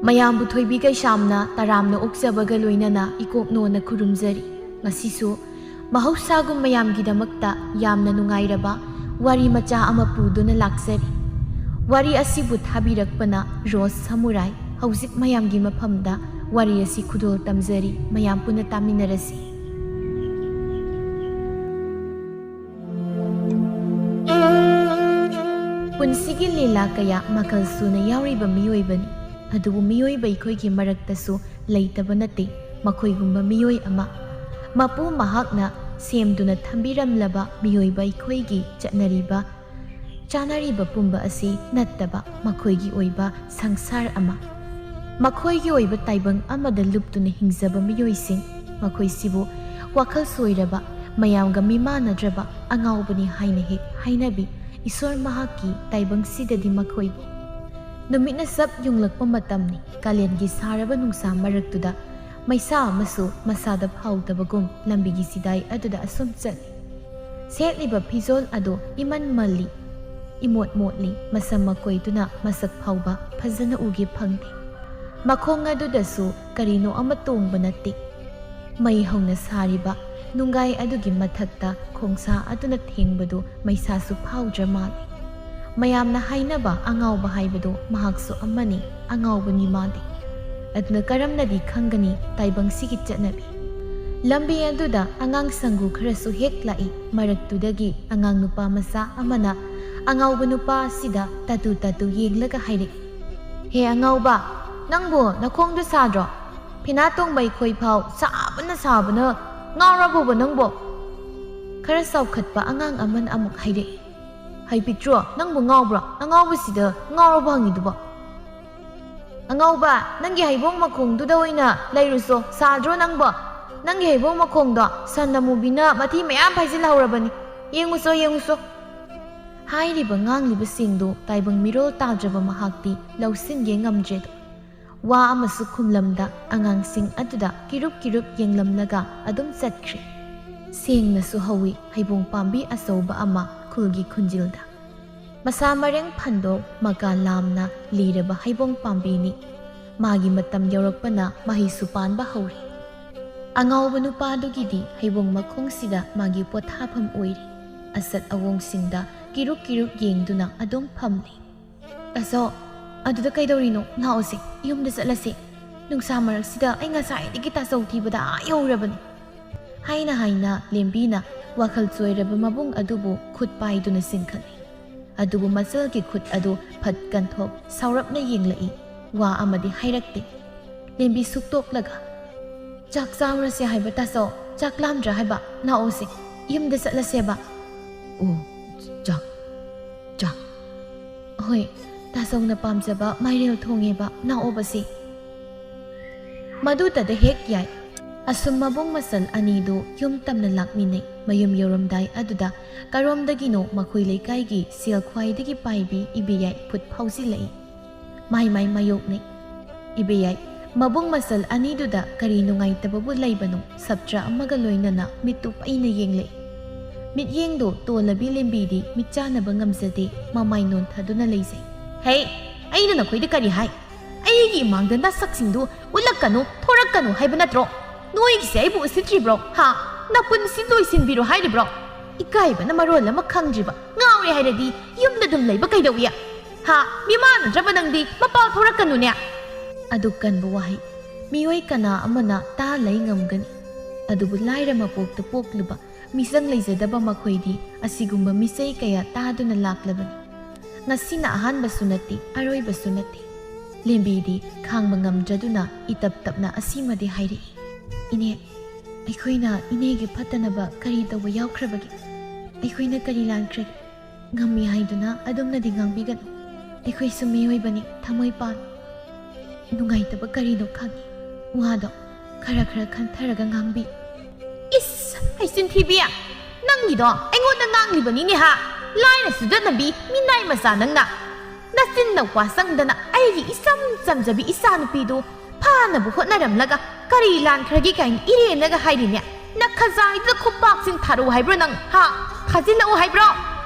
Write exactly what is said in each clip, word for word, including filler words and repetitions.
ꯃꯌꯥꯝꯕꯨ ꯊꯣꯏꯕꯤ ꯀꯩꯁꯥꯝꯅ ꯇꯔꯥꯝꯅ ꯑꯣꯛꯆꯕꯒ ꯂꯣꯏꯅꯅ ꯏꯀꯣꯛꯅꯣꯅ ꯈꯨꯔꯨꯝꯖꯔꯤ꯫ ꯉꯁꯤꯁꯨ ꯃꯍꯧꯁꯥꯒꯨꯝ ꯃꯌꯥꯝꯒꯤꯗꯃꯛꯇ ꯌꯥꯝꯅ ꯅꯨꯡꯉꯥꯏꯔꯕ ꯋꯥꯔꯤ ꯃꯆꯥ ꯑꯃ ꯄꯨꯗꯨꯅ ꯂꯥꯛꯆꯔꯤ꯫ ꯋꯥꯔꯤ ꯑꯁꯤꯕꯨ ꯊꯥꯕꯤꯔꯛꯄꯅ ꯔꯣꯁ ꯁꯃꯨꯔꯥꯏ꯫ ꯍꯧꯖꯤꯛ ꯃꯌꯥꯝꯒꯤ ꯃꯐꯝꯗ ꯋꯥꯔꯤ ꯑꯁꯤ ꯈꯨꯗꯣꯜ ꯇꯝꯖꯔꯤ, ꯃꯌꯥꯝ ꯄꯨꯟꯅ ꯇꯥꯃꯤꯟꯅꯔꯁꯤ꯫ ꯄꯨꯟꯁꯤꯒꯤ ꯂꯤꯂꯥ ꯀꯌꯥ ꯃꯈꯜ ꯁꯨꯅ ꯌꯥꯎꯔꯤꯕ ꯃꯤꯑꯣꯏꯕꯅꯤ꯫ ꯑꯗꯨꯕꯨ ꯃꯤꯑꯣꯏꯕ ꯑꯩꯈꯣꯏꯒꯤ ꯃꯔꯛꯇꯁꯨ ꯂꯩꯇꯕ ꯅꯠꯇꯦ ꯃꯈꯣꯏꯒꯨꯝꯕ ꯃꯤꯑꯣꯏ ꯑꯃ꯫ ꯃꯄꯨ ꯃꯍꯥꯛꯅ ꯁꯦꯝꯗꯨꯅ ꯊꯝꯕꯤꯔꯝꯂꯕ ꯃꯤꯑꯣꯏꯕ ꯑꯩꯈꯣꯏꯒꯤ ꯆꯠꯅꯔꯤꯕ, ꯆꯥꯅꯔꯤꯕ ꯄꯨꯝꯕ ꯑꯁꯤ ꯅꯠꯇꯕ ꯃꯈꯣꯏꯒꯤ ꯑꯣꯏꯕ ꯁꯪꯁꯥꯔ ꯑꯃ, ꯃꯈꯣꯏꯒꯤ ꯑꯣꯏꯕ ꯇꯥꯏꯕꯪ ꯑꯃꯗ ꯂꯨꯞꯇꯨꯅ ꯍꯤꯡꯖꯕ ꯃꯤꯑꯣꯏꯁꯤꯡ, ꯃꯈꯣꯏꯁꯤꯕꯨ ꯋꯥꯈꯜ ꯁꯣꯏꯔꯕ, ꯃꯌꯥꯝꯒ ꯃꯤꯃꯥꯟꯅꯗ꯭ꯔꯕ ꯑꯉꯥꯎꯕꯅꯤ ꯍꯥꯏꯅ ꯍꯦꯛ ꯍꯥꯏꯅꯕꯤ꯫ ꯏꯁꯣꯔ ꯃꯍꯥꯛꯀꯤ ꯇꯥꯏꯕꯪꯁꯤꯗꯗꯤ ꯃꯈꯣꯏꯕꯨ ꯅꯨꯃꯤꯠꯅ ꯁꯞ ꯌꯨꯡꯂꯛꯄ ꯃꯇꯝꯅꯤ꯫ ꯀꯥꯂꯦꯟꯒꯤ ꯁꯥꯔꯕ ꯅꯨꯡꯁꯥ ꯃꯔꯛꯇꯨꯗ ꯃꯩꯁꯥ ꯑꯃꯁꯨ ꯃꯁꯥꯗ ꯐꯥꯎꯗꯕꯒꯨꯝ ꯂꯝꯕꯤꯒꯤ ꯆꯤꯗꯥꯏ ꯑꯗꯨꯗ ꯑꯁꯨꯝ ꯆꯠꯂꯤ꯫ ꯁꯦꯠꯂꯤꯕ ꯐꯤꯖꯣꯜ ꯑꯗꯨ ꯏꯃꯟ ꯃꯜꯂꯤ, ꯏꯃꯣꯠ ꯃꯣꯠꯂꯤ, ꯃꯁꯝ ꯃꯀꯣꯏꯗꯨꯅ ꯃꯁꯛ ꯐꯥꯎꯕ ꯐꯖꯅ ꯎꯒꯦ ꯐꯪꯗꯦ꯫ ꯃꯈꯣꯡ ꯑꯗꯨꯗꯁꯨ ꯀꯔꯤꯅꯣ ꯑꯃ ꯇꯣꯡꯕ ꯅꯠꯇꯦ꯫ ꯃꯩ ꯍꯧꯅ ꯁꯥꯔꯤꯕ ꯅꯨꯡꯒꯥꯏ ꯑꯗꯨꯒꯤ ꯃꯊꯛꯇ ꯈꯣꯡꯁꯥ ꯑꯗꯨꯅ ꯊꯦꯡꯕꯗꯨ ꯃꯩꯁꯥꯁꯨ ꯐꯥꯎꯗ꯭ꯔ ꯃꯥꯜꯂꯤ꯫ ꯃꯌꯥꯝꯅ ꯍꯥꯏꯅꯕ ꯑꯉꯥꯎꯕ ꯍꯥꯏꯕꯗꯨ ꯃꯍꯥꯛꯁꯨ ꯑꯃꯅꯤ, ꯑꯉꯥꯎꯕꯅꯤ ꯃꯥꯗꯤ꯫ ꯑꯗꯨꯅ ꯀꯔꯝꯅꯗꯤ ꯈꯪꯒꯅꯤ ꯇꯥꯏꯕꯪꯁꯤꯒꯤ ꯆꯠꯅꯕꯤ? ꯂꯝꯕꯤ ꯑꯗꯨꯗ ꯑꯉꯥꯡ ꯁꯪꯒꯨ ꯈꯔꯁꯨ ꯍꯦꯛ ꯂꯥꯛꯏ꯫ ꯃꯔꯛꯇꯨꯗꯒꯤ ꯑꯉꯥꯡ ꯅꯨꯄꯥ ꯃꯆꯥ ꯑꯃꯅ ꯑꯉꯥꯎꯕ ꯅꯨꯄꯥ ꯑꯁꯤꯗ ꯇꯥꯇꯨ ꯇꯥꯇꯨ ꯌꯦꯡꯂꯒ ꯍꯥꯏꯔꯛꯏ, "ꯍꯦ ꯑꯉꯥꯎꯕ, ꯅꯪꯕꯨ ꯅꯈꯣꯡꯗꯨ ꯁꯥꯗ꯭ꯔꯣ? ꯐꯤꯅꯥ ꯇꯣꯡꯕ ꯑꯩꯈꯣꯏ ꯐꯥꯎ ꯁꯥꯕꯅ ꯁꯥꯕꯅ ꯉꯥꯎꯔꯕꯣꯕ ꯅꯪꯕꯣ?" ꯈꯔ ꯆꯥꯎꯈꯠꯄ ꯑꯉꯥꯡ ꯑꯃꯅ ꯑꯃꯨꯛ ꯍꯥꯏꯔꯛꯏ, "ꯍꯩ ꯄꯤꯛꯇ꯭ꯔꯣ, ꯅꯪꯕꯨ ꯉꯥꯎꯕ꯭ꯔꯣ? ꯑꯉꯥꯎꯕꯁꯤꯗ ꯉꯥꯎꯔꯕ ꯍꯪꯉꯤꯗꯨꯕꯣ?" "ꯑꯉꯥꯎꯕ, ꯅꯪꯒꯤ ꯍꯩꯕꯣꯡ ꯃꯈꯣꯡꯗꯨꯗ ꯑꯣꯏꯅ ꯂꯩꯔꯨꯆꯣ, ꯁꯥꯗ꯭ꯔꯣ ꯅꯪꯕꯣ? ꯅꯪꯒꯤ ꯍꯩꯕꯣꯡ ꯃꯈꯣꯡꯗꯣ ꯁꯟ ꯑꯃꯨꯕꯤꯅ ꯃꯊꯤ ꯃꯌꯥꯝ ꯐꯥꯏꯖꯤꯜꯍꯧꯔꯕꯅꯤ꯫ ꯌꯦꯡꯉꯨꯆꯣ, ꯌꯦꯡꯉꯨꯆꯣ꯫" ꯍꯥꯏꯔꯤꯕ ꯉꯥꯡꯂꯤꯕꯁꯤꯡꯗꯨ ꯇꯥꯏꯕꯪ ꯃꯤꯔꯣꯜ ꯇꯥꯗ꯭ꯔꯕ ꯃꯍꯥꯛꯇꯤ ꯂꯧꯁꯤꯟꯒꯦ ꯉꯝꯗ꯭ꯔꯦꯗꯣ꯫ ꯋꯥ ꯑꯃꯁꯨ ꯈꯨꯝꯂꯝꯗ ꯑꯉꯥꯡꯁꯤꯡ ꯑꯗꯨꯗ ꯀꯤꯔꯨꯞ ꯀꯤꯔꯨꯞ ꯌꯦꯡꯂꯝꯂꯒ ꯑꯗꯨꯝ ꯆꯠꯈ꯭ꯔꯦ꯫ ꯁꯦꯡꯅꯁꯨ ꯍꯧꯏ ꯍꯩꯕꯣꯡ ꯄꯥꯝꯕꯤ ꯑꯆꯧꯕ ꯑꯃ ꯈꯨꯜꯒꯤ ꯈꯨꯟꯖꯤꯜꯗ꯫ ꯃꯁꯥ ꯃꯔꯦꯡ ꯐꯟꯗꯣꯛ ꯃꯀꯥ ꯂꯥꯝꯅ ꯂꯤꯔꯕ ꯍꯩꯕꯣꯡ ꯄꯥꯝꯕꯤꯅꯤ꯫ ꯃꯥꯒꯤ ꯃꯇꯝ ꯌꯧꯔꯛꯄꯅ ꯃꯍꯩꯁꯨ ꯄꯥꯟꯕ ꯍꯧꯔꯦ꯫ ꯑꯉꯥꯎꯕ ꯅꯨꯄꯥꯗꯨꯒꯤꯗꯤ ꯍꯩꯕꯣꯡ ꯃꯈꯣꯡꯁꯤꯗ ꯃꯥꯒꯤ ꯄꯣꯊꯥꯐꯝ ꯑꯣꯏꯔꯦ꯫ ꯑꯁꯠ ꯑꯋꯣꯡꯁꯤꯡꯗ ꯀꯤꯔꯨꯛ ꯀꯤꯔꯨꯛ ꯌꯦꯡꯗꯨꯅ ꯑꯗꯨꯝ ꯐꯝꯂꯤ꯫ "ꯇꯥꯆꯧ, ꯑꯗꯨꯗ ꯀꯩꯗꯧꯔꯤꯅꯣ? ꯂꯥꯛꯑꯣꯁꯦ, ꯌꯨꯝꯗ ꯆꯠꯂꯁꯦ꯫ ꯅꯨꯡꯁꯥ ꯃꯔꯛꯁꯤꯗ ꯑꯩ ꯉꯁꯥꯏꯗꯒꯤ ꯇꯥꯆꯧ ꯊꯤꯕꯗ ꯑꯥ ꯌꯧꯔꯕꯅꯤ"꯫ ꯍꯥꯏꯅ ꯍꯥꯏꯅ ꯂꯦꯝꯕꯤꯅ ꯋꯥꯈꯜ ꯆꯣꯏꯔꯕ ꯃꯕꯨꯡ ꯑꯗꯨꯕꯨ ꯈꯨꯠ ꯄꯥꯏꯗꯨꯅ ꯆꯤꯡꯈꯠꯂꯤ꯫ ꯑꯗꯨꯕꯨ ꯃꯆꯜꯒꯤ ꯈꯨꯠ ꯑꯗꯨ ꯐꯠ ꯀꯟꯊꯣꯛ ꯁꯥꯎꯔꯞꯅ ꯌꯦꯡꯂꯛꯏ꯫ ꯋꯥ ꯑꯃꯗꯤ ꯍꯥꯏꯔꯛꯇꯦ꯫ ꯂꯦꯝꯕꯤ ꯁꯨꯛꯇꯣꯛꯂꯒ, "ꯆꯥꯛ ꯆꯥꯔꯨꯔꯁꯦ ꯍꯥꯏꯕ ꯇꯥꯆꯧ, ꯆꯥꯛ ꯂꯥꯝꯗ꯭ꯔꯥ ꯍꯥꯏꯕ? ꯂꯥꯛꯑꯣꯁꯦ, ꯌꯨꯝꯗ ꯆꯠꯂꯁꯦꯕ"꯫ "ꯑꯣ, ꯆꯥꯛ, ꯆꯥꯛ꯫ ꯍꯣꯏ, ꯇꯥꯆꯧꯅ ꯄꯥꯝꯖꯕ ꯃꯥꯏꯔꯦꯜ ꯊꯣꯡꯉꯦꯕ, ꯂꯥꯛꯑꯣꯕꯁꯦ"꯫ ꯃꯗꯨꯇꯗ ꯍꯦꯛ ꯌꯥꯏ꯫ ꯑꯁꯨꯝ ꯃꯕꯨꯡ ꯃꯆꯜ ꯑꯅꯤꯗꯨ ꯌꯨꯝ ꯇꯝꯅ ꯂꯥꯛꯃꯤꯟꯅꯩ꯫ ꯃꯌꯨꯝ ꯌꯧꯔꯝꯗꯥꯏ ꯑꯗꯨꯗ ꯀꯔꯣꯝꯗꯒꯤꯅꯣ ꯃꯈꯣꯏ ꯂꯩꯀꯥꯏꯒꯤ ꯁꯦꯜ ꯈ꯭ꯋꯥꯏꯗꯒꯤ ꯄꯥꯏꯕꯤ ꯏꯕꯦꯌꯥꯏ ꯐꯨꯠ ꯐꯥꯎꯖꯤꯜꯂꯛꯏ꯫ ꯃꯥꯏ ꯃꯥꯏ ꯃꯥꯌꯣꯛꯅꯩ꯫ ꯏꯕꯦꯌꯥꯏ, ꯃꯕꯨꯡ ꯃꯆꯜ ꯑꯅꯤꯗꯨꯗ ꯀꯔꯤ ꯅꯨꯡꯉꯥꯏꯇꯕꯕꯨ ꯂꯩꯕꯅꯣ? ꯁꯞꯇ꯭ꯔ ꯑꯃꯒ ꯂꯣꯏꯅꯅ ꯃꯤꯠꯇꯨ ꯄꯩꯅ ꯌꯦꯡꯂꯛꯏ꯫ ꯃꯤꯠꯌꯦꯡꯗꯣ ꯇꯣꯜꯂꯕꯤ ꯂꯦꯝꯕꯤꯗꯤ ꯃꯤꯠ ꯆꯥꯅꯕ ꯉꯝꯖꯗꯦ, ꯃꯃꯥꯏ ꯅꯣꯟꯊꯗꯨꯅ ꯂꯩꯖꯩ꯫ "ꯍꯦ, ꯑꯩꯅ ꯅꯈꯣꯏꯗ ꯀꯔꯤ ꯍꯥꯏ? ꯑꯩꯒꯤ ꯏꯃꯥꯡꯗ ꯅꯁꯛꯁꯤꯡꯗꯨ ꯎꯠꯂꯛꯀꯅꯨ, ꯊꯣꯔꯛꯀꯅꯨ ꯍꯥꯏꯕ ꯅꯠꯇ꯭ꯔꯣ? ꯅꯣꯏꯒꯤꯁꯦ ꯑꯩꯕꯨ ꯎꯁꯤꯠꯇ꯭ꯔꯤꯕ꯭ꯔꯣ? ꯍꯥ? ꯅꯄꯨꯟꯁꯤ ꯂꯣꯏꯁꯤꯟꯕꯤꯔꯣ ꯍꯥꯏꯔꯤꯕ꯭ꯔꯣ? ꯏꯀꯥꯏꯕꯅ ꯃꯔꯣꯜ ꯑꯃ ꯈꯪꯗ꯭ꯔꯤꯕ, ꯉꯥꯎꯔꯦ ꯍꯥꯏꯔꯗꯤ ꯌꯨꯝꯗ ꯑꯗꯨꯝ ꯂꯩꯕ ꯀꯩꯗꯧꯏ? ꯍꯥ? ꯃꯤꯃꯥꯟꯅꯗ꯭ꯔꯕ ꯅꯪꯗꯤ ꯃꯄꯥꯜ ꯊꯣꯔꯛꯀꯅꯨꯅꯦ"꯫ ꯑꯗꯨ ꯀꯟꯕ ꯋꯥꯍꯩ ꯃꯤꯑꯣꯏ ꯀꯅꯥ ꯑꯃꯅ ꯇꯥ ꯂꯩ ꯉꯝꯒꯅꯤ? ꯑꯗꯨꯕꯨ ꯂꯥꯏꯔ ꯃꯄꯣꯛꯇ ꯄꯣꯛꯂꯨꯕ ꯃꯤꯆꯪ ꯂꯩꯖꯗꯕ ꯃꯈꯣꯏꯗꯤ ꯑꯁꯤꯒꯨꯝꯕ ꯃꯤꯆꯩ ꯀꯌꯥ ꯇꯥꯗꯨꯅ ꯂꯥꯛꯂꯕꯅꯤ꯫ ꯉꯁꯤꯅ ꯑꯍꯥꯟꯕꯁꯨ ꯅꯠꯇꯦ, ꯑꯔꯣꯏꯕꯁꯨ ꯅꯠꯇꯦ꯫ ꯂꯦꯝꯕꯤꯗꯤ ꯈꯥꯡꯕ ꯉꯝꯗ꯭ꯔꯗꯨꯅ ꯏꯇꯞ ꯇꯞꯅ ꯑꯁꯤꯃꯗꯤ ꯍꯥꯏꯔꯛꯏ, "ꯏꯅꯦ, ꯑꯩꯈꯣꯏꯅ ꯏꯅꯦꯒꯤ ꯐꯠꯇꯅꯕ ꯀꯔꯤ ꯇꯧꯕ ꯌꯥꯎꯈ꯭ꯔꯕꯒꯦ? ꯑꯩꯈꯣꯏꯅ ꯀꯔꯤ ꯂꯥꯟꯈ꯭ꯔꯒꯦ? ꯉꯝꯃꯤ ꯍꯥꯏꯗꯨꯅ ꯑꯗꯨꯝꯅꯗꯤ ꯉꯥꯡꯕꯤꯒꯅꯨ꯫ ꯑꯩꯈꯣꯏꯁꯨ ꯃꯤꯑꯣꯏꯕꯅꯤ, ꯊꯃꯣꯏ ꯄꯥꯜꯂꯤ꯫ ꯅꯨꯡꯉꯥꯏꯇꯕ ꯀꯔꯤꯅꯣ ꯈꯪꯉꯤ꯫ ꯋꯥꯗꯣ ꯈꯔ ꯈꯔ ꯈꯟꯊꯔꯒ ꯉꯥꯡꯕꯤ"꯫ ꯏꯁ, ꯍꯩꯆꯤꯟ ꯊꯤꯕꯤ! ꯅꯪꯒꯤꯗꯣ ꯑꯩꯉꯣꯟꯗ ꯉꯥꯡꯂꯤꯕꯅꯤꯅꯦ ꯍꯥ? ꯂꯥꯏꯔ ꯁꯨꯗꯠꯅꯕꯤ ꯃꯤꯅꯥꯏ ꯃꯆꯥ ꯅꯪꯅ! ꯅꯆꯤꯟꯅ ꯋꯥ ꯆꯪꯗꯅ ꯑꯩꯒꯤ ꯏꯆꯝ ꯆꯝꯖꯕꯤ ꯏꯆꯥꯅꯨꯄꯤꯗꯨ ꯐꯥꯅꯕ ꯍꯣꯠꯅꯔꯝꯂꯒ ꯀꯔꯤ ꯂꯥꯟꯈ꯭ꯔꯒꯦ ꯀꯥꯏꯅ ꯏꯔꯦꯟꯅꯒ ꯍꯥꯏꯔꯤꯅꯦ? ꯅꯈꯖꯥꯏꯗꯨꯗ ꯈꯨꯄꯥꯛꯁꯤꯡ ꯊꯥꯔꯛꯎ ꯍꯥꯏꯕ꯭ꯔꯣ ꯅꯪ? ꯍꯥ? ꯊꯥꯖꯤꯜꯂꯛꯎ ꯍꯥꯏꯕ꯭ꯔꯣ?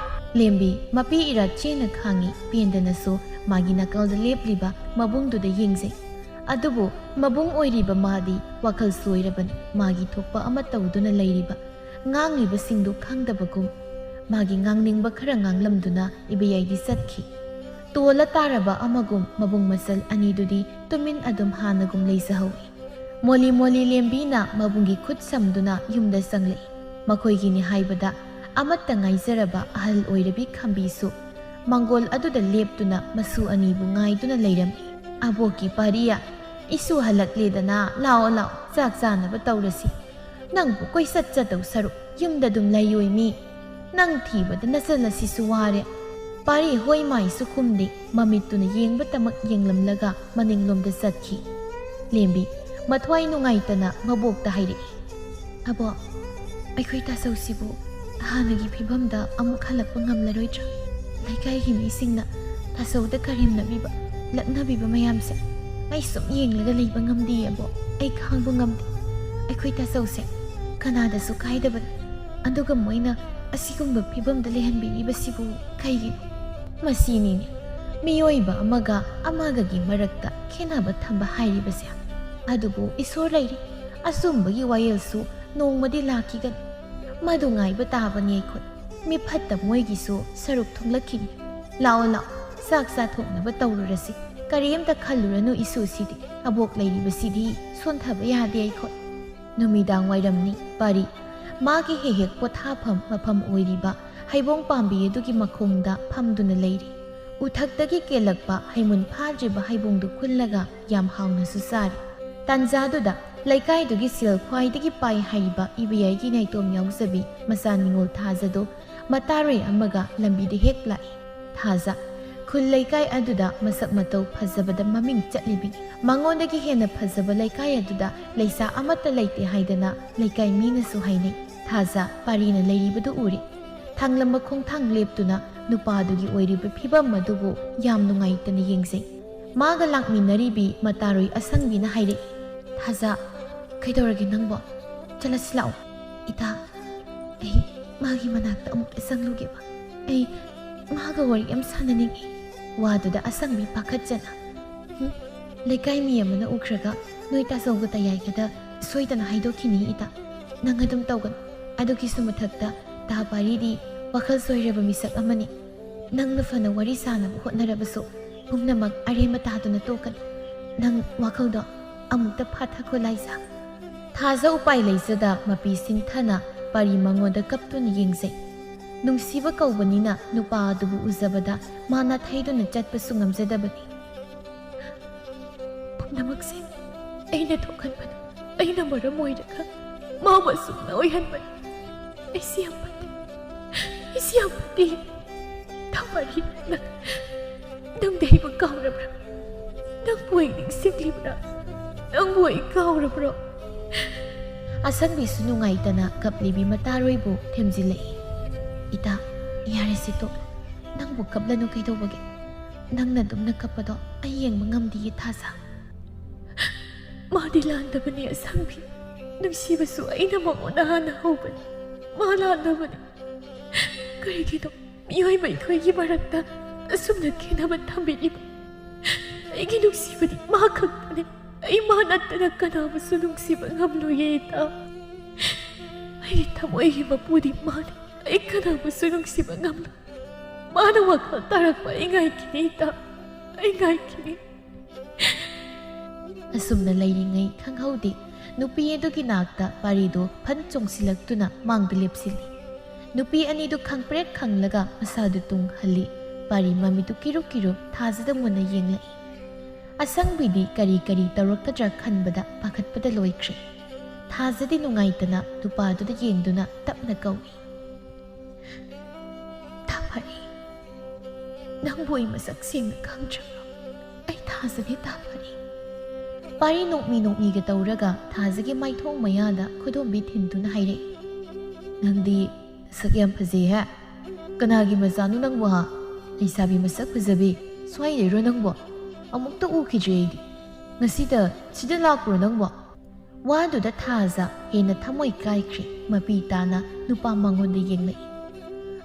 ꯂꯦꯝꯕꯤ ꯃꯄꯤ ꯏꯔꯥ ꯆꯦꯅ ꯈꯥꯡꯉꯤ꯫ ꯄꯦꯟꯗꯅꯁꯨ ꯃꯥꯒꯤ ꯅꯥꯀꯜꯗ ꯂꯦꯞꯂꯤꯕ ꯃꯕꯨꯡꯗꯨꯗ ꯌꯦꯡꯖꯩ꯫ ꯑꯗꯨꯕꯨ ꯃꯕꯨꯡ ꯑꯣꯏꯔꯤꯕ ꯃꯥꯗꯤ ꯋꯥꯈꯜ ꯁꯣꯏꯔꯕꯅꯤ꯫ ꯃꯥꯒꯤ ꯊꯣꯛꯄ ꯑꯃ ꯇꯧꯗꯨꯅ ꯂꯩꯔꯤꯕ, ꯉꯥꯡꯂꯤꯕꯁꯤꯡꯗꯨ ꯈꯪꯗꯕꯒꯨꯝ, ꯃꯥꯒꯤ ꯉꯥꯡꯅꯤꯡꯕ ꯈꯔ ꯉꯥꯡꯂꯝꯗꯨꯅ ꯏꯕꯦꯌꯥꯏꯗꯤ ꯆꯠꯈꯤ꯫ ꯇꯣꯜꯂ ꯇꯥꯔꯕ ꯑꯃꯒꯨꯝ ꯃꯕꯨꯡ ꯃꯆꯜ ꯑꯅꯤꯗꯨꯗꯤ ꯇꯨꯃꯤꯟ ꯑꯗꯨꯝ ꯍꯥꯟꯅꯒꯨꯝ ꯂꯩꯖꯍꯧꯏ꯫ ꯃꯣꯂꯤ ꯃꯣꯂꯤ ꯂꯦꯝꯕꯤꯅ ꯃꯕꯨꯡꯒꯤ ꯈꯨꯠ ꯁꯝꯗꯨꯅ ꯌꯨꯝꯗ ꯆꯪꯂꯛꯏ꯫ ꯃꯈꯣꯏꯒꯤꯅꯤ ꯍꯥꯏꯕꯗ ꯑꯃꯠꯇ ꯉꯥꯏꯖꯔꯕ ꯑꯍꯜ ꯑꯣꯏꯔꯕꯤ ꯈꯝꯕꯤꯁꯨ ꯃꯪꯒꯣꯜ ꯑꯗꯨꯗ ꯂꯦꯞꯇꯨꯅ ꯃꯁꯨ ꯑꯅꯤꯕꯨ ꯉꯥꯏꯗꯨꯅ ꯂꯩꯔꯝꯃꯤ꯫ "ꯑꯕꯣꯛꯀꯤ ꯄꯥꯔꯤꯌꯥ, ꯏꯁꯨ ꯍꯜꯂꯛꯂꯦꯗꯅ, ꯂꯥꯛꯑꯣ ꯂꯥꯛꯑꯣ, ꯆꯥꯛ ꯆꯥꯅꯕ ꯇꯧꯔꯁꯤ꯫ ꯅꯪꯕꯨ ꯀꯣꯏꯆꯠ ꯆꯠꯇꯧ ꯁꯔꯨꯛ ꯌꯨꯝꯗ ꯑꯗꯨꯝ ꯂꯩꯌꯣꯏ ꯃꯤ꯫ ꯅꯪ ꯊꯤꯕꯗ ꯅꯆꯜ ꯑꯁꯤꯁꯨ ꯋꯥꯔꯦ꯫" ꯄꯥꯔꯤ ꯍꯣꯏ ꯃꯥꯏꯁꯨ ꯈꯨꯝꯗꯦ, ꯃꯃꯤꯠꯇꯨꯅ ꯌꯦꯡꯕꯇꯃꯛ ꯌꯦꯡꯂꯝꯂꯒ ꯃꯅꯤꯡꯂꯣꯝꯗ ꯆꯠꯈꯤ꯫ ꯂꯦꯝꯕꯤ ꯃꯊ꯭ꯋꯥꯏ ꯅꯨꯡꯉꯥꯏꯇꯅ ꯃꯕꯣꯛꯇ ꯍꯥꯏꯔꯛꯏ, "ꯑꯕꯣꯛ, ꯑꯩꯈꯣꯏ ꯇꯥꯆꯧꯁꯤꯕꯨ ꯍꯥꯟꯅꯒꯤ ꯐꯤꯕꯝꯗ ꯑꯃꯨꯛ ꯍꯜꯂꯛꯄ ꯉꯝꯂꯔꯣꯏꯗ꯭ꯔꯥ? ꯂꯩꯀꯥꯏꯒꯤ ꯃꯤꯁꯤꯡꯅ ꯇꯥꯆꯧꯗ ꯀꯔꯦꯝꯅꯕꯤꯕ, ꯂꯛꯅꯕꯤꯕ ꯃꯌꯥꯝꯁꯦ ꯑꯩ ꯁꯨꯝ ꯌꯦꯡꯂꯒ ꯂꯩꯕ ꯉꯝꯗꯦ ꯑꯕꯣꯛ꯫ ꯑꯩ ꯈꯥꯡꯕ ꯉꯝꯗꯦ꯫ ꯑꯩꯈꯣꯏ ꯇꯥꯆꯧꯁꯦ ꯀꯅꯥꯗꯁꯨ ꯀꯥꯏꯗꯕꯅꯤ꯫ ꯑꯗꯨꯒ ꯃꯣꯏꯅ ꯑꯁꯤꯒꯨꯝꯕ ꯐꯤꯕꯝꯗ ꯂꯩꯍꯟꯕꯤꯔꯤꯕꯁꯤꯕꯨ ꯀꯩꯒꯤꯅꯣ? ꯃꯁꯤꯅꯤꯅꯦ ꯃꯤꯑꯣꯏꯕ ꯑꯃꯒ ꯑꯃꯒꯒꯤ ꯃꯔꯛꯇ ꯈꯦꯠꯅꯕ ꯊꯝꯕ ꯍꯥꯏꯔꯤꯕꯁꯦ꯫ ꯑꯗꯨꯕꯨ ꯏꯁꯣꯔ ꯂꯩꯔꯤ, ꯑꯆꯨꯝꯕꯒꯤ ꯋꯥꯌꯦꯜꯁꯨ ꯅꯣꯡꯃꯗꯤ ꯂꯥꯛꯈꯤꯒꯅꯤ꯫ ꯃꯗꯨ ꯉꯥꯏꯕ ꯇꯥꯕꯅꯤ ꯑꯩꯈꯣꯏ꯫ ꯃꯤꯐꯠꯇ ꯃꯣꯏꯒꯤꯁꯨ ꯁꯔꯨꯛ ꯊꯨꯡꯂꯛꯈꯤꯅꯤ꯫ ꯂꯥꯛꯑꯣ ꯂꯥꯛꯑꯣ, ꯆꯥꯛ ꯆꯥꯊꯣꯛꯅꯕ ꯇꯧꯔꯨꯔꯁꯤ꯫ ꯀꯔꯤꯝꯇ ꯈꯜꯂꯨꯔꯅꯨ ꯏꯁꯨꯁꯤꯗꯤ꯫ ꯑꯕꯣꯛ ꯂꯩꯔꯤꯕꯁꯤꯗꯤ ꯁꯣꯟꯊꯕ ꯌꯥꯗꯦ ꯑꯩꯈꯣꯏ꯫" ꯅꯨꯃꯤꯗꯥꯡ ꯋꯥꯏꯔꯝꯅꯤ꯫ ꯄꯥꯔꯤ ꯃꯥꯒꯤ ꯍꯦꯛ ꯍꯦꯛ ꯄꯣꯊꯥꯐꯝ ꯃꯐꯝ ꯑꯣꯏꯔꯤꯕ ꯍꯩꯕꯣꯡ ꯄꯥꯝꯕꯤ ꯑꯗꯨꯒꯤ ꯃꯈꯣꯡꯗ ꯐꯝꯗꯨꯅ ꯂꯩꯔꯤ꯫ ꯎꯊꯛꯇꯒꯤ ꯀꯦꯜꯂꯛꯄ ꯍꯩꯃꯨꯟ ꯐꯥꯗ꯭ꯔꯤꯕ ꯍꯩꯕꯣꯡꯗꯨ ꯈꯨꯜꯂꯒ ꯌꯥꯝ ꯍꯥꯎꯅꯁꯨ ꯆꯥꯔꯤ꯫ ꯇꯥꯟꯖꯥꯗꯨꯗ ꯂꯩꯀꯥꯏꯗꯨꯒꯤ ꯁꯦꯜ ꯈ꯭ꯋꯥꯏꯗꯒꯤ ꯄꯥꯏ ꯍꯥꯏꯔꯤꯕ ꯏꯕꯦꯌꯥꯏꯒꯤ ꯅꯥꯏꯇꯣꯝ ꯌꯥꯎꯖꯕꯤ ꯃꯆꯥ ꯅꯤꯉꯣꯜ ꯊꯥꯖꯗꯣ ꯃꯇꯥꯔꯣꯏ ꯑꯃꯒ ꯂꯝꯕꯤꯗ ꯍꯦꯛ ꯂꯥꯛꯏ꯫ ꯊꯥꯖ, ꯈꯨꯜ ꯂꯩꯀꯥꯏ ꯑꯗꯨꯗ ꯃꯁꯛ ꯃꯇꯧ ꯐꯖꯕꯗ ꯃꯃꯤꯡ ꯆꯠꯂꯤꯕꯤ, ꯃꯉꯣꯟꯗꯒꯤ ꯍꯦꯟꯅ ꯐꯖꯕ ꯂꯩꯀꯥꯏ ꯑꯗꯨꯗ ꯂꯩꯁꯥ ꯑꯃꯠꯇ ꯂꯩꯇꯦ ꯍꯥꯏꯗꯅ ꯂꯩꯀꯥꯏ ꯃꯤꯅꯁꯨ ꯍꯥꯏꯅꯩ꯫ ꯊꯥꯖ ꯄꯥꯔꯤꯅ ꯂꯩꯔꯤꯕꯗꯨ ꯎꯔꯦ꯫ ꯊꯥꯡꯂꯝꯕ ꯈꯣꯡꯊꯥꯡ ꯂꯦꯞꯇꯨꯅ ꯅꯨꯄꯥꯗꯨꯒꯤ ꯑꯣꯏꯔꯤꯕ ꯐꯤꯕꯝ ꯑꯗꯨꯕꯨ ꯌꯥꯝ ꯅꯨꯡꯉꯥꯏꯇꯅ ꯌꯦꯡꯖꯩ꯫ ꯃꯥꯒ ꯂꯥꯛꯃꯤꯟꯅꯔꯤꯕꯤ ꯃꯇꯥꯔꯣꯏ ꯑꯁꯪꯕꯤꯅ ꯍꯥꯏꯔꯛꯏ, "ꯊꯥꯖ, ꯀꯩꯗꯧꯔꯒꯦ ꯅꯪꯕꯣ?" ꯆꯠꯂꯁꯤ ꯂꯥꯛꯑꯣ꯫ ꯏꯇꯥ, ꯑꯩ ꯃꯥꯒꯤ ꯃꯅꯥꯛꯇ ꯑꯃꯨꯛꯇ ꯆꯪꯂꯨꯒꯦꯕ꯫ ꯑꯩ ꯃꯥꯒ ꯋꯥꯔꯤ ꯌꯥꯝ ꯁꯥꯟꯅꯅꯤꯡꯉꯤ꯫ ꯋꯥꯗꯨꯗ ꯑꯁꯪꯕꯤ ꯄꯥꯈꯠꯆꯅ, "ꯍꯨꯝ, ꯂꯩꯀꯥꯏ ꯃꯤ ꯑꯃꯅ ꯎꯈ꯭ꯔꯒ ꯅꯣꯏ ꯇꯥꯖꯧꯒ ꯇꯌꯥꯏꯒꯗ ꯁꯣꯏꯗꯅ ꯍꯥꯏꯗꯣꯛꯈꯤꯅꯤ ꯏꯇꯥ꯫ ꯅꯪ ꯑꯗꯨꯝ ꯇꯧꯒꯅꯨ꯫ ꯑꯗꯨꯒꯤꯁꯨ ꯃꯊꯛꯇ ꯇꯥ ꯄꯥꯔꯤꯗꯤ ꯋꯥꯈꯜ ꯁꯣꯏꯔꯕ ꯃꯤꯁꯛ ꯑꯃꯅꯤ꯫ ꯅꯪꯅ ꯐꯅ ꯋꯥꯔꯤ ꯁꯥꯅꯕ ꯍꯣꯠꯅꯔꯕꯁꯨ ꯄꯨꯝꯅꯃꯛ ꯑꯔꯦꯝꯕ ꯇꯥꯗꯨꯅ ꯇꯣꯛꯀꯅꯤ꯫ ꯅꯪ ꯋꯥꯈꯜꯗꯣ ꯑꯃꯨꯛꯇ ꯐꯥꯊꯈꯣ ꯂꯥꯏꯖꯥ꯫" ꯊꯥꯖ ꯎꯄꯥꯏ ꯂꯩꯖꯗ ꯃꯄꯤ ꯁꯤꯟꯊꯅ ꯄꯥꯔꯤ ꯃꯉꯣꯟꯗ ꯀꯞꯇꯨꯅ ꯌꯦꯡꯖꯩ꯫ ꯅꯨꯡꯁꯤꯕ ꯀꯧꯕꯅꯤꯅ ꯅꯨꯄꯥ ꯑꯗꯨꯕꯨ ꯎꯖꯕꯗ ꯃꯥ ꯅꯥꯊꯩꯗꯨꯅ ꯆꯠꯄꯁꯨ ꯉꯝꯖꯗꯕꯅꯤ꯫ "ꯄꯨꯝꯅꯃꯛꯁꯦ ꯑꯩꯅ ꯊꯣꯛꯍꯟꯕꯅꯤ꯫ ꯑꯩꯅ ꯃꯔꯝ ꯑꯣꯏꯔꯒ ꯃꯥꯕꯨ ꯑꯁꯨꯝꯅ ꯑꯣꯏꯍꯟꯕꯅꯤ꯫ ꯑꯩꯁꯤ ꯌꯥꯝ ꯐꯠꯇꯦ꯫ ꯑꯩꯁꯤ ꯌꯥꯝ ꯐꯠꯇꯦ꯫ ꯊꯥ ꯄꯥꯔꯤ, ꯅꯪ, ꯅꯪꯗꯤ ꯑꯩꯕꯨ ꯀꯥꯎꯔꯕ꯭ꯔꯥ? ꯅꯪꯕꯨ ꯑꯩ ꯅꯤꯡꯁꯤꯡꯂꯤꯕ꯭ꯔꯥ? ꯅꯪꯕꯨ ꯑꯩ ꯀꯥꯎꯔꯕ꯭ꯔꯣ?" ꯑꯁꯪꯕꯤꯁꯨ ꯅꯨꯡꯉꯥꯏꯇꯅ ꯀꯞꯂꯤꯕꯤ ꯃꯇꯥꯔꯣꯏꯕꯨ ꯊꯦꯝꯖꯤꯜꯂꯛꯏ꯫ "ꯏꯇꯥ, ꯌꯥꯔꯦꯁꯦ ꯇꯣꯛ꯫ ꯅꯪꯕꯨ ꯀꯞꯂꯅꯨ ꯀꯩꯗꯧꯕꯒꯦ? ꯅꯪꯅ ꯑꯗꯨꯝꯅ ꯀꯞꯄꯗꯣ ꯑꯩ ꯌꯦꯡꯕ ꯉꯝꯗꯤꯌꯦ ꯊꯥꯖ꯫" "ꯃꯥꯗꯤ ꯂꯥꯟꯗꯕꯅꯤ ꯑꯁꯪꯕꯤ꯫ ꯅꯨꯡꯁꯤꯕꯁꯨ ꯑꯩꯅ ꯃꯉꯣꯟꯗ ꯍꯥꯟꯅ ꯍꯧꯕꯅꯤ꯫ ꯃꯥ ꯂꯥꯟꯗꯕꯅꯤ꯫ ꯀꯔꯤꯒꯤꯅꯣ ꯃꯤꯑꯣꯏꯕ ꯑꯩꯈꯣꯏꯒꯤ ꯃꯔꯛꯇ ꯑꯁꯨꯝꯅ ꯈꯦꯠꯅꯕ ꯊꯝꯕꯤꯔꯤꯕ? ꯑꯩꯒꯤ ꯅꯨꯡꯁꯤꯕꯗꯤ ꯃꯥ ꯈꯛꯇꯅꯤ꯫ ꯑꯩ ꯃꯥ ꯅꯠꯇꯅ ꯀꯅꯥꯕꯨꯁꯨ ꯅꯨꯡꯁꯤꯕ ꯉꯝꯂꯣꯏꯌꯦ ꯏꯇꯥ꯫ ꯑꯩꯒꯤ ꯊꯃꯣꯏꯒꯤ ꯃꯄꯨꯗꯤ ꯃꯥꯅꯤ꯫ ꯑꯩ ꯀꯅꯥꯕꯨꯁꯨ ꯅꯨꯡꯁꯤꯕ ꯉꯝꯂꯣꯏ꯫ ꯃꯥꯅ ꯋꯥꯈꯜ ꯇꯥꯔꯛꯄ ꯑꯩ ꯉꯥꯏꯈꯤꯅꯤ ꯏꯇꯥ꯫ ꯑꯩ ꯉꯥꯏꯈꯤꯅꯤ꯫" ꯑꯁꯨꯝꯅ ꯂꯩꯔꯤꯉꯩ ꯈꯪꯍꯧꯗꯦ, ꯅꯨꯄꯤ ꯑꯗꯨꯒꯤ ꯅꯥꯛꯇ ꯄꯥꯔꯤꯗꯨ ꯐꯟ ꯆꯣꯡꯁꯤꯜꯂꯛꯇꯨꯅ ꯃꯥꯡꯗ ꯂꯦꯞꯁꯤꯜꯂꯤ꯫ ꯅꯨꯄꯤ ꯑꯅꯤꯗꯨ ꯈꯪꯄ꯭ꯔꯦꯛ ꯈꯪꯂꯒ ꯃꯁꯥꯗꯨ ꯇꯨꯡ ꯍꯜꯂꯤ꯫ ꯄꯥꯔꯤ ꯃꯃꯤꯠꯇꯨ ꯀꯤꯔꯨꯞ ꯀꯤꯔꯨꯞ ꯊꯥꯖꯗ ꯃꯨꯟꯅ ꯌꯦꯡꯂꯛꯏ꯫ ꯑꯁꯪꯕꯤꯗꯤ ꯀꯔꯤ ꯀꯔꯤ ꯇꯧꯔꯛꯀꯗ꯭ꯔꯥ ꯈꯟꯕꯗ ꯄꯥꯈꯠꯄꯗ ꯂꯣꯏꯈ꯭ꯔꯦ꯫ ꯊꯥꯖꯗꯤ ꯅꯨꯡꯉꯥꯏꯇꯅ ꯅꯨꯄꯥꯗꯨꯗ ꯌꯦꯡꯗꯨꯅ ꯇꯞꯅ ꯀꯧꯏ꯫ "ꯊꯥ ꯄꯥꯔꯤ, ꯅꯪꯕꯨ ꯑꯩ ꯃꯁꯛ ꯁꯦꯡꯅ ꯈꯪꯗ꯭ꯔꯕ꯭ꯔꯣ? ꯑꯩ ꯊꯥꯖꯅꯦ ꯊꯥ ꯄꯥꯔꯤ꯫" ꯄꯥꯔꯤ ꯅꯣꯛꯃꯤ ꯅꯣꯛꯃꯤꯒ ꯇꯧꯔꯒ ꯊꯥꯖꯒꯤ ꯃꯥꯏꯊꯣꯡ ꯃꯌꯥꯗ ꯈꯨꯗꯣꯝꯕꯤ ꯊꯤꯟꯗꯨꯅ ꯍꯥꯏꯔꯛꯏ꯫ "ꯅꯪꯗꯤ ꯅꯁꯛ ꯌꯥꯝ ꯐꯖꯩ ꯍꯦ꯫ ꯀꯅꯥꯒꯤ ꯃꯆꯥꯅꯣ ꯅꯪꯕꯣ ꯍꯥ? ꯂꯩꯁꯥꯕꯤ ꯃꯁꯛ ꯐꯖꯕꯤ, ꯁ꯭ꯋꯥꯏꯗꯩꯔꯣ ꯅꯪꯕꯣ? ꯑꯃꯨꯛꯇ ꯎꯈꯤꯗ꯭ꯔꯤ ꯑꯩꯗꯤ꯫ ꯉꯁꯤꯗ ꯁꯤꯗ ꯂꯥꯛꯄ꯭ꯔꯣ ꯅꯪꯕꯣ?" ꯋꯥꯗꯨꯗ ꯊꯥꯖ ꯍꯦꯟꯅ ꯊꯃꯣꯏ ꯀꯥꯏꯈ꯭ꯔꯦ꯫ ꯃꯄꯤ ꯇꯥꯅ ꯅꯨꯄꯥ ꯃꯉꯣꯟꯗ ꯌꯦꯡꯂꯛꯏ꯫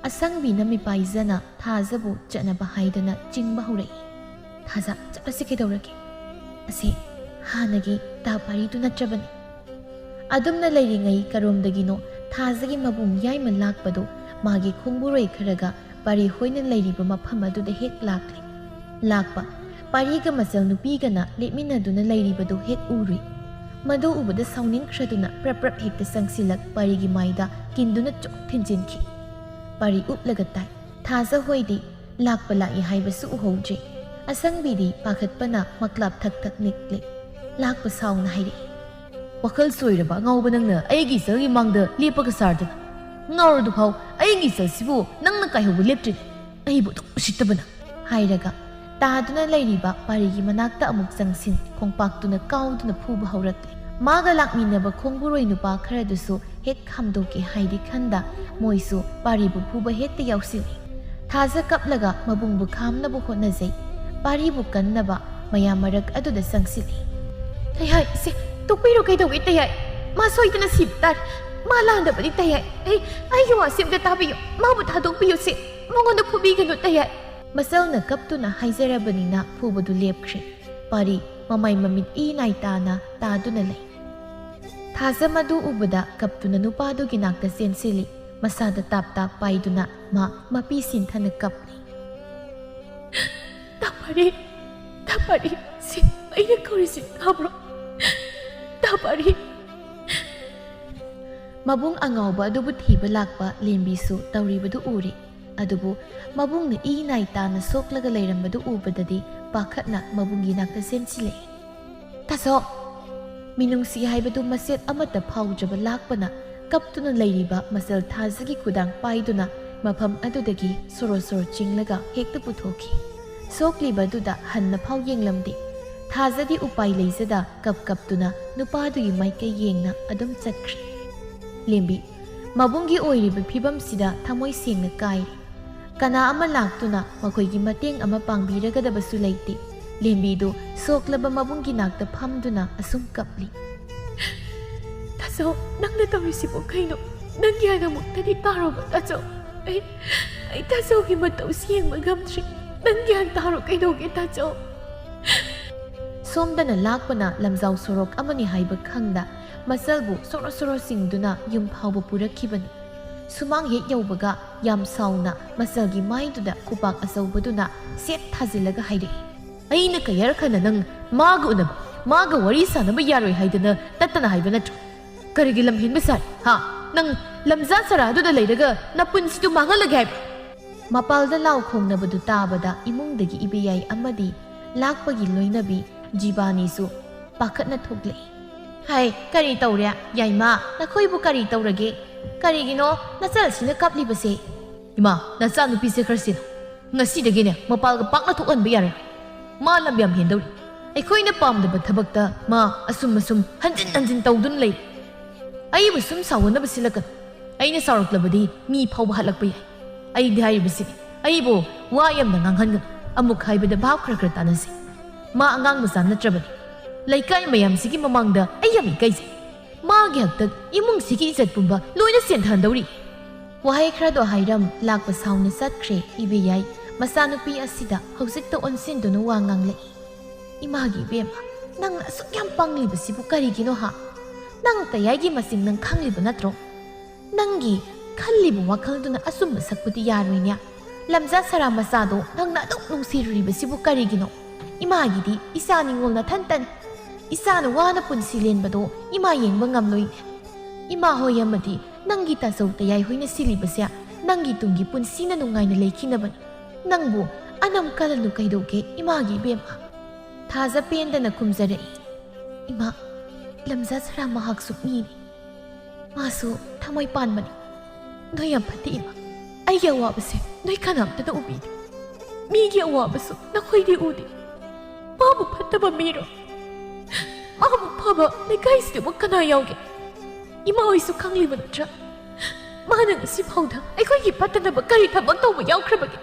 ꯑꯁꯪꯕꯤꯅ ꯃꯤꯄꯥꯏꯖꯅ ꯊꯥꯖꯕꯨ ꯆꯠꯅꯕ ꯍꯥꯏꯗꯨꯅ ꯆꯤꯡꯕ ꯍꯧꯔꯛꯏ꯫ "ꯊꯥꯖ, ꯆꯠꯂꯁꯤ ꯀꯩꯗꯧꯔꯒꯦ? ꯑꯁꯤ ꯍꯥꯟꯅꯒꯤ ꯇꯥ ꯄꯥꯔꯤꯗꯨ ꯅꯠꯇ꯭ꯔꯕꯅꯤ?" ꯑꯗꯨꯝꯅ ꯂꯩꯔꯤꯉꯩ ꯀꯔꯣꯝꯗꯒꯤꯅꯣ ꯊꯥꯖꯒꯤ ꯃꯕꯨꯡ ꯌꯥꯏꯃ ꯂꯥꯛꯄꯗꯨ ꯃꯥꯒꯤ ꯈꯣꯡꯕꯨꯔꯣꯏ ꯈꯔꯒ ꯄꯥꯔꯤ ꯍꯣꯏꯅ ꯂꯩꯔꯤꯕ ꯃꯐꯝ ꯑꯗꯨꯗ ꯍꯦꯛ ꯂꯥꯛꯂꯦ꯫ ꯂꯥꯛꯄ ꯄꯥꯔꯤꯒ ꯃꯆꯜ ꯅꯨꯄꯤꯒꯅ ꯂꯦꯞꯃꯤꯟꯅꯗꯨꯅ ꯂꯩꯔꯤꯕꯗꯨ ꯍꯦꯛ ꯎꯔꯨꯏ꯫ ꯃꯗꯨ ꯎꯕꯗ ꯁꯥꯎꯅꯤꯡꯈ꯭ꯔꯗꯨꯅ ꯄ꯭ꯔꯞ ꯄ꯭ꯔꯞ ꯍꯦꯛꯇ ꯆꯪꯁꯤꯜꯂꯛ ꯄꯥꯔꯤꯒꯤ ꯃꯥꯏꯗ ꯀꯤꯟꯗꯨꯅ ꯆꯣꯛ ꯊꯤꯟꯖꯤꯟꯈꯤ꯫ ꯄꯥꯔꯤ ꯎꯞꯂꯒ ꯇꯥꯏ꯫ ꯊꯥꯖ ꯍꯣꯏꯗꯤ ꯂꯥꯛꯄ ꯂꯥꯛꯏ ꯍꯥꯏꯕꯁꯨ ꯎꯍꯧꯗ꯭ꯔꯤ꯫ ꯑꯁꯪꯕꯤꯗꯤ ꯄꯥꯈꯠꯄꯅ ꯃꯀ꯭ꯂꯥꯞ ꯊꯛ ꯊꯛ ꯅꯤꯛꯂꯤ꯫ ꯂꯥꯛꯄ ꯁꯥꯎꯅ ꯍꯥꯏꯔꯛꯏ꯫ "ꯋꯥꯈꯜ ꯁꯣꯏꯔꯕ ꯑꯉꯥꯎꯕ ꯅꯪꯅ ꯑꯩꯒꯤ ꯏꯆꯜꯒꯤ ꯃꯥꯡꯗ ꯂꯦꯞꯄꯒ ꯁꯥꯔꯗꯅ꯫ ꯉꯥꯎꯔꯗꯨ ꯐꯥꯎ ꯑꯩꯒꯤ ꯏꯆꯜꯁꯤꯕꯨ ꯅꯪꯅ ꯀꯥꯏꯍꯧꯕ ꯂꯦꯞꯇ꯭ꯔꯤꯅꯦ꯫ ꯑꯩꯕꯨ ꯑꯗꯨꯛ ꯎꯁꯤꯠꯇꯕꯅ!" ꯍꯥꯏꯔꯒ ꯇꯥꯗꯨꯅ ꯂꯩꯔꯤꯕ ꯄꯥꯔꯤꯒꯤ ꯃꯅꯥꯛꯇ ꯑꯃꯨꯛ ꯆꯪꯁꯤꯟ ꯈꯣꯡꯄꯥꯛꯇꯨꯅ ꯀꯥꯎꯗꯨꯅ ꯐꯨꯕ ꯍꯧꯔꯛꯂꯦ꯫ ꯃꯥꯒ ꯂꯥꯛꯃꯤꯟꯅꯕ ꯈꯣꯡꯕꯨꯔꯣꯏ ꯅꯨꯄꯥ ꯈꯔꯗꯨꯁꯨ ꯍꯦꯛ ꯈꯥꯝꯗꯣꯛꯀꯦ ꯍꯥꯏꯗꯤ ꯈꯟꯗ ꯃꯣꯏꯁꯨ ꯄꯥꯔꯤꯕꯨ ꯐꯨꯕ ꯍꯦꯛꯇ ꯌꯥꯎꯁꯤꯜꯂꯤ꯫ ꯊꯥꯖ ꯀꯞꯂꯒ ꯃꯕꯨꯡꯕꯨ ꯈꯥꯝꯅꯕ ꯍꯣꯠꯅꯖꯩ꯫ ꯄꯥꯔꯤꯕꯨ ꯀꯟꯅꯕ ꯃꯌꯥꯝ ꯃꯔꯛ ꯑꯗꯨꯗ ꯆꯪꯁꯤꯜꯂꯤ꯫ "ꯇꯌꯥꯏ, ꯏꯆꯦ, ꯇꯣꯛꯄꯤꯔꯣ, ꯀꯩꯗꯧꯏ ꯇꯌꯥꯏ? ꯃꯥ ꯁꯣꯏꯗꯅ ꯁꯤꯕ ꯇꯥꯔꯦ꯫ ꯃꯥ ꯂꯥꯟꯗꯕꯅꯤ ꯇꯌꯥꯏ꯫ ꯑꯩ, ꯑꯩꯒꯤ ꯋꯥꯁꯤ ꯑꯝꯇ ꯇꯥꯕꯤꯌꯨ꯫ ꯃꯥꯕꯨ ꯊꯥꯗꯣꯛꯄꯤꯌꯨ ꯁꯦ꯫ ꯃꯉꯣꯟꯗ ꯐꯨꯕꯤꯒꯅꯨ ꯇꯌꯥꯏ꯫" ꯃꯆꯜꯅ ꯀꯞꯇꯨꯅ ꯍꯥꯏꯖꯔꯕꯅꯤꯅ ꯐꯨꯕꯗꯨ ꯂꯦꯞꯈ꯭ꯔꯦ꯫ ꯄꯥꯔꯤ ꯃꯃꯥꯏ ꯃꯃꯤꯠ ꯏ ꯅꯥꯏ ꯇꯥꯅ ꯇꯥꯗꯨꯅ ꯂꯩ꯫ ꯊꯥꯖ ꯃꯗꯨ ꯎꯕꯗ ꯀꯞꯇꯨꯅ ꯅꯨꯄꯥꯗꯨꯒꯤ ꯅꯥꯛꯇ ꯆꯦꯟꯁꯤꯜꯂꯤ꯫ ꯃꯁꯥꯗ ꯇꯥꯞ ꯇꯥꯞ ꯄꯥꯏꯗꯨꯅ ꯃꯥ ꯃꯄꯤ ꯁꯤꯟꯊꯅ ꯀꯞꯂꯤ꯫ "ꯇꯥ ꯄꯥꯔꯤ, ꯇꯥ ꯄꯥꯔꯤ, ꯁꯤ ꯑꯩꯅ ꯀꯧꯔꯤꯁꯤ ꯇꯥꯕ꯭ꯔꯣ? ꯇꯥ ꯄꯥꯔꯤ!" ꯃꯕꯨꯡ ꯑꯉꯥꯎꯕ ꯑꯗꯨꯕꯨ ꯊꯤꯕ ꯂꯥꯛꯄ ꯂꯦꯝꯕꯤꯁꯨ ꯇꯧꯔꯤꯕꯗꯨ ꯎꯔꯦ꯫ ꯑꯗꯨꯕꯨ ꯃꯕꯨꯡꯅ ꯏ ꯅꯥꯏ ꯇꯥꯅ ꯁꯣꯛꯂꯒ ꯂꯩꯔꯝꯕꯗꯨ ꯎꯕꯗꯗꯤ ꯄꯥꯈꯠꯅ ꯃꯕꯨꯡꯒꯤ ꯅꯥꯛꯇ ꯆꯦꯟꯁꯤꯜꯂꯛꯏ꯫ "ꯇꯥꯆꯧ!" ꯃꯤꯅꯨꯡꯁꯤ ꯍꯥꯏꯕꯗꯨ ꯃꯆꯦꯠ ꯑꯃꯠꯇ ꯐꯥꯎꯗ꯭ꯔꯕ ꯂꯥꯛꯄꯅ ꯀꯞꯇꯨꯅ ꯂꯩꯔꯤꯕ ꯃꯆꯜ ꯊꯥꯖꯒꯤ ꯈꯨꯗꯥꯡ ꯄꯥꯏꯗꯨꯅ ꯃꯐꯝ ꯑꯗꯨꯗꯒꯤ ꯁꯣꯔꯣ ꯁꯣꯔꯣ ꯆꯤꯡꯂꯒ ꯍꯦꯛꯇ ꯄꯨꯊꯣꯛꯈꯤ꯫ ꯁꯣꯛꯂꯤꯕ ꯑꯗꯨꯗ ꯍꯟꯅ ꯐꯥꯎ ꯌꯦꯡꯂꯝꯗꯦ꯫ ꯊꯥꯖꯗꯤ ꯎꯄꯥꯏ ꯂꯩꯖꯗ ꯀꯞ ꯀꯞꯇꯨꯅ ꯅꯨꯄꯥꯗꯨꯒꯤ ꯃꯥꯏꯀꯩ ꯌꯦꯡꯅ ꯑꯗꯨꯝ ꯆꯠꯈ꯭ꯔꯦ꯫ ꯂꯦꯝꯕꯤ, ꯃꯕꯨꯡꯒꯤ ꯑꯣꯏꯔꯤꯕ ꯐꯤꯕꯝꯁꯤꯗ ꯊꯃꯣꯏ ꯁꯦꯡꯅ ꯀꯥꯏꯔꯦ꯫ ꯀꯅꯥ ꯑꯃ ꯂꯥꯛꯇꯨꯅ ꯃꯈꯣꯏꯒꯤ ꯃꯇꯦꯡ ꯑꯃ ꯄꯥꯡꯕꯤꯔꯒꯗꯕꯁꯨ ꯂꯩꯇꯦ꯫ ꯂꯦꯝꯕꯤꯗꯨ ꯁꯣꯛꯂꯕ ꯃꯕꯨꯡꯒꯤ ꯅꯥꯛꯇ ꯐꯝꯗꯨꯅ ꯑꯁꯨꯝ ꯀꯞꯂꯤ꯫ ꯇꯥꯆꯧ, ꯅꯪꯅ ꯇꯧꯔꯤꯁꯤꯕꯨ ꯀꯩꯅꯣ? ꯅꯪ ꯒ꯭ꯌꯥꯟ ꯑꯃꯨꯛꯇꯗꯤ ꯇꯥꯔꯣꯕ, ꯇꯥꯆꯧ꯫ ꯑꯩ, ꯑꯩ ꯇꯥꯆꯧꯒꯤ ꯃꯇꯧꯁꯤ ꯌꯦꯡꯕ ꯉꯝꯗ꯭ꯔꯦ꯫ ꯅꯪ ꯒ꯭ꯌꯥꯟ ꯇꯥꯔꯣ, ꯀꯩꯗꯧꯒꯦ, ꯇꯥꯆꯧ? ꯁꯣꯝꯗꯅ ꯂꯥꯛꯄꯅ ꯂꯝꯖꯥꯎ ꯁꯣꯔꯣꯛ ꯑꯃꯅꯤ ꯍꯥꯏꯕ ꯈꯪꯗ ꯃꯆꯜꯕꯨ ꯁꯣꯔꯣ ꯁꯣꯔꯣ ꯆꯤꯡꯗꯨꯅ ꯌꯨꯝ ꯐꯥꯎꯕ ꯄꯨꯔꯛꯈꯤꯕꯅꯤ꯫ ꯁꯨꯃꯥꯡ ꯍꯦꯛ ꯌꯧꯕꯒ ꯌꯥꯝ ꯁꯥꯎꯅ ꯃꯆꯜꯒꯤ ꯃꯥꯏꯗꯨꯗ ꯈꯨꯄꯥꯛ ꯑꯆꯧꯕꯗꯨꯅ ꯁꯦꯠ ꯊꯥꯖꯤꯜꯂꯒ ꯍꯥꯏꯔꯛꯏ꯫ ꯑꯩꯅ ꯀꯌꯥꯔꯛ ꯍꯟꯅ ꯅꯪ ꯃꯥꯒ ꯎꯅꯕ, ꯃꯥꯒ ꯋꯥꯔꯤ ꯁꯥꯟꯅꯕ ꯌꯥꯔꯣꯏ ꯍꯥꯏꯗꯅ ꯇꯠꯇꯅ ꯍꯥꯏꯕ ꯅꯠꯇ꯭ꯔꯣ? ꯀꯔꯤꯒꯤ ꯂꯝꯍꯦꯟꯕ ꯁꯥꯔꯤ? ꯍꯥ? ꯅꯪ ꯂꯝꯖꯥ ꯁꯔꯥꯗꯨꯗ ꯂꯩꯔꯒ ꯅꯄꯨꯟꯁꯤꯗꯨ ꯃꯥꯡꯍꯜꯂꯒꯦ ꯍꯥꯏꯕ꯭ꯔꯣ? ꯃꯄꯥꯜꯗ ꯂꯥꯎ ꯈꯣꯡꯅꯕꯗꯨ ꯇꯥꯕꯗ ꯏꯃꯨꯡꯗꯒꯤ ꯏꯕꯦꯌꯥꯏ ꯑꯃꯗꯤ ꯂꯥꯛꯄꯒꯤ ꯂꯣꯏꯅꯕꯤ ꯖꯤꯕꯥꯅꯤꯁꯨ ꯄꯥꯈꯠꯅ ꯊꯣꯛꯂꯛꯏ꯫ ꯍꯥꯏ, ꯀꯔꯤ ꯇꯧꯔꯦ? ꯌꯥꯏꯃ, ꯅꯈꯣꯏꯕꯨ ꯀꯔꯤ ꯇꯧꯔꯒꯦ? ꯀꯔꯤꯒꯤꯅꯣ ꯅꯆꯜꯁꯤꯅ ꯀꯞꯂꯤꯕꯁꯦ? ꯏꯃꯥ, ꯅꯆꯥꯅꯨꯄꯤꯁꯦ ꯈꯔ ꯁꯦꯟꯅꯧ꯫ ꯉꯁꯤꯗꯒꯤꯅꯦ ꯃꯄꯥꯜꯒ ꯄꯥꯛꯅ ꯊꯣꯛꯍꯟꯕ ꯌꯥꯔꯣꯏ꯫ ꯃꯥ ꯂꯝ ꯌꯥꯝ ꯍꯦꯟꯗꯧꯔꯤ꯫ ꯑꯩꯈꯣꯏꯅ ꯄꯥꯝꯗꯕ ꯊꯕꯛꯇ ꯃꯥ ꯑꯁꯨꯝ ꯑꯁꯨꯝ ꯍꯟꯖꯤꯟ ꯍꯟꯖꯤꯟ ꯇꯧꯗꯨꯅ ꯂꯩ꯫ ꯑꯩꯕꯨ ꯁꯨꯝ ꯁꯥꯎꯍꯟꯅꯕ ꯁꯤꯜꯂꯛꯀꯅꯨ꯫ ꯑꯩꯅ ꯁꯥꯎꯔꯛꯂꯕꯗꯤ ꯃꯤ ꯐꯥꯎꯕ ꯍꯥꯠꯂꯛꯄ ꯌꯥꯏ꯫ ꯑꯩꯗꯤ ꯍꯥꯏꯔꯤꯕꯁꯤꯅꯤ, ꯑꯩꯕꯨ ꯋꯥ ꯌꯥꯝꯅ ꯉꯥꯡꯍꯟꯒꯅꯨ꯫ ꯑꯃꯨꯛ ꯍꯥꯏꯕꯗ ꯚꯥꯞ ꯈꯔ ꯈꯔ ꯇꯥꯅꯁꯤ꯫ ꯃꯥ ꯑꯉꯥꯡ ꯃꯆꯥ ꯅꯠꯇ꯭ꯔꯕꯅꯤ꯫ ꯂꯩꯀꯥꯏ ꯃꯌꯥꯝꯁꯤꯒꯤ ꯃꯃꯥꯡꯗ ꯑꯩ ꯌꯥꯝ ꯏꯀꯥꯏꯖꯩ꯫ ꯃꯥꯒꯤ ꯍꯥꯛꯇꯛ ꯏꯃꯨꯡꯁꯤꯒꯤ ꯏꯖꯠ ꯄꯨꯝꯕ ꯂꯣꯏꯅ ꯁꯦꯟꯊꯍꯟꯗꯧꯔꯤ꯫ ꯋꯥꯍꯩ ꯈꯔꯗꯣ ꯍꯥꯏꯔꯝ ꯂꯥꯛꯄ ꯁꯥꯎꯅ ꯆꯠꯈ꯭ꯔꯦ ꯏꯕꯦꯌꯥꯏ꯫ ꯃꯆꯥꯅꯨꯄꯤ ꯑꯁꯤꯗ ꯍꯧꯖꯤꯛꯇ ꯑꯣꯟꯁꯤꯟꯗꯨꯅ ꯋꯥ ꯉꯥꯡꯂꯛꯏ꯫ ꯏꯃꯥꯒꯤ ꯏꯕꯦꯝꯃ, ꯅꯪꯅ ꯑꯁꯨꯛ ꯌꯥꯝ ꯄꯪꯂꯤꯕꯁꯤꯕꯨ ꯀꯔꯤꯒꯤꯅꯣ ꯍꯥ? ꯅꯪ ꯇꯌꯥꯏꯒꯤ ꯃꯁꯤꯡ ꯅꯪ ꯈꯪꯂꯤꯕ ꯅꯠꯇ꯭ꯔꯣ? ꯅꯪꯒꯤ ꯈꯜꯂꯤꯕ ꯋꯥꯈꯜꯗꯨꯅ ꯑꯆꯨꯝꯕ ꯁꯛꯄꯗꯤ ꯌꯥꯔꯣꯏꯅꯦ꯫ ꯂꯝꯖꯥ ꯁꯔꯥ ꯃꯆꯥꯗꯣ ꯅꯪꯅ ꯑꯗꯨꯛ ꯅꯨꯡꯁꯤꯔꯨꯔꯤꯕꯁꯤꯕꯨ ꯀꯔꯤꯒꯤꯅꯣ? ꯏꯃꯥꯒꯤꯗꯤ ꯏꯆꯥ ꯅꯤꯉꯣꯜ ꯅꯊꯟꯇꯅꯤ꯫ ꯏꯆꯥꯅ ꯋꯥꯅ ꯄꯨꯟꯁꯤ ꯂꯦꯟꯕꯗꯣ ꯏꯃꯥ ꯌꯦꯡꯕ ꯉꯝꯂꯣꯏꯅꯦ꯫ ꯏꯃꯥ ꯍꯣꯏ ꯑꯃꯗꯤ ꯅꯪꯒꯤ ꯇꯥꯆꯧ ꯇꯌꯥꯏ ꯍꯣꯏꯅ ꯁꯤꯜꯂꯤꯕꯁꯦ ꯅꯪꯒꯤ ꯇꯨꯡꯒꯤ ꯄꯨꯟꯁꯤꯅ ꯅꯨꯡꯉꯥꯏꯅ ꯂꯩꯈꯤꯅꯕꯅꯤ꯫ ꯅꯪꯕꯨ ꯑꯅꯝ ꯀꯜꯂꯅꯨ ꯀꯩꯗꯧꯒꯦ ꯏꯃꯥꯒꯤ ꯏꯕꯦꯝꯃ꯫ ꯊꯥꯖ ꯄꯦꯟꯗꯅ ꯈꯨꯝꯖꯔꯛꯏ꯫ ꯏꯃꯥ, ꯂꯝꯖꯥ ꯁꯔꯥ ꯃꯍꯥꯛꯁꯨ ꯃꯤꯅꯤ꯫ ꯃꯥꯁꯨ ꯊꯃꯣꯏ ꯄꯥꯟꯕꯅꯤ꯫ ꯅꯣꯏ ꯌꯥꯝ ꯐꯠꯇꯦ ꯏꯃꯥ꯫ ꯑꯩꯒꯤ ꯑꯋꯥꯕꯁꯦ ꯅꯣꯏ ꯀꯅꯥꯝꯇꯅ ꯎꯕꯤꯗꯦ꯫ ꯃꯤꯒꯤ ꯑꯋꯥꯕꯁꯨ ꯅꯈꯣꯏꯗꯤ ꯎꯗꯦ꯫ ꯃꯥꯕꯨ ꯐꯠꯇꯕ ꯃꯤꯔꯣ? ꯃꯥꯕꯨ ꯐꯕ ꯂꯩꯀꯥꯏꯁꯤꯗꯕꯨ ꯀꯅꯥ ꯌꯥꯎꯒꯦ? ꯏꯃꯥ ꯍꯣꯏꯁꯨ ꯈꯪꯂꯤꯕ ꯅꯠꯇ꯭ꯔꯥ? ꯃꯥꯅ ꯉꯁꯤ ꯐꯥꯎꯗ ꯑꯩꯈꯣꯏꯒꯤ ꯐꯠꯇꯅꯕ ꯀꯔꯤ ꯊꯕꯛ ꯇꯧꯕ ꯌꯥꯎꯈ꯭ꯔꯕꯒꯦ?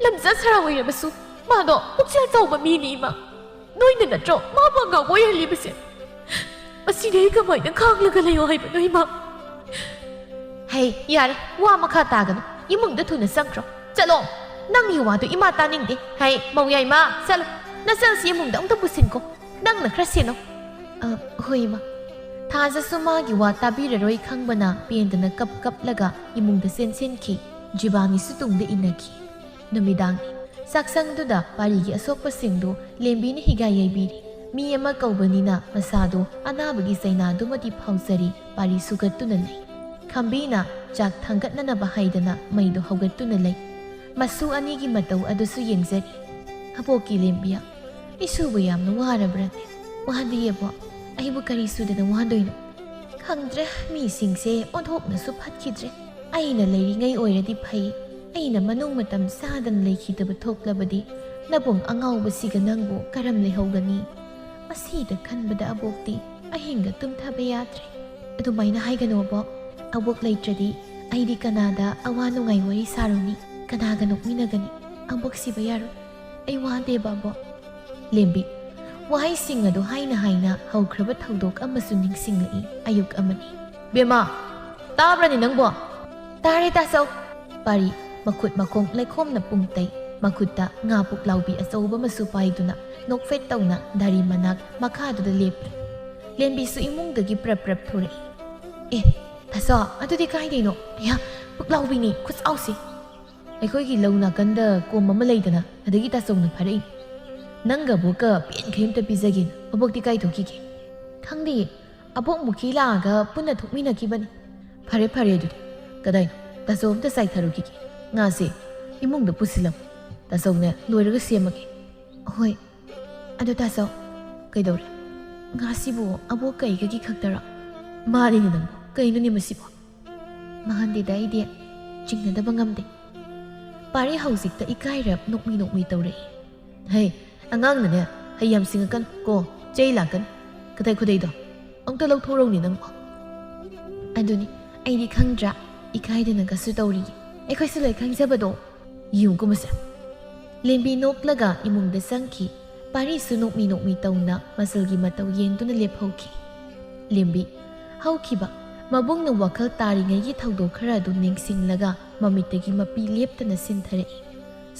ꯂꯝꯖꯥ ꯁꯔꯥ ꯑꯣꯏꯔꯕꯁꯨ ꯃꯥꯗꯣ ꯄꯨꯛꯆꯦꯜ ꯆꯥꯎꯕ ꯃꯤꯅꯤ ꯏꯃꯥ꯫ ꯅꯣꯏꯅ ꯅꯠꯇ꯭ꯔꯣ ꯃꯥꯕꯨ ꯑꯉꯥꯎꯕ ꯑꯣꯏꯍꯜꯂꯤꯕꯁꯦ? ꯁꯤꯗꯤ ꯑꯩ ꯀꯃꯥꯏꯅ ꯈꯥꯡꯂꯒ ꯂꯩꯌꯣ ꯍꯥꯏꯕꯅꯣ, ꯏꯃꯥ? ꯍꯩ, ꯌꯥꯔꯦ, ꯋꯥ ꯃꯈꯥ ꯇꯥꯒꯅꯨ꯫ ꯏꯃꯨꯡꯗ ꯊꯨꯅ ꯆꯪꯈ꯭ꯔꯣ꯫ ꯆꯠꯂꯣ꯫ ꯅꯪꯒꯤ ꯋꯥꯗꯨ ꯏꯃꯥ ꯇꯥꯅꯤꯡꯗꯦ꯫ ꯍꯩ, ꯃꯧ ꯌꯥꯏꯃ, ꯆꯠꯂꯣ꯫ ꯅꯆꯜꯁꯤ ꯏꯃꯨꯡꯗ ꯑꯃꯨꯛꯇ ꯄꯨꯁꯤꯟꯈꯣ꯫ ꯅꯪꯅ ꯈꯔ ꯁꯦꯟꯅꯧ꯫ ꯑ, ꯍꯣꯏ, ꯏꯃꯥ꯫ ꯊꯥꯖꯁꯨ ꯃꯥꯒꯤ ꯋꯥ ꯇꯥꯕꯤꯔꯔꯣꯏ ꯈꯪꯕꯅ ꯄꯦꯟꯗꯅ ꯀꯞ ꯀꯞꯂꯒ ꯏꯃꯨꯡꯗ ꯆꯦꯟꯁꯤꯟꯈꯤ꯫ ꯖꯤꯕꯥꯅꯤꯁꯨ ꯇꯨꯡꯗ ꯏꯟꯅꯈꯤ꯫ ꯅꯨꯃꯤꯗꯥꯡꯅꯤ꯫ ꯆꯥꯛꯁꯪꯗꯨꯗ ꯄꯥꯔꯤꯒꯤ ꯑꯁꯣꯛꯄꯁꯤꯡꯗꯨ ꯂꯦꯝꯕꯤꯅ ꯍꯤꯒꯥꯏ ꯌꯩꯕꯤꯔꯤ꯫ ꯃꯤ ꯑꯃ ꯀꯧꯕꯅꯤꯅ ꯃꯁꯥꯗꯨ ꯑꯅꯥꯕꯒꯤ ꯆꯩꯅꯥꯗꯨꯃꯗꯤ ꯐꯥꯎꯖꯔꯤ, ꯄꯥꯔꯤ ꯁꯨꯒꯠꯇꯨꯅ ꯂꯩ꯫ ꯈꯝꯕꯤꯅ ꯆꯥꯛ ꯊꯥꯡꯒꯠꯅꯅꯕ ꯍꯥꯏꯗꯅ ꯃꯩꯗꯨ ꯍꯧꯒꯠꯇꯨꯅ ꯂꯩ꯫ ꯃꯁꯨ ꯑꯅꯤꯒꯤ ꯃꯇꯧ ꯑꯗꯨꯁꯨ ꯌꯦꯡꯖꯔꯤ꯫ "ꯑꯕꯣꯛꯀꯤ ꯂꯦꯝꯕꯤꯌꯥ, ꯏꯁꯨꯕꯨ ꯌꯥꯝꯅ ꯋꯥꯔꯕ꯭ꯔꯅꯦ?" "ꯋꯥꯗꯤꯌꯦꯕꯣ, ꯑꯩꯕꯨ ꯀꯔꯤ ꯁꯨꯗꯅ ꯋꯥꯗꯣꯏꯅꯣ? ꯈꯪꯗ꯭ꯔꯦ, ꯃꯤꯁꯤꯡꯁꯦ ꯑꯣꯟꯊꯣꯛꯅꯁꯨ ꯐꯠꯈꯤꯗ꯭ꯔꯦ꯫ ꯑꯩꯅ ꯂꯩꯔꯤꯉꯩ ꯑꯣꯏꯔꯗꯤ ꯐꯩ, ꯑꯩꯅ ꯃꯅꯨꯡ ꯃꯇꯝ ꯆꯥꯗꯅ ꯂꯩꯈꯤꯗꯕ ꯊꯣꯛꯂꯕꯗꯤ ꯅꯕꯨꯡ ꯑꯉꯥꯎꯕꯁꯤꯒ ꯅꯪꯕꯨ ꯀꯔꯝ ꯂꯩꯍꯧꯒꯅꯤ? ꯃꯁꯤꯗ ꯈꯟꯕꯗ ꯑꯕꯣꯛꯇꯤ ꯑꯍꯤꯡꯒ ꯇꯨꯝꯊꯕ ꯌꯥꯗ꯭ꯔꯦ꯫" "ꯑꯗꯨꯃꯥꯏꯅ ꯍꯥꯏꯒꯅꯨ ꯑꯕꯣꯛ꯫ ꯑꯕꯣꯛ ꯂꯩꯇ꯭ꯔꯗꯤ ꯑꯩꯗꯤ ꯀꯅꯥꯗ ꯑꯋꯥ ꯅꯨꯡꯉꯥꯏ ꯋꯥꯔꯤ ꯁꯥꯔꯨꯅꯤ? ꯀꯅꯥꯒ ꯅꯣꯛꯃꯤꯟꯅꯒꯅꯤ? ꯑꯕꯣꯛ ꯁꯤꯕ ꯌꯥꯔꯣꯏ꯫ ꯑꯩ ꯋꯥꯗꯦꯕ ꯑꯕꯣꯛ꯫" ꯂꯦꯝꯕꯤ꯫ ꯋꯥꯍꯩꯁꯤꯡ ꯑꯗꯨ ꯍꯥꯏꯅ ꯍꯥꯏꯅ ꯍꯧꯈ꯭ꯔꯕ ꯊꯧꯗꯣꯛ ꯑꯃꯁꯨ ꯅꯤꯡꯁꯤꯡꯂꯛꯏ꯫ ꯑꯌꯨꯛ ꯑꯃꯅꯤ꯫ "ꯕꯦꯝꯃ, ꯇꯥꯕ꯭ꯔꯅꯦ ꯅꯪꯕꯣ?" "ꯇꯥꯔꯦ ꯇꯥꯆꯧ꯫" ꯄꯥꯔꯤ ꯃꯈꯨꯠ ꯃꯈꯣꯡ ꯂꯩꯈꯣꯝꯅ ꯄꯨꯡꯇꯩ, ꯃꯈꯨꯠꯇ ꯉꯥ ꯄꯨꯛꯂꯥꯎꯕꯤ ꯑꯆꯧꯕ ꯑꯃꯁꯨ ꯄꯥꯏꯗꯨꯅ ꯅꯣꯛꯐꯦꯠ ꯇꯧꯅ ꯗꯥꯔꯤ ꯃꯅꯥꯛ ꯃꯈꯥꯗꯨꯗ ꯂꯦꯞꯂꯤ꯫ ꯂꯦꯝꯕꯤꯁꯨ ꯏꯃꯨꯡꯗꯒꯤ ꯄ꯭ꯔꯞ ꯄ꯭ꯔꯞ ꯊꯣꯔꯛꯏ꯫ "ꯑꯦ, ꯇꯥꯆꯧ, ꯑꯗꯨꯗꯤ ꯀꯥꯏꯗꯩꯅꯣ? ꯑꯌꯥ, ꯄꯨꯛꯂꯥꯎꯕꯤꯅꯤ, ꯈꯨꯠꯆꯥꯎꯁꯦ!" "ꯑꯩꯈꯣꯏꯒꯤ ꯂꯧ ꯅꯥꯀꯟꯗ ꯀꯣꯝ ꯑꯃ ꯂꯩꯗꯅ, ꯑꯗꯒꯤ ꯇꯥꯆꯧꯅ ꯐꯥꯔꯛꯏ꯫ ꯅꯪꯒ ꯑꯕꯣꯛꯀ ꯄꯦꯟꯈꯩ ꯑꯝꯇ ꯄꯤꯖꯒꯦꯅ꯫ ꯑꯕꯣꯛꯇꯤ ꯀꯥꯏ ꯊꯣꯛꯈꯤꯒꯦ?" "ꯈꯪꯗꯦ, ꯑꯕꯣꯛ ꯃꯨꯈꯤ ꯂꯥꯛꯑꯒ ꯄꯨꯟꯅ ꯊꯣꯛꯃꯤꯟꯅꯈꯤꯕꯅꯤ꯫" "ꯐꯔꯦ, ꯐꯔꯦ ꯑꯗꯨꯗꯤ꯫ ꯀꯗꯥꯏꯅꯣ? ꯇꯥꯆꯧ ꯑꯝꯇ ꯆꯥꯏꯊꯔꯨꯈꯤꯒꯦ꯫ ꯉꯥꯁꯦ ꯏꯃꯨꯡꯗ ꯄꯨꯁꯤꯜꯂꯝꯃꯨ꯫ ꯇꯥꯆꯧꯅꯦ ꯂꯣꯏꯔꯒ ꯁꯦꯝꯃꯒꯦ꯫" "ꯍꯣꯏ꯫ ꯑꯗꯨ ꯇꯥꯆꯧ꯫" "ꯀꯩꯗꯧꯔꯦ?" "ꯉꯥꯁꯤꯕꯨ ꯑꯕꯣꯛ ꯀꯩꯒꯒꯤ ꯈꯛꯇꯔꯣ?" "ꯃꯥꯅꯤꯅꯦ ꯅꯪꯕꯣ꯫ ꯀꯩꯅꯣꯅꯦ ꯃꯁꯤꯕꯣ?" "ꯃꯥꯟꯗꯦꯗ ꯑꯩꯗꯤ꯫ ꯆꯤꯡꯅꯗꯕ ꯉꯝꯗꯦ꯫" ꯄꯥꯔꯤ ꯍꯧꯖꯤꯛꯇ ꯏꯀꯥꯏꯔꯞ ꯅꯣꯛꯃꯤ ꯅꯣꯛꯃꯤ ꯇꯧꯔꯛꯏ꯫ "ꯍꯩ, ꯑꯉꯥꯡꯅꯅꯦ ꯍꯩ ꯌꯥꯝ ꯁꯤꯡꯉꯛꯀꯅꯨ ꯀꯣ, ꯆꯩ ꯂꯥꯛꯀꯅꯤ꯫ ꯀꯗꯥꯏ ꯈꯨꯗꯩꯗꯣ? ꯑꯃꯨꯛꯇ ꯂꯧꯊꯣꯔꯛꯎꯅꯦ ꯅꯪꯕꯣ꯫" "ꯑꯗꯨꯅꯤ, ꯑꯩꯗꯤ ꯈꯪꯗ꯭ꯔꯥ, ꯏꯀꯥꯏꯗꯅꯒꯁꯨ ꯇꯧꯔꯤꯌꯦ꯫ ꯑꯩꯈꯣꯏꯁꯨ ꯂꯣꯏ ꯈꯪꯖꯕꯗꯣ꯫" "ꯌꯦꯡꯉꯨꯀꯣ ꯃꯁꯦ꯫" ꯂꯦꯝꯕꯤ ꯅꯣꯛꯂꯒ ꯏꯃꯨꯡꯗ ꯆꯪꯈꯤ꯫ ꯄꯥꯔꯤꯁꯨ ꯅꯣꯛꯃꯤ ꯅꯣꯛꯃꯤ ꯇꯧꯅ ꯃꯆꯜꯒꯤ ꯃꯇꯧ ꯌꯦꯡꯗꯨꯅ ꯂꯦꯞꯍꯧꯈꯤ꯫ ꯂꯦꯝꯕꯤ, ꯍꯧꯈꯤꯕ ꯃꯕꯨꯡꯅ ꯋꯥꯈꯜ ꯇꯥꯔꯤꯉꯩꯒꯤ ꯊꯧꯗꯣꯛ ꯈꯔ ꯑꯗꯨ ꯅꯤꯡꯁꯤꯡꯂꯒ ꯃꯃꯤꯠꯇꯒꯤ ꯃꯄꯤ ꯂꯦꯞꯇꯅ ꯁꯤꯟꯊꯔꯛꯏ꯫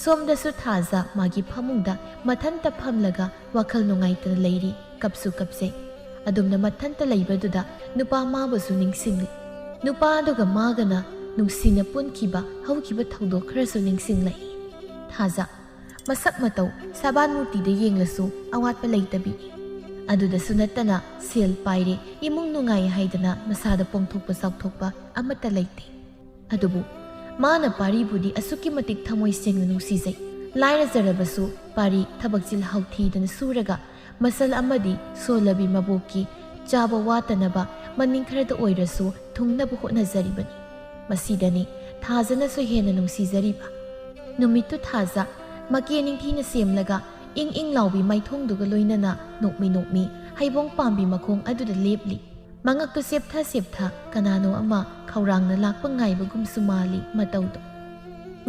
ꯁꯣꯝꯗꯁꯨ ꯊꯥꯖ ꯃꯥꯒꯤ ꯐꯃꯨꯡꯗ ꯃꯊꯟꯇ ꯐꯝꯂꯒ ꯋꯥꯈꯜ ꯅꯨꯡꯉꯥꯏꯇꯅ ꯂꯩꯔꯤ, ꯀꯞꯁꯨ ꯀꯞꯆꯩ꯫ ꯑꯗꯨꯝꯅ ꯃꯊꯟꯇ ꯂꯩꯕꯗꯨꯗ ꯅꯨꯄꯥ ꯃꯥꯕꯨꯁꯨ ꯅꯤꯡꯁꯤꯡꯂꯤ꯫ ꯅꯨꯄꯥ ꯑꯗꯨꯒ ꯃꯥꯒꯅ ꯅꯨꯡꯁꯤꯅ ꯄꯨꯟꯈꯤꯕ ꯍꯧꯈꯤꯕ ꯊꯧꯗꯣꯛ ꯈꯔꯁꯨ ꯅꯤꯡꯁꯤꯡꯂꯛꯏ꯫ ꯊꯥꯖ, ꯃꯁꯛ ꯃꯇꯧ ꯁꯕꯥꯟ ꯃꯨꯔꯇꯤꯗ ꯌꯦꯡꯂꯁꯨ ꯑꯋꯥꯠꯄ ꯂꯩꯇꯕꯤꯅꯤ꯫ ꯑꯗꯨꯗꯁꯨ ꯅꯠꯇꯅ ꯁꯦꯜ ꯄꯥꯏꯔꯦ, ꯏꯃꯨꯡ ꯅꯨꯡꯉꯥꯏ ꯍꯥꯏꯗꯅ ꯃꯁꯥꯗ ꯄꯣꯡꯊꯣꯛꯄ ꯆꯥꯎꯊꯣꯛꯄ ꯑꯃꯠꯇ ꯂꯩꯇꯦ꯫ ꯑꯗꯨꯕꯨ ꯃꯥꯅ ꯄꯥꯔꯤꯕꯨꯗꯤ ꯑꯁꯨꯛꯀꯤ ꯃꯇꯤꯛ ꯊꯃꯣꯏ ꯁꯦꯡꯅ ꯅꯨꯡꯁꯤꯖꯩ꯫ ꯂꯥꯏꯔꯖꯔꯕꯁꯨ ꯄꯥꯔꯤ ꯊꯕꯛ ꯆꯤꯜꯍꯥꯎ ꯊꯤꯗꯅ ꯁꯨꯔꯒ ꯃꯁꯜ ꯑꯃꯗꯤ ꯁꯣꯜꯂꯕꯤ ꯃꯕꯣꯛꯀꯤ ꯆꯥꯕ ꯋꯥꯠꯇꯅꯕ ꯃꯅꯤꯡ ꯈꯔꯗ ꯑꯣꯏꯔꯁꯨ ꯊꯨꯡꯅꯕ ꯍꯣꯠꯅꯖꯔꯤꯕꯅꯤ꯫ ꯃꯁꯤꯗꯅꯤ ꯊꯥꯖꯅꯁꯨ ꯍꯦꯟꯅ ꯅꯨꯡꯁꯤꯖꯔꯤꯕ꯫ ꯅꯨꯃꯤꯠꯇꯨ ꯊꯥꯖ ꯃꯀꯦ ꯅꯤꯡꯊꯤꯅ ꯁꯦꯝꯂꯒ ꯏꯪ ꯏꯪ ꯂꯥꯎꯕꯤ ꯃꯥꯏꯊꯣꯡꯗꯨꯒ ꯂꯣꯏꯅꯅ ꯅꯣꯛꯃꯤ ꯅꯣꯛꯃꯤ ꯍꯩꯕꯣꯡ ꯄꯥꯝꯕꯤ ꯃꯈꯣꯡ ꯑꯗꯨꯗ ꯂꯦꯞꯂꯤ꯫ ꯃꯉꯛꯇꯨ ꯁꯦꯞꯊ ꯁꯦꯞꯊ ꯀꯅꯥꯅꯣ ꯑꯃ ꯈꯧꯔꯥꯡꯅ ꯂꯥꯛꯄ ꯉꯥꯏꯕꯒꯨꯝꯁꯨ ꯃꯥꯜꯂꯤ ꯃꯇꯧꯗꯣ꯫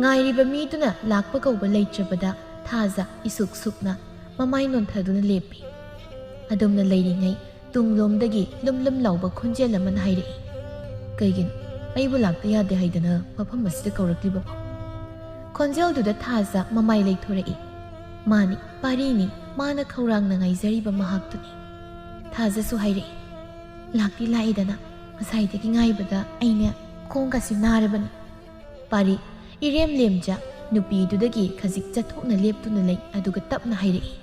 ꯉꯥꯏꯔꯤꯕ ꯃꯤꯗꯨꯅ ꯂꯥꯛꯄ ꯀꯧꯕ ꯂꯩꯇ꯭ꯔꯕꯗ ꯊꯥꯖ ꯏꯁꯨꯛ ꯁꯨꯛꯅ ꯃꯃꯥꯏ ꯅꯣꯟꯊꯗꯨꯅ ꯂꯦꯞꯄꯤ꯫ ꯑꯗꯨꯝꯅ ꯂꯩꯔꯤꯉꯩ ꯇꯨꯡꯂꯣꯝꯗꯒꯤ ꯂꯨꯝ ꯂꯨꯝ ꯂꯥꯎꯕ ꯈꯣꯟꯖꯦꯜ ꯑꯃꯅ ꯍꯥꯏꯔꯛꯏ, "ꯀꯩꯒꯤꯅꯣ? ꯑꯩꯕꯨ ꯂꯥꯛꯇ ꯌꯥꯗꯦ ꯍꯥꯏꯗꯅ ꯃꯐꯝ ꯑꯁꯤꯗ ꯀꯧꯔꯛꯂꯤꯕꯕꯣ?" ꯈꯣꯟꯖꯦꯜꯗꯨꯗ ꯊꯥꯖ ꯃꯃꯥꯏ ꯂꯩꯊꯣꯔꯛꯏ꯫ ꯃꯥꯅꯤ, ꯄꯥꯔꯤꯅꯤ, ꯃꯥꯅ ꯈꯧꯔꯥꯡꯅ ꯉꯥꯏꯖꯔꯤꯕ ꯃꯍꯥꯛꯇꯨꯅꯤ꯫ ꯊꯥꯖꯁꯨ ꯍꯥꯏꯔꯛꯏ, "ꯂꯥꯛꯇꯤ ꯂꯥꯛꯏꯗꯅ, ꯉꯁꯥꯏꯗꯒꯤ ꯉꯥꯏꯕꯗ ꯑꯩꯅꯦ ꯈꯣꯡꯒꯁꯤ ꯅꯥꯔꯕꯅꯤ꯫" ꯄꯥꯔꯤ ꯏꯔꯦꯝ ꯂꯦꯝꯖ ꯅꯨꯄꯤꯗꯨꯗꯒꯤ ꯈꯖꯤꯛ ꯆꯠꯊꯣꯛꯅ ꯂꯦꯞꯇꯨꯅ ꯂꯩ, ꯑꯗꯨꯒ ꯇꯞꯅ ꯍꯥꯏꯔꯛꯏ,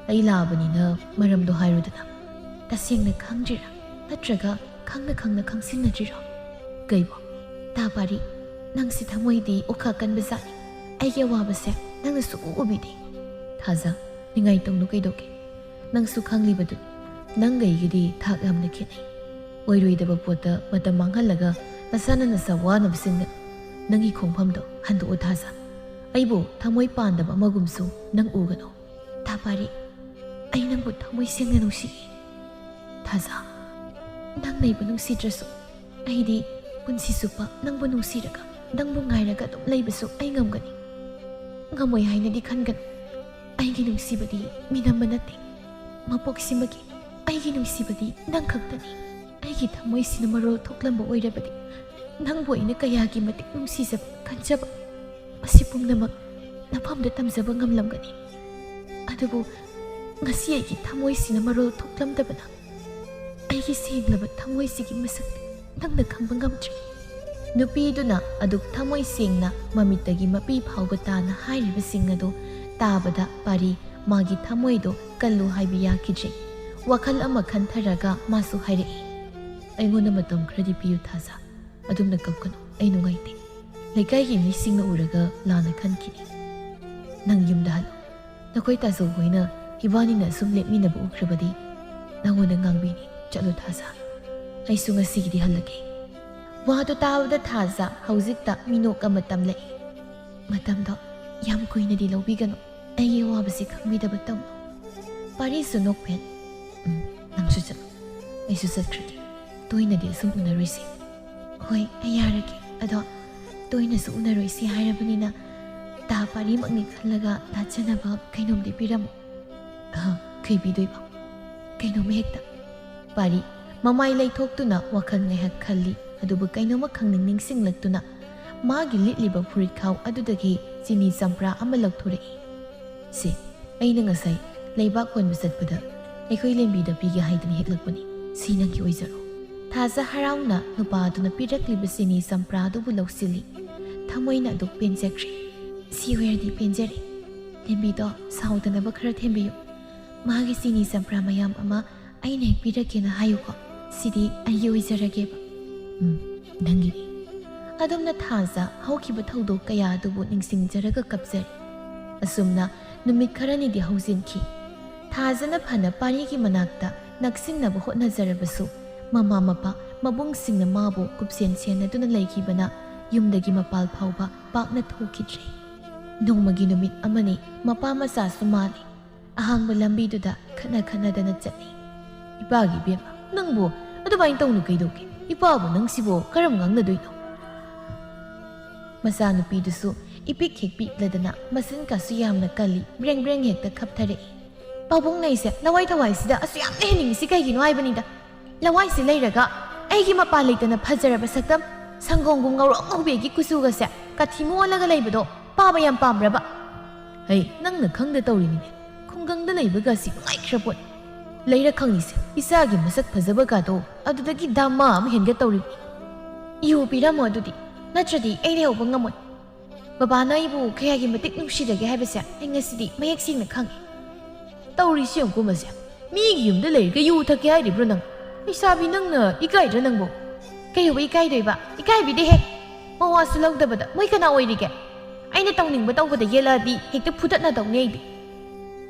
"ꯑꯩ ꯂꯥꯛꯑꯕꯅꯤꯅ ꯃꯔꯝꯗꯣ ꯍꯥꯏꯔꯨꯗꯅ꯫" "ꯇꯁꯦꯡꯅ ꯈꯪꯗ꯭ꯔꯤꯔꯥ? ꯅꯠꯇ꯭ꯔꯒ ꯈꯪꯅ ꯈꯪꯅ ꯈꯪꯁꯤꯟꯅꯗ꯭ꯔꯤꯔꯣ?" "ꯀꯩꯕꯣ?" "ꯇꯥ ꯄꯥꯔꯤ, ꯅꯪꯁꯤ ꯊꯃꯣꯏꯗꯤ ꯑꯣꯈꯥ ꯀꯟꯕ ꯖꯥꯠꯅꯤ꯫ ꯑꯩꯒꯤ ꯑꯋꯥꯕꯁꯦ ꯅꯪꯅ ꯁꯨꯛꯎ ꯎꯕꯤꯗꯦ꯫" "ꯊꯥꯖ, ꯅꯤꯡꯉꯥꯏ ꯇꯧꯅꯨ ꯀꯩꯗꯧꯒꯦ? ꯅꯪꯁꯨ ꯈꯪꯂꯤꯕꯗꯨꯅꯤ, ꯅꯪꯒ ꯑꯩꯒꯗꯤ ꯊꯥꯛ ꯌꯥꯝꯅ ꯈꯦꯠꯅꯩ꯫ ꯑꯣꯏꯔꯣꯏꯗꯕ ꯄꯣꯠꯇ ꯃꯇꯝ ꯃꯥꯡꯍꯜꯂꯒ ꯅꯁꯥꯅ ꯅꯁꯥ ꯋꯥꯅꯕ ꯁꯤꯟꯒꯅꯨ꯫ ꯅꯪꯒꯤ ꯈꯣꯡꯐꯝꯗꯣ ꯍꯟꯗꯣꯛꯑꯣ ꯊꯥꯖ꯫ ꯑꯩꯕꯨ ꯊꯃꯣꯏ ꯄꯥꯟꯗꯕ ꯑꯃꯒꯨꯝꯁꯨ ꯅꯪ ꯎꯒꯅꯨ꯫" "ꯇꯥ ꯄꯥꯔꯤ, ꯑꯩ ꯅꯪꯕꯨ ꯊꯃꯣꯏ ꯁꯦꯡꯅ ꯅꯨꯡꯁꯤꯌꯦ꯫" "ꯊꯥꯖ, ꯅꯪꯅ ꯑꯩꯕꯨ ꯅꯨꯡꯁꯤꯗ꯭ꯔꯁꯨ ꯑꯩꯗꯤ ꯄꯨꯟꯁꯤ ꯆꯨꯞꯄ ꯅꯪꯕꯨ ꯅꯨꯡꯁꯤꯔꯒ ꯅꯪꯕꯨ ꯉꯥꯏꯔꯒ ꯑꯗꯨꯝ ꯂꯩꯕꯁꯨ ꯑꯩ ꯉꯝꯒꯅꯤ꯫" "ꯉꯝꯃꯣꯏ ꯍꯥꯏꯅꯗꯤ ꯈꯟꯒꯅꯨ꯫ ꯑꯩꯒꯤ ꯅꯨꯡꯁꯤꯕꯗꯤ ꯃꯤꯅꯝꯕ ꯅꯠꯇꯦ꯫ ꯃꯄꯣꯛꯁꯤꯃꯒꯤ ꯑꯩꯒꯤ ꯅꯨꯡꯁꯤꯕꯗꯤ ꯅꯪ ꯈꯛꯇꯅꯤ꯫ ꯑꯩꯒꯤ ꯊꯃꯣꯏꯁꯤꯅ ꯃꯔꯣꯜ ꯊꯣꯛꯂꯝꯕ ꯑꯣꯏꯔꯕꯗꯤ ꯅꯪꯕꯨ ꯑꯩꯅ ꯀꯌꯥꯒꯤ ꯃꯇꯤꯛ ꯅꯨꯡꯁꯤꯖꯕ, ꯈꯟꯖꯕ, ꯃꯁꯤ ꯄꯨꯝꯅꯃꯛ ꯅꯐꯝꯗ ꯇꯝꯖꯕ ꯉꯝꯂꯝꯒꯅꯤ꯫ ꯑꯗꯨꯕꯨ ꯉꯁꯤ ꯑꯩꯒꯤ ꯊꯃꯣꯏꯁꯤꯅ ꯃꯔꯣꯜ ꯊꯣꯛꯂꯝꯗꯕꯅ ꯑꯩꯒꯤ ꯁꯦꯡꯂꯕ ꯊꯃꯣꯏꯁꯤꯒꯤ ꯃꯁꯛ ꯅꯪꯅ ꯈꯪꯕ ꯉꯝꯗ꯭ꯔꯤ꯫ ꯅꯨꯄꯤꯗꯨꯅ ꯑꯗꯨꯛ ꯊꯃꯣꯏ ꯁꯦꯡꯅ ꯃꯃꯤꯠꯇꯒꯤ ꯃꯄꯤ ꯐꯥꯎꯕ ꯇꯥꯅ ꯍꯥꯏꯔꯤꯕꯁꯤꯡ ꯑꯗꯨ ꯇꯥꯕꯗ ꯄꯥꯔꯤ ꯃꯥꯒꯤ ꯊꯃꯣꯏꯗꯨ ꯀꯜꯂꯨ ꯍꯥꯏꯕ ꯌꯥꯈꯤꯗ꯭ꯔꯦ꯫ ꯋꯥꯈꯜ ꯑꯃ ꯈꯟꯊꯔꯒ ꯃꯥꯁꯨ ꯍꯥꯏꯔꯛꯏ, "ꯑꯩꯉꯣꯟꯗ ꯃꯇꯝ ꯈꯔꯗꯤ ꯄꯤꯌꯨ ꯊꯥꯖ꯫ ꯑꯗꯨꯝꯅ ꯀꯞꯀꯅꯨ, ꯑꯩ ꯅꯨꯡꯉꯥꯏꯇꯦ꯫ ꯂꯩꯀꯥꯏꯒꯤ ꯃꯤꯁꯤꯡꯅ ꯎꯔꯒ ꯂꯥꯟꯅ ꯈꯟꯈꯤꯅꯤ꯫ ꯅꯪ ꯌꯨꯝꯗ ꯍꯜꯂꯣ꯫ ꯅꯈꯣꯏ ꯇꯥꯖꯧ ꯍꯣꯏꯅ ꯏꯕꯥꯅꯤꯅ ꯑꯁꯨꯝ ꯂꯦꯞꯃꯤꯟꯅꯕ ꯎꯈ꯭ꯔꯕꯗꯤ ꯅꯪꯉꯣꯟꯗ ꯉꯥꯡꯕꯤꯅꯤ꯫ ꯆꯠꯂꯣ ꯊꯥꯖ꯫ ꯑꯩꯁꯨ ꯉꯁꯤꯒꯤꯗꯤ ꯍꯜꯂꯒꯦ꯫" ꯋꯥꯗꯨ ꯇꯥꯕꯗ ꯊꯥꯖ ꯍꯧꯖꯤꯛꯇ ꯃꯤꯅꯣꯛ ꯑꯃ ꯇꯝꯂꯛꯏ꯫ "ꯃꯇꯝꯗꯣ ꯌꯥꯝ ꯀꯨꯏꯅꯗꯤ ꯂꯧꯕꯤꯒꯅꯨ꯫ ꯑꯩꯒꯤ ꯑꯋꯥꯕꯁꯤ ꯈꯪꯕꯤꯗꯕ ꯇꯧꯅꯨ꯫" ꯄꯥꯔꯤꯁꯨ ꯅꯣꯛꯐꯦꯠ, "ꯎꯝ, ꯅꯪꯁꯨ ꯆꯠꯂꯣ꯫ ꯑꯩꯁꯨ ꯆꯠꯈ꯭ꯔꯒꯦ꯫ ꯇꯣꯏꯅꯗꯤ ꯑꯁꯨꯝ ꯎꯅꯔꯣꯏꯁꯦ꯫" "ꯍꯣꯏ, ꯑꯩ ꯌꯥꯔꯒꯦ꯫ ꯑꯗꯣ ꯇꯣꯏꯅꯁꯨ ꯎꯅꯔꯣꯏꯁꯤ ꯍꯥꯏꯔꯕꯅꯤꯅ ꯇꯥ ꯄꯥꯔꯤꯃꯛꯅꯤ ꯈꯜꯂꯒ ꯂꯥꯠꯆꯅꯕ ꯀꯩꯅꯣꯝꯗꯤ ꯄꯤꯔꯝꯃꯣ꯫" "ꯑꯍ, ꯀꯩ ꯄꯤꯗꯣꯏꯕ?" "ꯀꯩꯅꯣꯝꯃ ꯍꯦꯛꯇ꯫" ꯄꯥꯔꯤ ꯃꯃꯥꯏ ꯂꯩꯊꯣꯛꯇꯨꯅ ꯋꯥꯈꯜ ꯉꯥꯏꯍꯥꯛ ꯈꯜꯂꯤ, ꯑꯗꯨꯕꯨ ꯀꯩꯅꯣꯝꯃ ꯈꯪꯅꯤꯡ ꯅꯤꯡꯁꯤꯡꯂꯛꯇꯨꯅ ꯃꯥꯒꯤ ꯂꯤꯠꯂꯤꯕ ꯐꯨꯔꯤꯠꯈꯥꯎ ꯑꯗꯨꯗꯒꯤ ꯆꯤꯅꯤ ꯆꯝꯄ꯭ꯔꯥ ꯑꯃ ꯂꯧꯊꯣꯔꯛꯏ꯫ "ꯁꯦ, ꯑꯩꯅ ꯉꯁꯥꯏ ꯂꯩꯕꯥꯛ ꯍꯣꯟꯕ ꯆꯠꯄꯗ ꯑꯩꯈꯣꯏ ꯂꯦꯝꯕꯤꯗ ꯄꯤꯒꯦ ꯍꯥꯏꯗꯨꯅ ꯍꯦꯛꯂꯛꯄꯅꯤ꯫ ꯁꯤ ꯅꯪꯒꯤ ꯑꯣꯏꯖꯔꯣ꯫" ꯊꯥꯖ ꯍꯔꯥꯎꯅ ꯅꯨꯄꯥ ꯑꯗꯨꯅ ꯄꯤꯔꯛꯂꯤꯕ ꯆꯤꯅꯤ ꯆꯝꯄ꯭ꯔꯥ ꯑꯗꯨꯕꯨ ꯂꯧꯁꯤꯜꯂꯤ꯫ ꯊꯃꯣꯏꯅ ꯑꯗꯨꯛ ꯄꯦꯟꯖꯈ꯭ꯔꯦ꯫ "ꯁꯤ ꯑꯣꯏꯔꯗꯤ ꯄꯦꯟꯖꯔꯦ꯫ ꯂꯦꯝꯕꯤꯗꯣ ꯁꯥꯎꯗꯅꯕ ꯈꯔ ꯊꯦꯝꯕꯤꯌꯨ꯫ ꯃꯥꯒꯤ ꯆꯤꯅꯤ ꯆꯝꯄ꯭ꯔꯥ ꯃꯌꯥꯝ ꯑꯃ ꯑꯩꯅ ꯍꯦꯛ ꯄꯤꯔꯛꯀꯦꯅ ꯍꯥꯏꯌꯨꯀꯣ꯫ ꯁꯤꯗꯤ ꯑꯩꯒꯤ ꯑꯣꯏꯖꯔꯒꯦꯕ꯫" "ꯎꯝ, ꯅꯪꯒꯤꯅꯤ꯫" ꯑꯗꯨꯝꯅ ꯊꯥꯖ ꯍꯧꯈꯤꯕ ꯊꯧꯗꯣꯛ ꯀꯌꯥ ꯑꯗꯨꯕꯨ ꯅꯤꯡꯁꯤꯡꯖꯔꯒ ꯀꯞꯆꯔꯤ꯫ ꯑꯁꯨꯝꯅ ꯅꯨꯃꯤꯠ ꯈꯔꯅꯤꯗꯤ ꯍꯧꯖꯤꯟꯈꯤ꯫ ꯊꯥꯖꯅ ꯐꯅ ꯄꯥꯔꯤꯒꯤ ꯃꯅꯥꯛꯇ ꯅꯛꯁꯤꯟꯅꯕ ꯍꯣꯠꯅꯖꯔꯕꯁꯨ, ꯃꯃꯥ ꯃꯄꯥ ꯃꯕꯨꯡꯁꯤꯡꯅ ꯃꯥꯕꯨ ꯀꯨꯞꯁꯦꯟ ꯁꯦꯟꯅꯗꯨꯅ ꯂꯩꯈꯤꯕꯅ ꯌꯨꯝꯗꯒꯤ ꯃꯄꯥꯜ ꯐꯥꯎꯕ ꯄꯥꯛꯅ ꯊꯣꯛꯈꯤꯗ꯭ꯔꯦ꯫ ꯅꯣꯡꯃꯒꯤ ꯅꯨꯃꯤꯠ ꯑꯃꯅꯤ ꯃꯄꯥ ꯃꯆꯥꯁꯨ ꯃꯥꯜꯂꯤ꯫ ꯑꯍꯥꯡꯕ ꯂꯝꯕꯤꯗꯨꯗ ꯈꯠꯅ ꯈꯠꯅꯗꯅ ꯆꯠꯂꯤ꯫ "ꯏꯄꯥꯒꯤ ꯏꯕꯦꯝꯃ, ꯅꯪꯕꯨ ꯑꯗꯨꯃꯥꯏꯅ ꯇꯧꯅꯨ ꯀꯩꯗꯧꯒꯦ? ꯏꯄꯥꯕꯨ ꯅꯪꯁꯤꯕꯨ ꯀꯔꯝ ꯉꯥꯡꯅꯗꯣꯏꯅꯣ?" ꯃꯆꯥꯅꯨꯄꯤꯗꯨꯁꯨ ꯏꯄꯤꯛ ꯍꯦꯛ ꯄꯤꯛꯂꯗꯅ ꯃꯆꯤꯟ ꯀꯥꯁꯨ ꯌꯥꯝꯅ ꯀꯜꯂꯤ, ꯕ꯭ꯔꯦꯡ ꯕ꯭ꯔꯦꯡ ꯍꯦꯛꯇ ꯈꯞꯊꯔꯛꯏ꯫ ꯄꯥꯕꯨꯡꯅ ꯑꯩꯁꯦ ꯂꯋꯥꯏ ꯊꯋꯥꯏꯁꯤꯗ ꯑꯁꯨꯛ ꯌꯥꯝꯅ ꯍꯦꯟꯅꯤꯡꯉꯤꯁꯤ ꯀꯩꯒꯤꯅꯣ ꯍꯥꯏꯕꯅꯤꯗ꯫ ꯂꯋꯥꯏꯁꯤ ꯂꯩꯔꯒ ꯑꯩꯒꯤ ꯃꯄꯥꯟ ꯂꯩꯇꯅ ꯐꯖꯔꯕ ꯁꯛꯇꯝ, ꯁꯪꯒꯣꯝꯒꯨꯝ ꯉꯧꯔꯣꯛ ꯉꯧꯕꯤꯒꯤ ꯀꯨꯆꯨꯒꯁꯦ ꯀꯥꯊꯤ ꯃꯨ ꯑꯣꯜꯂꯒ ꯂꯩꯕꯗꯣ ꯄꯥꯕ ꯌꯥꯝ ꯄꯥꯝꯕ꯭ꯔꯕ? ꯍꯩ, ꯅꯪꯅ ꯈꯪꯗ ꯇꯧꯔꯤꯅꯤꯅꯦ꯫ ꯈꯨꯡꯒꯪꯗ ꯂꯩꯕꯒꯁꯤ ꯅꯨꯡꯉꯥꯏꯈ꯭ꯔ ꯄꯣꯠ꯫ ꯂꯩꯔ ꯈꯪꯉꯤꯁꯦ, ꯏꯆꯥꯒꯤ ꯃꯁꯛ ꯐꯖꯕꯒꯗꯣ ꯑꯗꯨꯗꯒꯤ ꯗꯥꯃꯥ ꯑꯃ ꯍꯦꯟꯒ ꯇꯧꯔꯤꯕꯅꯤ꯫ ꯏꯍꯨ ꯄꯤꯔꯝꯃꯣ ꯑꯗꯨꯗꯤ, ꯅꯠꯇ꯭ꯔꯗꯤ ꯑꯩ ꯂꯩꯍꯧꯕ ꯉꯝꯃꯣꯏ꯫ ꯕꯕꯥꯅ ꯑꯩꯕꯨ ꯀꯌꯥꯒꯤ ꯃꯇꯤꯛ ꯅꯨꯡꯁꯤꯔꯒꯦ ꯍꯥꯏꯕꯁꯦ ꯑꯩ ꯉꯁꯤꯗꯤ ꯃꯌꯦꯛ ꯁꯦꯡꯅ ꯈꯪꯉꯤ꯫ ꯇꯧꯔꯤꯁꯤ ꯌꯦꯡꯉꯨꯀꯣ ꯃꯁꯦ꯫ ꯃꯤꯒꯤ ꯌꯨꯝꯗ ꯂꯩꯔꯒ ꯌꯨ ꯊꯛꯀꯦ ꯍꯥꯏꯔꯤꯕ꯭ꯔꯣ ꯅꯪ? ꯂꯩꯁꯥꯕꯤ ꯅꯪꯅ ꯏꯀꯥꯏꯗ꯭ꯔꯥ ꯅꯪꯕꯨ? ꯀꯩꯗꯧꯕ ꯏꯀꯥꯏꯗꯣꯏꯕ? ꯏꯀꯥꯏꯕꯤꯗꯦꯍꯦ꯫ ꯃꯋꯥꯁꯨ ꯂꯧꯗꯕꯗ ꯃꯣꯏ ꯀꯅꯥ ꯑꯣꯏꯔꯤꯒꯦ? ꯑꯩꯅ ꯇꯧꯅꯤꯡꯕ ꯇꯧꯕꯗ ꯌꯦꯠꯂꯛꯑꯗꯤ ꯍꯦꯛꯇ ꯐꯨꯗꯠꯅꯗꯧꯅꯦ ꯑꯩꯗꯤ꯫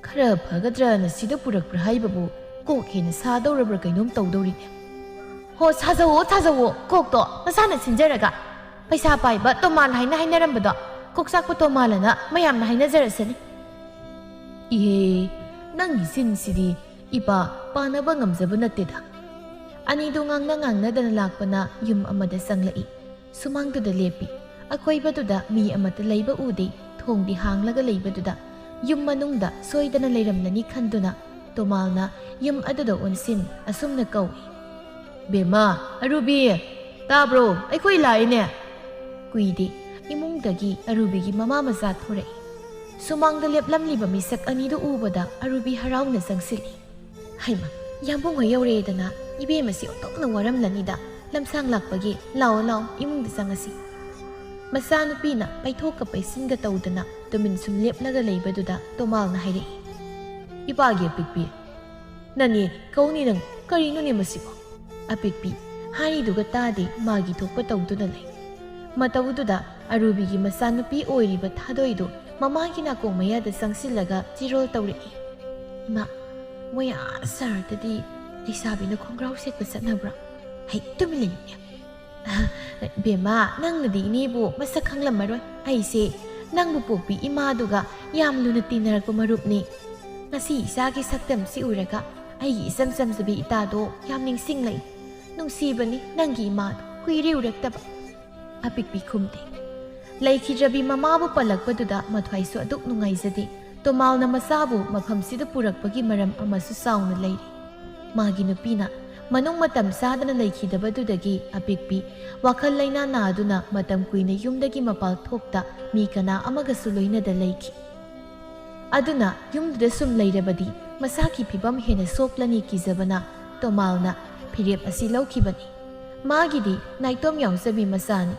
ꯈꯔ ꯐꯒꯗ꯭ꯔꯅ ꯁꯤꯗ ꯄꯨꯔꯛꯄ꯭ꯔꯥ ꯍꯥꯏꯕꯕꯨ ꯀꯣꯛ ꯍꯦꯟꯅ ꯁꯥꯗꯧꯔꯕ꯭ꯔꯥ ꯀꯩꯅꯣꯝ ꯇꯧꯗꯧꯔꯤꯅꯦ꯫ ꯍꯣ, ꯁꯥꯖꯧꯋꯣ, ꯁꯥꯖꯧꯋꯣ, ꯀꯣꯛꯇꯣ ꯅꯁꯥꯅ ꯁꯤꯟꯖꯔꯒ꯫ ꯄꯩꯁꯥ ꯄꯥꯏꯕ ꯇꯣꯃꯥꯟ ꯍꯥꯏꯅ ꯍꯥꯏꯅꯔꯝꯕꯗꯣ ꯀꯣꯛ ꯆꯥꯛꯄ ꯇꯣꯃꯥꯟ ꯑꯅ ꯃꯌꯥꯝꯅ ꯍꯥꯏꯅꯖꯔꯁꯅꯤ꯫ ꯏꯍꯦ, ꯅꯪꯒꯤ ꯆꯤꯟꯁꯤꯗꯤ ꯏꯄꯥ ꯄꯥꯅꯕ ꯉꯝꯖꯕ ꯅꯠꯇꯦꯗ꯫ ꯑꯅꯤꯗꯨ ꯉꯥꯡꯅ ꯉꯥꯡꯅꯗꯅ ꯂꯥꯛꯄꯅ ꯌꯨꯝ ꯑꯃꯗ ꯆꯪꯂꯛꯏ꯫ ꯁꯨꯃꯥꯡꯗꯨꯗ ꯂꯦꯞꯄꯤ꯫ ꯑꯀꯣꯏꯕꯗꯨꯗ ꯃꯤ ꯑꯃꯠꯇ ꯂꯩꯕ ꯎꯗꯦ꯫ ꯊꯣꯡꯗꯤ ꯍꯥꯡꯂꯒ ꯂꯩꯕꯗꯨꯗ ꯌꯨꯝ ꯃꯅꯨꯡꯗ ꯁꯣꯏꯗꯅ ꯂꯩꯔꯝꯂꯅꯤ ꯈꯟꯗꯨꯅ ꯇꯣꯃꯥꯜꯅ ꯌꯨꯝ ꯑꯗꯨꯗ ꯑꯣꯟꯁꯤꯟ ꯑꯁꯨꯝꯅ ꯀꯧꯏ, "ꯕꯦꯝꯃ, ꯑꯔꯨꯕꯤ, ꯇꯥꯕ꯭ꯔꯣ? ꯑꯩꯈꯣꯏ ꯂꯥꯛꯏꯅꯦ!" ꯀꯨꯏꯗꯦ, ꯏꯃꯨꯡꯗꯒꯤ ꯑꯔꯨꯕꯤꯒꯤ ꯃꯃꯥ ꯃꯆꯥ ꯊꯣꯔꯛꯏ꯫ ꯁꯨꯃꯥꯡꯗ ꯂꯦꯞꯂꯝꯂꯤꯕ ꯃꯤꯁꯛ ꯑꯅꯤꯗꯨ ꯎꯕꯗ ꯑꯔꯨꯕꯤ ꯍꯔꯥꯎꯅ ꯆꯪꯁꯤꯜꯂꯤ꯫ "ꯍꯩꯃ, ꯌꯥꯝꯕꯨꯡ ꯍꯣꯏ ꯌꯧꯔꯛꯑꯦꯗꯅ, ꯏꯕꯦꯝꯃꯁꯤ ꯑꯣꯟꯊꯣꯛꯅ ꯋꯥꯔꯝꯂꯅꯤꯗ꯫ ꯂꯝꯁꯥꯡ ꯂꯥꯛꯄꯒꯤ, ꯂꯥꯛꯑꯣ, ꯂꯥꯛꯑꯣ, ꯏꯃꯨꯡꯗ ꯆꯪꯉꯁꯤ꯫" ꯃꯆꯥꯅꯨꯄꯤꯅ ꯄꯩꯊꯣꯛꯀ ꯄꯩꯁꯤꯟꯒ ꯇꯧꯗꯅ ꯇꯨꯃꯤꯟ ꯁꯨꯝ ꯂꯦꯞꯂꯒ ꯂꯩꯕꯗꯨꯗ ꯇꯣꯃꯥꯜꯅ ꯍꯥꯏꯔꯛꯏ, "ꯏꯄꯥꯒꯤ ꯑꯄꯤꯛꯄꯤ, ꯅꯅꯦ ꯀꯧꯅꯤ ꯅꯪ, ꯀꯔꯤꯅꯣꯅꯦ ꯃꯁꯤꯕꯣ?" ꯑꯄꯤꯛꯄꯤ ꯍꯥꯏꯔꯤꯗꯨꯒ ꯇꯥꯗꯦ, ꯃꯥꯒꯤ ꯊꯣꯛꯄ ꯇꯧꯗꯨꯅ ꯂꯩ꯫ ꯃꯇꯧꯗꯨꯗ ꯑꯔꯨꯕꯤꯒꯤ ꯃꯆꯥꯅꯨꯄꯤ ꯑꯣꯏꯔꯤꯕ ꯊꯥꯗꯣꯏꯗꯨ ꯃꯃꯥꯒꯤ ꯅꯥꯀꯣꯡ ꯃꯌꯥꯗ ꯆꯪꯁꯤꯜꯂꯒ ꯆꯤꯔꯣꯜ ꯇꯧꯔꯛꯏ, "ꯏꯃꯥ, ꯃꯣꯏ ꯑꯥ ꯁꯍꯔꯗꯗꯤ ꯂꯩꯁꯥꯕꯤꯅ ꯈꯣꯡꯒ꯭ꯔꯥꯎ ꯁꯦꯠꯄ ꯆꯠꯅꯕ꯭ꯔꯥ? ꯍꯩ, ꯇꯨꯃꯤꯟ ꯂꯩꯌꯨꯅꯦ꯫" "ꯕꯦꯝꯃ, ꯅꯪꯅꯗꯤ ꯏꯅꯦꯕꯨ ꯃꯁꯛ ꯈꯪꯂꯝꯃꯔꯣꯏ꯫ ꯑꯩꯁꯦ ꯅꯪꯕꯨ ꯄꯣꯛꯄꯤ ꯏꯃꯥꯗꯨꯒ ꯌꯥꯝ ꯂꯨꯅ ꯇꯤꯟꯅꯔꯛꯄ ꯃꯔꯨꯞꯅꯤ꯫ ꯉꯁꯤ ꯏꯆꯥꯒꯤ ꯁꯛꯇꯝꯁꯤ ꯎꯔꯒ ꯑꯩꯒꯤ ꯏꯆꯝ ꯆꯝꯖꯕꯤ ꯏꯇꯥꯗꯣ ꯌꯥꯝ ꯅꯤꯡꯁꯤꯡꯂꯛꯏ꯫ ꯅꯨꯡꯁꯤꯕꯅꯤ ꯅꯪꯒꯤ ꯏꯃꯥꯗꯣ, ꯀꯨꯏꯔꯦ ꯎꯔꯛꯇꯕ꯫" ꯑꯄꯤꯛꯄꯤ ꯈꯨꯝꯗꯦ꯫ ꯂꯩꯈꯤꯗ꯭ꯔꯕꯤ ꯃꯃꯥꯕꯨ ꯄꯜꯂꯛꯄꯗꯨꯗ ꯃꯊ꯭ꯋꯥꯏꯁꯨ ꯑꯗꯨꯛ ꯅꯨꯡꯉꯥꯏꯖꯗꯦ꯫ ꯇꯣꯃꯥꯜꯅ ꯃꯆꯥꯕꯨ ꯃꯐꯝꯁꯤꯗ ꯄꯨꯔꯛꯄꯒꯤ ꯃꯔꯝ ꯑꯃꯁꯨ ꯆꯥꯎꯅ ꯂꯩꯔꯤ꯫ ꯃꯥꯒꯤ ꯅꯨꯄꯤꯅ ꯃꯅꯨꯡ ꯃꯇꯝ ꯆꯥꯗꯅ ꯂꯩꯈꯤꯗꯕꯗꯨꯗꯒꯤ ꯑꯄꯤꯛꯄꯤ ꯋꯥꯈꯜ ꯂꯩꯅꯥ ꯅꯥꯗꯨꯅ ꯃꯇꯝ ꯀꯨꯏꯅ ꯌꯨꯝꯗꯒꯤ ꯃꯄꯥꯜ ꯊꯣꯛꯇ ꯃꯤ ꯀꯅꯥ ꯑꯃꯒꯁꯨ ꯂꯣꯏꯅꯗ ꯂꯩꯈꯤ꯫ ꯑꯗꯨꯅ ꯌꯨꯝꯗꯨꯗ ꯁꯨꯝ ꯂꯩꯔꯕꯗꯤ ꯃꯁꯥꯒꯤ ꯐꯤꯕꯝ ꯍꯦꯟꯅ ꯁꯣꯛꯂꯅꯤ ꯀꯤꯖꯕꯅ ꯇꯣꯃꯥꯜꯅ ꯐꯤꯔꯦꯞ ꯑꯁꯤ ꯂꯧꯈꯤꯕꯅꯤ꯫ ꯃꯥꯒꯤꯗꯤ ꯅꯥꯏꯇꯣꯝ ꯌꯥꯎꯖꯕꯤ ꯃꯆꯥꯅꯤ꯫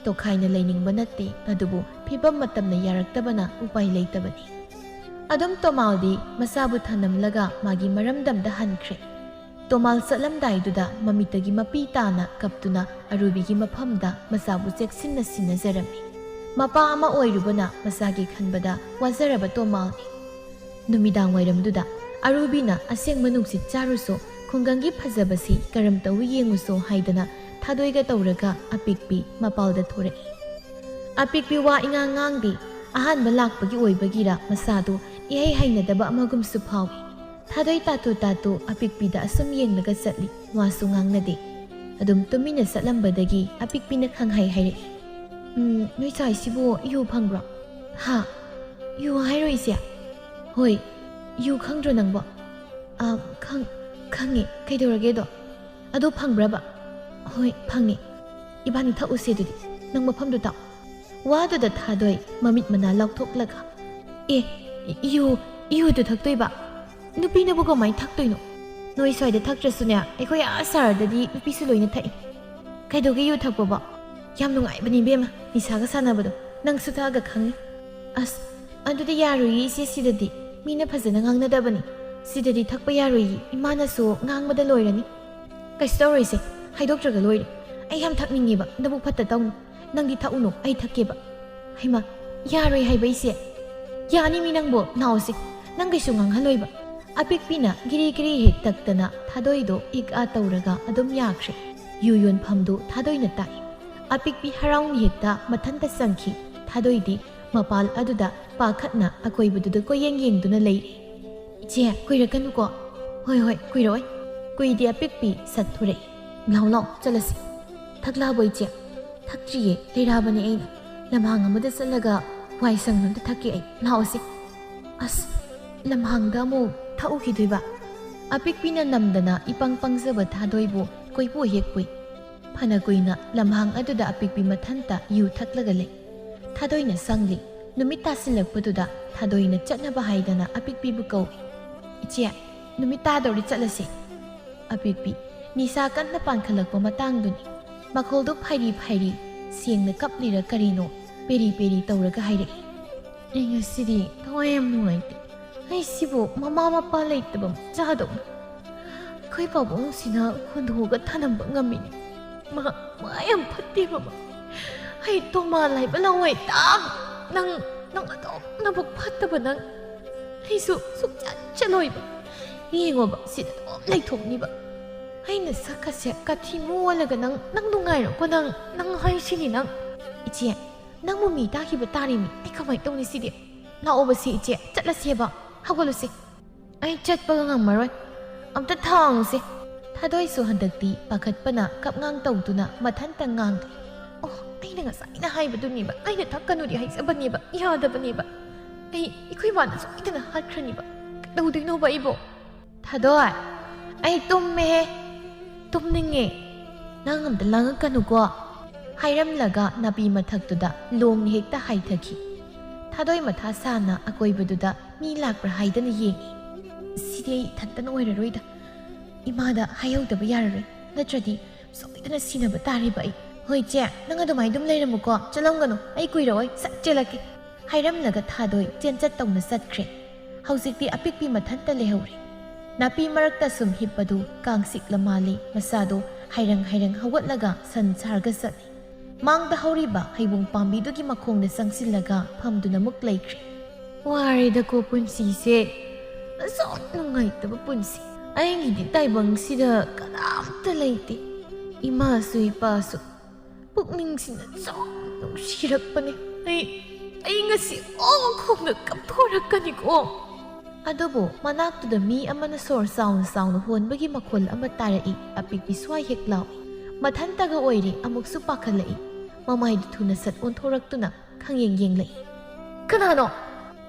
ꯇꯣꯈꯥꯏꯅ ꯂꯩꯅꯤꯡꯕ ꯅꯠꯇꯦ, ꯑꯗꯨꯕꯨ ꯐꯤꯕꯝ ꯃꯇꯝꯅ ꯌꯥꯔꯛꯇꯕꯅ ꯎꯄꯥꯏ ꯂꯩꯇꯕꯅꯤ꯫ ꯑꯗꯨꯝ ꯇꯣꯃꯥꯜꯗꯤ ꯃꯆꯥꯕꯨ ꯊꯅꯝꯂꯒ ꯃꯥꯒꯤ ꯃꯔꯝꯗꯝꯗ ꯍꯟꯈ꯭ꯔꯦ꯫ ꯇꯣꯃꯥꯜ ꯆꯠꯂꯝꯗꯥꯏꯗꯨꯗ ꯃꯃꯤꯠꯇꯒꯤ ꯃꯄꯤ ꯇꯥꯅ ꯀꯞꯇꯨꯅ ꯑꯔꯨꯕꯤꯒꯤ ꯃꯐꯝꯗ ꯃꯆꯥꯕꯨ ꯆꯦꯛꯁꯤꯟꯅ ꯁꯤꯟꯅꯖꯔꯝꯃꯤ꯫ ꯃꯄꯥ ꯑꯃ ꯑꯣꯏꯔꯨꯕꯅ ꯃꯆꯥꯒꯤ ꯈꯟꯕꯗ ꯋꯥꯖꯔꯕ ꯇꯣꯃꯥꯜꯅꯤ꯫ ꯅꯨꯃꯤꯗꯥꯡ ꯋꯥꯏꯔꯝꯗꯨꯗ ꯑꯔꯨꯕꯤꯅ ꯑꯁꯦꯡꯕ ꯅꯨꯡꯁꯤꯠ ꯆꯥꯔꯨꯁꯨ ꯈꯨꯡꯒꯪꯒꯤ ꯐꯖꯕꯁꯤ ꯀꯔꯝ ꯇꯧꯏ ꯌꯦꯡꯉꯨꯁꯣ ꯍꯥꯏꯗꯅ ꯊꯥꯗꯣꯏꯒ ꯇꯧꯔꯒ ꯑꯄꯤꯛꯄꯤ ꯃꯄꯥꯜꯗ ꯊꯣꯔꯛꯏ꯫ ꯑꯄꯤꯛꯄꯤ ꯋꯥ ꯏꯉꯥꯡ ꯉꯥꯡꯗꯦ꯫ ꯑꯍꯥꯟꯕ ꯂꯥꯛꯄꯒꯤ ꯑꯣꯏꯕꯒꯤꯔ ꯃꯁꯥꯗꯨ ꯏꯍꯩ ꯍꯩꯅꯗꯕ ꯑꯃꯒꯨꯝꯁꯨ ꯐꯥꯎꯏ꯫ ꯊꯥꯗꯣꯏ ꯇꯥꯇꯨ ꯇꯥꯇꯨ ꯑꯄꯤꯛꯄꯤꯗ ꯑꯁꯨꯝ ꯌꯦꯡꯂꯒ ꯆꯠꯂꯤ, ꯋꯥꯁꯨ ꯉꯥꯡꯅꯗꯦ꯫ ꯑꯗꯨꯝ ꯇꯨꯃꯤꯟꯅ ꯆꯠꯂꯝꯕꯗꯒꯤ ꯑꯄꯤꯛꯄꯤꯅ ꯈꯪꯍꯥꯏ ꯍꯥꯏꯔꯛꯏ꯫ "ꯎꯝ, ꯅꯣꯏ ꯁ꯭ꯋꯥꯏꯁꯤꯕꯨ ꯌꯨ ꯐꯪꯕ꯭ꯔꯣ?" "ꯍꯥ? ꯌꯨ ꯍꯥꯏꯔꯣ ꯏꯆꯦ?" "ꯍꯣꯏ, ꯌꯨ ꯈꯪꯗ꯭ꯔꯣ ꯅꯪꯕꯣ?" "ꯑꯥ, ꯈꯪ-, ꯈꯪꯉꯦ꯫ ꯀꯩꯗꯧꯔꯒꯦꯗꯣ?" "ꯑꯗꯨ ꯐꯪꯕ꯭ꯔꯕ?" "ꯍꯣꯏ, ꯐꯪꯉꯦ꯫ ꯏꯕꯥꯅꯤ ꯊꯛꯎꯁꯦ ꯑꯗꯨꯗꯤ꯫ ꯅꯪ ꯃꯐꯝꯗꯨ ꯇꯥꯛꯑꯣ꯫" ꯋꯥꯗꯨꯗ ꯊꯥꯗꯣꯏ ꯃꯃꯤꯠ ꯃꯅꯥ ꯂꯥꯎꯊꯣꯛꯂꯒ, "ꯑꯦ, ꯌꯨ, ꯌꯨꯗꯨ ꯊꯛꯇꯣꯏꯕ? ꯅꯨꯄꯤꯅꯕꯨ ꯀꯃꯥꯏꯅ ꯊꯛꯇꯣꯏꯅꯣ? ꯅꯣꯏ ꯁ꯭ꯋꯥꯏꯗ ꯊꯛꯇ꯭ꯔꯁꯨꯅꯦ, ꯑꯩꯈꯣꯏ ꯑꯥ ꯁꯍꯔꯗꯗꯤ ꯅꯨꯄꯤꯁꯨ ꯂꯣꯏꯅ ꯊꯛꯏ꯫ ꯀꯩꯗꯧꯒꯦ ꯌꯨ ꯊꯛꯄꯕꯣ? ꯌꯥꯝ ꯅꯨꯡꯉꯥꯏꯕꯅꯤ ꯏꯕꯦꯝꯃ, ꯅꯤꯁꯥꯒ ꯁꯥꯟꯅꯕꯗꯣ꯫ ꯅꯪꯁꯨ ꯊꯛꯑꯒ ꯈꯪꯅꯤ꯫" "ꯑꯁ, ꯑꯗꯨꯗꯤ ꯌꯥꯔꯣꯏꯌꯦ ꯏꯆꯦ, ꯁꯤꯗꯗꯤ ꯃꯤꯅ ꯐꯖꯅ ꯉꯥꯡꯅꯗꯕꯅꯤ꯫ ꯁꯤꯗꯗꯤ ꯊꯛꯄ ꯌꯥꯔꯣꯏꯌꯦ, ꯏꯃꯥꯅꯁꯨ ꯉꯥꯡꯕꯗ ꯂꯣꯏꯔꯅꯤ꯫" "ꯀꯩꯁꯨ ꯇꯧꯔꯣꯏꯁꯦ, ꯍꯥꯏꯗꯣꯛꯇ꯭ꯔꯒ ꯂꯣꯏꯔꯦ꯫ ꯑꯩ ꯌꯥꯝ ꯊꯛꯅꯤꯡꯉꯦꯕ, ꯅꯕꯨꯛ ꯐꯠꯇ ꯇꯧꯅꯨ꯫ ꯅꯪꯗꯤ ꯊꯛꯎꯅꯨ, ꯑꯩ ꯊꯛꯀꯦꯕ꯫" "ꯍꯩꯃꯥ, ꯌꯥꯔꯣꯏ ꯍꯥꯏꯕ ꯏꯆꯦ?" "ꯌꯥꯅꯤ ꯃꯤ ꯅꯪꯕꯨ, ꯂꯥꯛꯑꯣꯁꯦ꯫ ꯅꯪ ꯀꯩꯁꯨ ꯉꯥꯡꯍꯜꯂꯣꯏꯕ꯫" ꯑꯄꯤꯛꯄꯤꯅ ꯒꯤꯔꯤ ꯒꯤꯔꯤ ꯍꯦꯛ ꯇꯛꯇꯅ ꯊꯥꯗꯣꯏꯗꯣ ꯏꯛ ꯑꯥ ꯇꯧꯔꯒ ꯑꯗꯨꯝ ꯌꯥꯈ꯭ꯔꯦ꯫ ꯌꯨ ꯌꯣꯟꯐꯝꯗꯨ ꯊꯥꯗꯣꯏꯅ ꯇꯥꯛꯏ꯫ ꯑꯄꯤꯛꯄꯤ ꯍꯔꯥꯎꯅ ꯍꯦꯛꯇ ꯃꯊꯟꯇ ꯆꯪꯈꯤ꯫ ꯊꯥꯗꯣꯏꯗꯤ ꯃꯄꯥꯜ ꯑꯗꯨꯗ ꯄꯥꯈꯠꯅ ꯑꯀꯣꯏꯕꯗꯨꯗ ꯀꯣꯏꯌꯦꯡ ꯌꯦꯡꯗꯨꯅ ꯂꯩꯔꯤ꯫ "ꯏꯆꯦ, ꯀꯨꯏꯔꯛꯀꯅꯨꯀꯣ꯫" "ꯍꯣꯏ, ꯍꯣꯏ, ꯀꯨꯏꯔꯛꯑꯣꯏ꯫" ꯀꯨꯏꯗꯦ ꯑꯄꯤꯛꯄꯤ ꯁꯠ ꯊꯣꯔꯛꯏ꯫ "ꯂꯥꯎ, ꯂꯥꯎ, ꯆꯠꯂꯁꯤ꯫" "ꯊꯛꯂꯛꯑꯕꯣ ꯏꯆꯦ?" "ꯊꯛꯇ꯭ꯔꯤꯌꯦ, ꯂꯩꯔꯛꯑꯕꯅꯦ ꯑꯩꯅ꯫ ꯂꯝꯍꯥꯡ ꯑꯃꯗ ꯆꯠꯂꯒ ꯋꯥꯏ ꯁꯪꯅ ꯑꯝꯇ ꯊꯛꯀꯦ ꯑꯩ꯫ ꯂꯥꯛꯑꯣꯁꯦ꯫" ꯑꯁ, ꯂꯝꯍꯥꯡꯗ ꯑꯃꯨꯛ ꯊꯛꯎꯈꯤꯗꯣꯏꯕ? ꯑꯄꯤꯛꯄꯤꯅ ꯅꯝꯗꯅ ꯏꯄꯪ ꯄꯪꯖꯕ ꯊꯥꯗꯣꯏꯕꯨ ꯀꯣꯏꯄꯨ ꯍꯦꯛ ꯄꯨꯏ꯫ ꯐꯅ ꯀꯨꯏꯅ ꯂꯝꯍꯥꯡ ꯑꯗꯨꯗ ꯑꯄꯤꯛꯄꯤ ꯃꯊꯟꯇ ꯌꯨ ꯊꯛꯂꯒ ꯂꯩ꯫ ꯊꯥꯗꯣꯏꯅ ꯁꯪꯂꯤ꯫ ꯅꯨꯃꯤꯠ ꯇꯥꯁꯤꯜꯂꯛꯄꯗꯨꯗ ꯊꯥꯗꯣꯏꯅ ꯆꯠꯅꯕ ꯍꯥꯏꯗꯅ ꯑꯄꯤꯛꯄꯤꯕꯨ ꯀꯧꯏ꯫ "ꯏꯆꯦ, ꯅꯨꯃꯤꯠ ꯇꯥꯗꯧꯔꯤ, ꯆꯠꯂꯁꯤ꯫" ꯑꯄꯤꯛꯄꯤ ꯅꯤꯁꯥ ꯀꯟꯅ ꯄꯥꯟꯈꯠꯂꯛꯄ ꯃꯇꯥꯡꯗꯨꯅꯤ꯫ ꯃꯈꯣꯜꯗꯨ ꯐꯩꯔꯤ ꯐꯩꯔꯤ, ꯁꯦꯡꯅ ꯀꯞꯂꯤꯔ ꯀꯔꯤꯅꯣ, ꯄꯦꯔꯤ ꯄꯦꯔꯤ ꯇꯧꯔꯒ ꯍꯥꯏꯔꯛꯏ꯫ "ꯑꯩ ꯉꯁꯤꯗꯤ ꯊꯋꯥꯏ ꯌꯥꯝ ꯅꯨꯡꯉꯥꯏꯇꯦ꯫ ꯑꯩꯁꯤꯕꯨ ꯃꯃꯥ ꯃꯄꯥ ꯂꯩꯇꯕ ꯃꯆꯥꯗꯧꯅ ꯑꯩꯈꯣꯏ ꯄꯥꯕꯨꯡꯁꯤꯅ ꯍꯨꯟꯗꯣꯛꯑꯒ ꯊꯅꯝꯕ ꯉꯝꯃꯤꯅꯦ꯫ ꯃꯥ, ꯃꯥ ꯌꯥꯝ ꯐꯠꯇꯦ ꯃꯃꯥ꯫ ꯑꯩ ꯇꯣꯃꯥ ꯂꯥꯏꯕ ꯂꯋꯥꯏ ꯇꯥꯡ꯫ ꯅꯪ, ꯅꯪ ꯑꯗꯨꯝ ꯅꯕꯨꯛ ꯐꯠꯇꯕ ꯅꯪ꯫ ꯑꯩꯁꯨ ꯁꯨꯛꯆꯠ ꯆꯠꯂꯣꯏꯕ꯫ ꯌꯦꯡꯉꯣꯕ, ꯁꯤꯗ ꯑꯗꯨꯝ ꯂꯩꯊꯣꯛꯅꯤꯕ꯫ ꯑꯩꯅ ꯁꯛꯀꯁꯦ ꯀꯥꯊꯤ ꯃꯨ ꯑꯣꯜꯂꯒ ꯅꯪ, ꯅꯪ ꯅꯨꯡꯉꯥꯏꯔꯣꯀꯣ ꯅꯪ, ꯅꯪ ꯍꯥꯏꯁꯤꯅꯤ ꯅꯪ꯫ ꯏꯆꯦ, ꯅꯪꯕꯨ ꯃꯤ ꯇꯥꯈꯤꯕ ꯇꯥꯔꯦꯃꯤ꯫ ꯑꯩ ꯀꯃꯥꯏꯅ ꯇꯧꯅꯤ ꯁꯤꯗꯤ? ꯂꯥꯛꯑꯣꯕ ꯁꯤ ꯏꯆꯦ, ꯆꯠꯂꯁꯦꯕ꯫ ꯍꯧꯒꯠꯂꯨꯁꯦ꯫ ꯑꯩ ꯆꯠꯄꯒ ꯉꯝꯃꯔꯣꯏ꯫ ꯑꯝꯇ ꯊꯥꯡꯉꯨꯁꯦ꯫" ꯊꯥꯗꯣꯏꯁꯨ ꯍꯟꯗꯛꯇꯤ ꯄꯥꯈꯠꯄꯅ ꯀꯞꯉꯥꯡ ꯇꯧꯗꯨꯅ ꯃꯊꯟꯇ ꯉꯥꯡꯂꯤ꯫ "ꯑꯣ, ꯑꯩꯅ ꯉꯁꯥꯏꯅ ꯍꯥꯏꯕꯗꯨꯅꯦꯕ꯫ ꯑꯩꯅ ꯊꯛꯀꯅꯨꯗꯤ ꯍꯥꯏꯖꯕꯅꯦꯕ꯫ ꯌꯥꯗꯕꯅꯦꯕ꯫ ꯑꯩ, ꯑꯩꯈꯣꯏ ꯃꯥꯅ ꯁꯣꯏꯗꯅ ꯍꯥꯠꯈ꯭ꯔꯅꯤꯕ꯫ ꯀꯩꯗꯧꯗꯣꯏꯅꯣꯕ ꯑꯩꯕꯣ?" "ꯊꯥꯗꯣꯏ, ꯑꯩ ꯇꯨꯝꯃꯦꯍꯦ꯫ ꯇꯨꯝꯅꯤꯡꯉꯦ꯫ ꯅꯪ ꯑꯝꯇ ꯂꯥꯡꯉꯛꯀꯅꯨꯀꯣ꯫" ꯍꯥꯏꯔꯝꯂꯒ ꯅꯥꯄꯤ ꯃꯊꯛꯇꯨꯗ ꯂꯣꯡꯅ ꯍꯦꯛꯇ ꯍꯥꯏꯊꯈꯤ꯫ ꯊꯥꯗꯣꯏ ꯃꯊꯥ ꯁꯥꯅ ꯑꯀꯣꯏꯕꯗꯨꯗ ꯃꯤ ꯂꯥꯛꯄ꯭ꯔꯥ ꯍꯥꯏꯗꯅ ꯌꯦꯡꯉꯤ꯫ "ꯁꯤꯗꯤ ꯑꯩ ꯏꯊꯟꯇꯅ ꯑꯣꯏꯔꯔꯣꯏꯗ꯫ ꯏꯃꯥꯗ ꯍꯥꯏꯍꯧꯗꯕ ꯌꯥꯔꯔꯣꯏ, ꯅꯠꯇ꯭ꯔꯗꯤ ꯁꯣꯏꯗꯅ ꯁꯤꯅꯕ ꯇꯥꯔꯦꯕ ꯑꯩ꯫ ꯍꯣꯏ ꯏꯆꯦ, ꯅꯪ ꯑꯗꯨꯃꯥꯏꯅ ꯑꯗꯨꯝ ꯂꯩꯔꯝꯃꯨꯀꯣ, ꯆꯠꯂꯝꯒꯅꯨ, ꯑꯩ ꯀꯨꯏꯔꯛꯑꯣꯏ, ꯁꯠ ꯆꯦꯜꯂꯛꯀꯦ꯫" ꯍꯥꯏꯔꯝꯂꯒ ꯊꯥꯗꯣꯏ ꯆꯦꯟꯆꯠ ꯇꯧꯅ ꯆꯠꯈ꯭ꯔꯦ꯫ ꯍꯧꯖꯤꯛꯇꯤ ꯑꯄꯤꯛꯄꯤ ꯃꯊꯟꯇ ꯂꯩꯍꯧꯔꯦ꯫ ꯅꯥꯄꯤ ꯃꯔꯛꯇ ꯁꯨꯝ ꯍꯤꯞꯄꯗꯨ ꯀꯥꯡ ꯆꯤꯛꯂ ꯃꯥꯜꯂꯦ꯫ ꯃꯁꯥꯗꯣ ꯍꯥꯏꯔꯪ ꯍꯥꯏꯔꯪ ꯍꯧꯒꯠꯂꯒ ꯁꯟ ꯁꯥꯔꯒ ꯆꯠꯂꯤ꯫ ꯃꯥꯡꯗ ꯍꯧꯔꯤꯕ ꯍꯩꯕꯣꯡ ꯄꯥꯝꯕꯤꯗꯨꯒꯤ ꯃꯈꯣꯡꯗ ꯆꯪꯁꯤꯜꯂꯒ ꯐꯝꯗꯨꯅ ꯃꯨꯛ ꯂꯩꯈ꯭ꯔꯦ꯫ "ꯋꯥꯔꯦꯗꯀꯣ ꯄꯨꯟꯁꯤꯁꯦ꯫ ꯑꯁꯨꯛ ꯅꯨꯡꯉꯥꯏꯇꯕ ꯄꯨꯟꯁꯤ꯫ ꯑꯩꯒꯤꯗꯤ ꯇꯥꯏꯕꯪꯁꯤꯗ ꯀꯅꯥꯝꯇ ꯂꯩꯇꯦ꯫ ꯏꯃꯥꯁꯨ ꯏꯄꯥꯁꯨ꯫ ꯄꯨꯛꯅꯤꯡꯁꯤꯅ ꯁꯨꯝ ꯅꯨꯡꯁꯤꯔꯛꯄꯅꯦ꯫ ꯑꯩ, ꯑꯩ ꯉꯁꯤ ꯑꯣ ꯈꯣꯡꯅ ꯀꯞꯊꯣꯔꯛꯀꯅꯤꯀꯣ꯫" ꯑꯗꯨꯕꯨ ꯃꯅꯥꯛꯇꯨꯗ ꯃꯤ ꯑꯃꯅ ꯁꯣꯔ ꯆꯥꯎꯅ ꯆꯥꯎꯅ ꯍꯣꯟꯕꯒꯤ ꯃꯈꯣꯜ ꯑꯃ ꯇꯥꯔꯛꯏ꯫ ꯑꯄꯤꯛꯄꯤ ꯁ꯭ꯋꯥꯏ ꯍꯦꯛ ꯂꯥꯎꯏ꯫ ꯃꯊꯟꯇꯒ ꯑꯣꯏꯔꯦ, ꯑꯃꯨꯛꯁꯨ ꯄꯥꯈꯠꯂꯛꯏ꯫ ꯃꯃꯥꯏꯗꯨ ꯊꯨꯅ ꯁꯠ ꯑꯣꯟꯊꯣꯔꯛꯇꯨꯅ ꯈꯪꯌꯦꯡ ꯌꯦꯡꯂꯛꯏ꯫ "ꯀꯅꯥꯅꯣ?"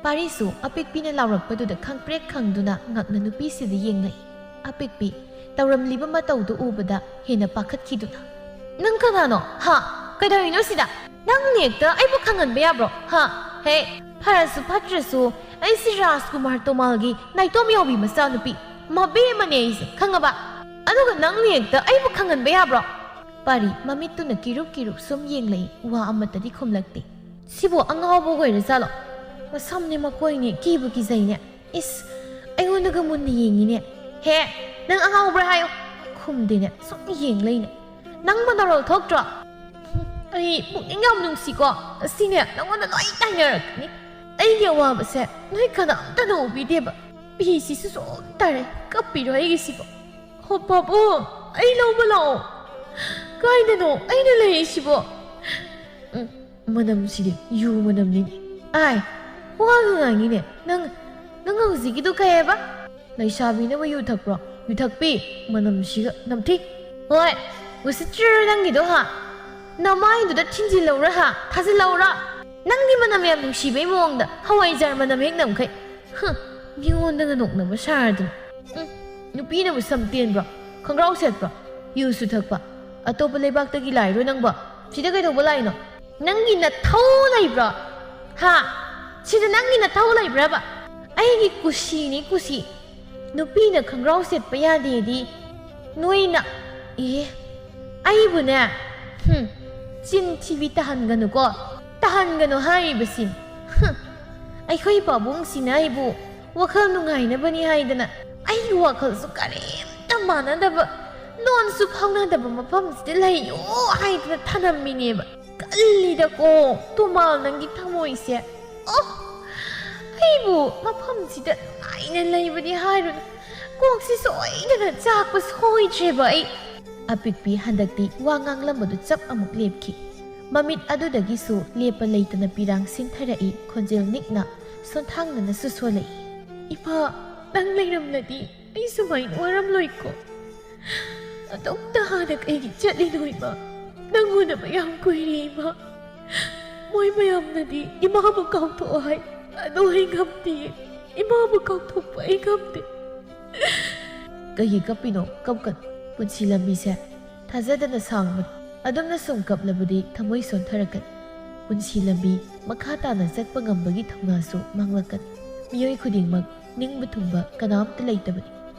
ꯄꯥꯔꯤꯁꯨ ꯑꯄꯤꯛꯄꯤꯅ ꯂꯥꯎꯔꯛꯄꯗꯨꯗ ꯈꯪꯄ꯭ꯔꯦꯛ ꯈꯪꯗꯨꯅ ꯉꯛꯅ ꯅꯨꯄꯤꯁꯤꯗ ꯌꯦꯡꯂꯛꯏ꯫ ꯑꯄꯤꯛꯄꯤ ꯇꯧꯔꯝꯂꯤꯕ ꯃꯇꯧꯗꯨ ꯎꯕꯗ ꯍꯦꯟꯅ ꯄꯥꯈꯠꯈꯤꯗꯨꯅ, "ꯅꯪ ꯀꯅꯥꯅꯣ? ꯍꯥ? ꯀꯩꯗꯧꯔꯤꯅꯣ ꯁꯤꯗ? ꯅꯪ ꯍꯦꯛꯇ ꯑꯩꯕꯨ ꯈꯪꯍꯟꯕ ꯌꯥꯕ꯭ꯔꯣ? ꯍꯥ? ꯍꯦ, ꯐꯔꯁꯨ ꯐꯠꯇ꯭ꯔꯁꯨ ꯑꯩꯁꯤ ꯔꯥꯖꯀꯨꯃꯥꯔ ꯇꯣꯃꯥꯜꯒꯤ ꯅꯥꯏꯇꯣꯝ ꯌꯥꯎꯕꯤ ꯃꯆꯥꯅꯨꯄꯤ, ꯃꯕꯦ ꯑꯃꯅꯦ ꯑꯩꯁꯦ, ꯈꯪꯉꯕ? ꯑꯗꯨꯒ ꯅꯪꯅ ꯍꯦꯛꯇ ꯑꯩꯕꯨ ꯈꯪꯍꯟꯕ ꯌꯥꯕ꯭ꯔꯣ?" ꯄꯥꯔꯤ ꯃꯃꯤꯠꯇꯨꯅ ꯀꯤꯔꯨꯞ ꯀꯤꯔꯨꯞ ꯁꯨꯝ ꯌꯦꯡꯂꯛꯏ, ꯋꯥ ꯑꯃꯠꯇꯗꯤ ꯈꯨꯝꯂꯛꯇꯦ꯫ "ꯁꯤꯕꯨ ꯑꯉꯥꯎꯕ ꯑꯣꯏꯔꯖꯥꯠꯂꯣ? ꯃꯁꯝꯅꯦ ꯃꯀꯣꯏꯅꯦ, ꯀꯤꯕꯨ ꯀꯤꯖꯩꯅꯦ꯫ ꯏꯁ, ꯑꯩꯉꯣꯟꯗꯒ ꯃꯨꯟꯅ ꯌꯦꯡꯉꯤꯅꯦ꯫ ꯍꯦ, ꯅꯪ ꯑꯉꯥꯎꯕ꯭ꯔꯥ ꯍꯥꯏꯌꯣ?" ꯈꯨꯝꯗꯦꯅꯦ, ꯁꯨꯝ ꯌꯦꯡ ꯂꯩꯅꯦ꯫ "ꯅꯪ ꯃꯅꯥꯔꯣꯜ ꯊꯣꯛꯇ꯭ꯔꯣ?" "ꯍꯨꯝ, ꯑꯩ ꯄꯨꯛꯅꯤꯡ ꯌꯥꯝ ꯅꯨꯡꯁꯤꯀꯣ꯫ ꯑꯁꯤꯅꯦ ꯅꯪꯉꯣꯟꯗ ꯂꯣꯏ ꯇꯥꯏꯅꯔꯛꯀꯅꯤ꯫ ꯑꯩꯒꯤ ꯑꯋꯥꯕꯁꯦ ꯅꯣꯏ ꯀꯅꯥꯝꯇꯅ ꯎꯕꯤꯗꯦꯕ꯫ ꯐꯤꯁꯤꯁꯨ ꯁꯨꯝ ꯇꯥꯔꯦ, ꯀꯞꯄꯤꯔꯣ ꯑꯩꯒꯤꯁꯤꯕꯣ? ꯍꯣ ꯄꯥꯕꯨꯡ, ꯑꯩ ꯂꯧꯕ ꯂꯥꯛꯑꯣ꯫ ꯀꯥꯏꯗꯅꯣ ꯑꯩꯅ ꯂꯩꯔꯤꯁꯤꯕꯣ? ꯎꯝ, ꯃꯅꯝꯁꯤꯗꯤ ꯌꯨ ꯃꯅꯝꯅꯤꯅꯦ꯫ ꯑꯥꯏ, ꯋꯥꯒ ꯉꯥꯡꯉꯤꯅꯦ꯫ ꯅꯪ, ꯅꯪ ꯍꯧꯖꯤꯛꯀꯤꯗꯣ ꯀꯩ ꯍꯥꯏꯕ? ꯂꯩꯁꯥꯕꯤꯅꯕꯨ ꯌꯨ ꯊꯛꯄ꯭ꯔꯣ? ꯌꯨ ꯊꯛꯄꯤ, ꯃꯅꯝꯁꯤꯒ ꯅꯝꯊꯤ꯫ ꯍꯣꯏ, ꯎꯁꯤꯠꯇ꯭ꯔꯤꯔꯣ ꯅꯪꯒꯤꯗꯣ, ꯍꯥ? ꯅꯃꯥꯏꯗꯨꯗ ꯊꯤꯟꯖꯤꯜꯂꯧꯔꯥ, ꯍꯥ? ꯊꯥꯖꯤꯜꯂꯧꯔꯥ? ꯅꯪꯒꯤ ꯃꯅꯝ ꯌꯥꯝ ꯅꯨꯡꯁꯤꯕꯩ ꯃꯑꯣꯡꯗ ꯍꯋꯥꯏꯖꯥꯔ ꯃꯅꯝ ꯍꯦꯛ ꯅꯝꯈꯩ꯫ ꯍꯨꯝ, ꯃꯤꯉꯣꯟꯗꯒ ꯅꯣꯛꯅꯕ ꯁꯥꯔꯗꯅ꯫ ꯎꯝ, ꯅꯨꯄꯤꯅꯕꯨ ꯁꯝ ꯇꯦꯟꯕ꯭ꯔꯣ? ꯈꯣꯡꯒ꯭ꯔꯥꯎ ꯁꯦꯠꯄ꯭ꯔꯣ? ꯌꯨꯁꯨ ꯊꯛꯄ? ꯑꯇꯣꯞꯄ ꯂꯩꯕꯥꯛꯇꯒꯤ ꯂꯥꯛꯏꯔꯣ ꯅꯪꯕꯣ? ꯁꯤꯗ ꯀꯩꯗꯧꯕ ꯂꯥꯛꯏꯅꯣ? ꯅꯪꯒꯤ ꯅꯊꯧ ꯂꯩꯕ꯭ꯔꯣ? ꯍꯥ? ꯁꯤꯗ ꯅꯪꯒꯤ ꯅꯊꯧ ꯂꯩꯕ꯭ꯔꯕ? ꯑꯩꯒꯤ ꯀꯨꯁꯤꯅꯤ, ꯀꯨꯁꯤ꯫ ꯅꯨꯄꯤꯅ ꯈꯣꯡꯒ꯭ꯔꯥꯎ ꯁꯦꯠꯄ ꯌꯥꯗꯦꯗꯤ ꯅꯣꯏꯅ, ꯑꯦ, ꯑꯩꯕꯨꯅꯦ, ꯍꯨꯝ, ꯆꯤꯟ ꯊꯤꯕꯤ ꯇꯥꯍꯟꯒꯅꯨꯀꯣ, ꯇꯥꯍꯟꯒꯅꯨ ꯍꯥꯏꯔꯤꯕꯁꯤ꯫ ꯍꯨꯝ, ꯑꯩꯈꯣꯏ ꯄꯥꯕꯨꯡꯁꯤꯅ ꯑꯩꯕꯨ ꯋꯥꯈꯜ ꯅꯨꯡꯉꯥꯏꯅꯕꯅꯤ ꯍꯥꯏꯗꯅ ꯑꯩꯒꯤ ꯋꯥꯈꯜꯁꯨ ꯀꯔꯤꯝꯇ ꯃꯥꯟꯅꯗꯕ, ꯂꯣꯟꯁꯨ ꯐꯥꯎꯅꯗꯕ ꯃꯐꯝꯁꯤꯗ ꯂꯩꯌꯣ ꯍꯥꯏꯗꯅ ꯊꯅꯝꯃꯤꯅꯦꯕ꯫ ꯀꯜꯂꯤꯗꯀꯣ, ꯇꯣꯃꯥꯜ, ꯅꯪꯒꯤ ꯊꯃꯣꯏꯁꯦ꯫ ꯑꯣ, ꯑꯩꯕꯨ ꯃꯐꯝꯁꯤꯗ ꯅꯨꯡꯉꯥꯏꯅ ꯂꯩꯕꯅꯤ ꯍꯥꯏꯔꯨꯅꯨ꯫ ꯀꯣꯛꯁꯤ ꯁꯣꯏꯗꯅ ꯆꯥꯛꯄ ꯁꯣꯏꯗ꯭ꯔꯦꯕ ꯑꯩ꯫ ꯑꯄꯤꯛꯄꯤ ꯍꯟꯗꯛꯇꯤ ꯋꯥ ꯉꯥꯡꯂꯝꯕꯗꯨ ꯆꯞ ꯑꯃꯨꯛ ꯂꯦꯞꯈꯤ꯫ ꯃꯃꯤꯠ ꯑꯗꯨꯗꯒꯤꯁꯨ ꯂꯦꯞꯄ ꯂꯩꯇꯅ ꯄꯤꯔꯥꯡ ꯁꯤꯟꯊꯔꯛꯏ, ꯈꯣꯟꯖꯦꯜ ꯅꯤꯛꯅ ꯁꯣꯟꯊꯥꯡꯅꯅꯁꯨ ꯁꯣꯜꯂꯛꯏ꯫ "ꯏꯄꯥ, ꯅꯪ ꯂꯩꯔꯝꯂꯗꯤ ꯑꯩ ꯁꯨꯃꯥꯏꯅ ꯑꯣꯏꯔꯝꯂꯣꯏꯀꯣ꯫ ꯑꯗꯨꯝꯇ ꯍꯥꯟꯅ ꯀꯩꯒꯤ ꯆꯠꯂꯤꯅꯣ ꯏꯃꯥ? ꯅꯪ ꯎꯅꯕ ꯌꯥꯝ ꯀꯨꯏꯔꯦ ꯏꯃꯥ꯫ ꯃꯣꯏ ꯃꯌꯥꯝꯅꯗꯤ ꯏꯃꯥꯕꯨ ꯀꯥꯎꯊꯣꯛꯑꯣ ꯍꯥꯏ꯫ ꯑꯗꯣ ꯑꯩ ꯉꯝꯗꯤꯌꯦ꯫ ꯏꯃꯥꯕꯨ ꯀꯥꯎꯊꯣꯛꯄ ꯑꯩ ꯉꯝꯗꯦ꯫ ꯀꯩꯒꯤ ꯀꯞꯄꯤꯅꯣ? ꯀꯞꯀꯅꯨ꯫ ꯄꯨꯟꯁꯤ ꯂꯝꯕꯤꯁꯦ ꯊꯥꯖꯗꯅ ꯁꯥꯡꯕꯅꯤ꯫ ꯑꯗꯨꯝꯅ ꯁꯨꯝ ꯀꯞꯂꯕꯗꯤ ꯊꯃꯣꯏ ꯁꯣꯟꯊꯔꯛꯀꯅꯤ꯫ ꯄꯨꯟꯁꯤ ꯂꯝꯕꯤ ꯃꯈꯥ ꯇꯥꯅ ꯆꯠꯄ ꯉꯝꯕꯒꯤ ꯊꯧꯅꯥꯁꯨ ꯃꯥꯡꯂꯛꯀꯅꯤ꯫ ꯃꯤꯑꯣꯏ ꯈꯨꯗꯤꯡꯃꯛ ꯅꯤꯡꯕ ꯊꯨꯡꯕ ꯀꯅꯥꯝꯇ ꯂꯩꯇꯕꯅꯤ꯫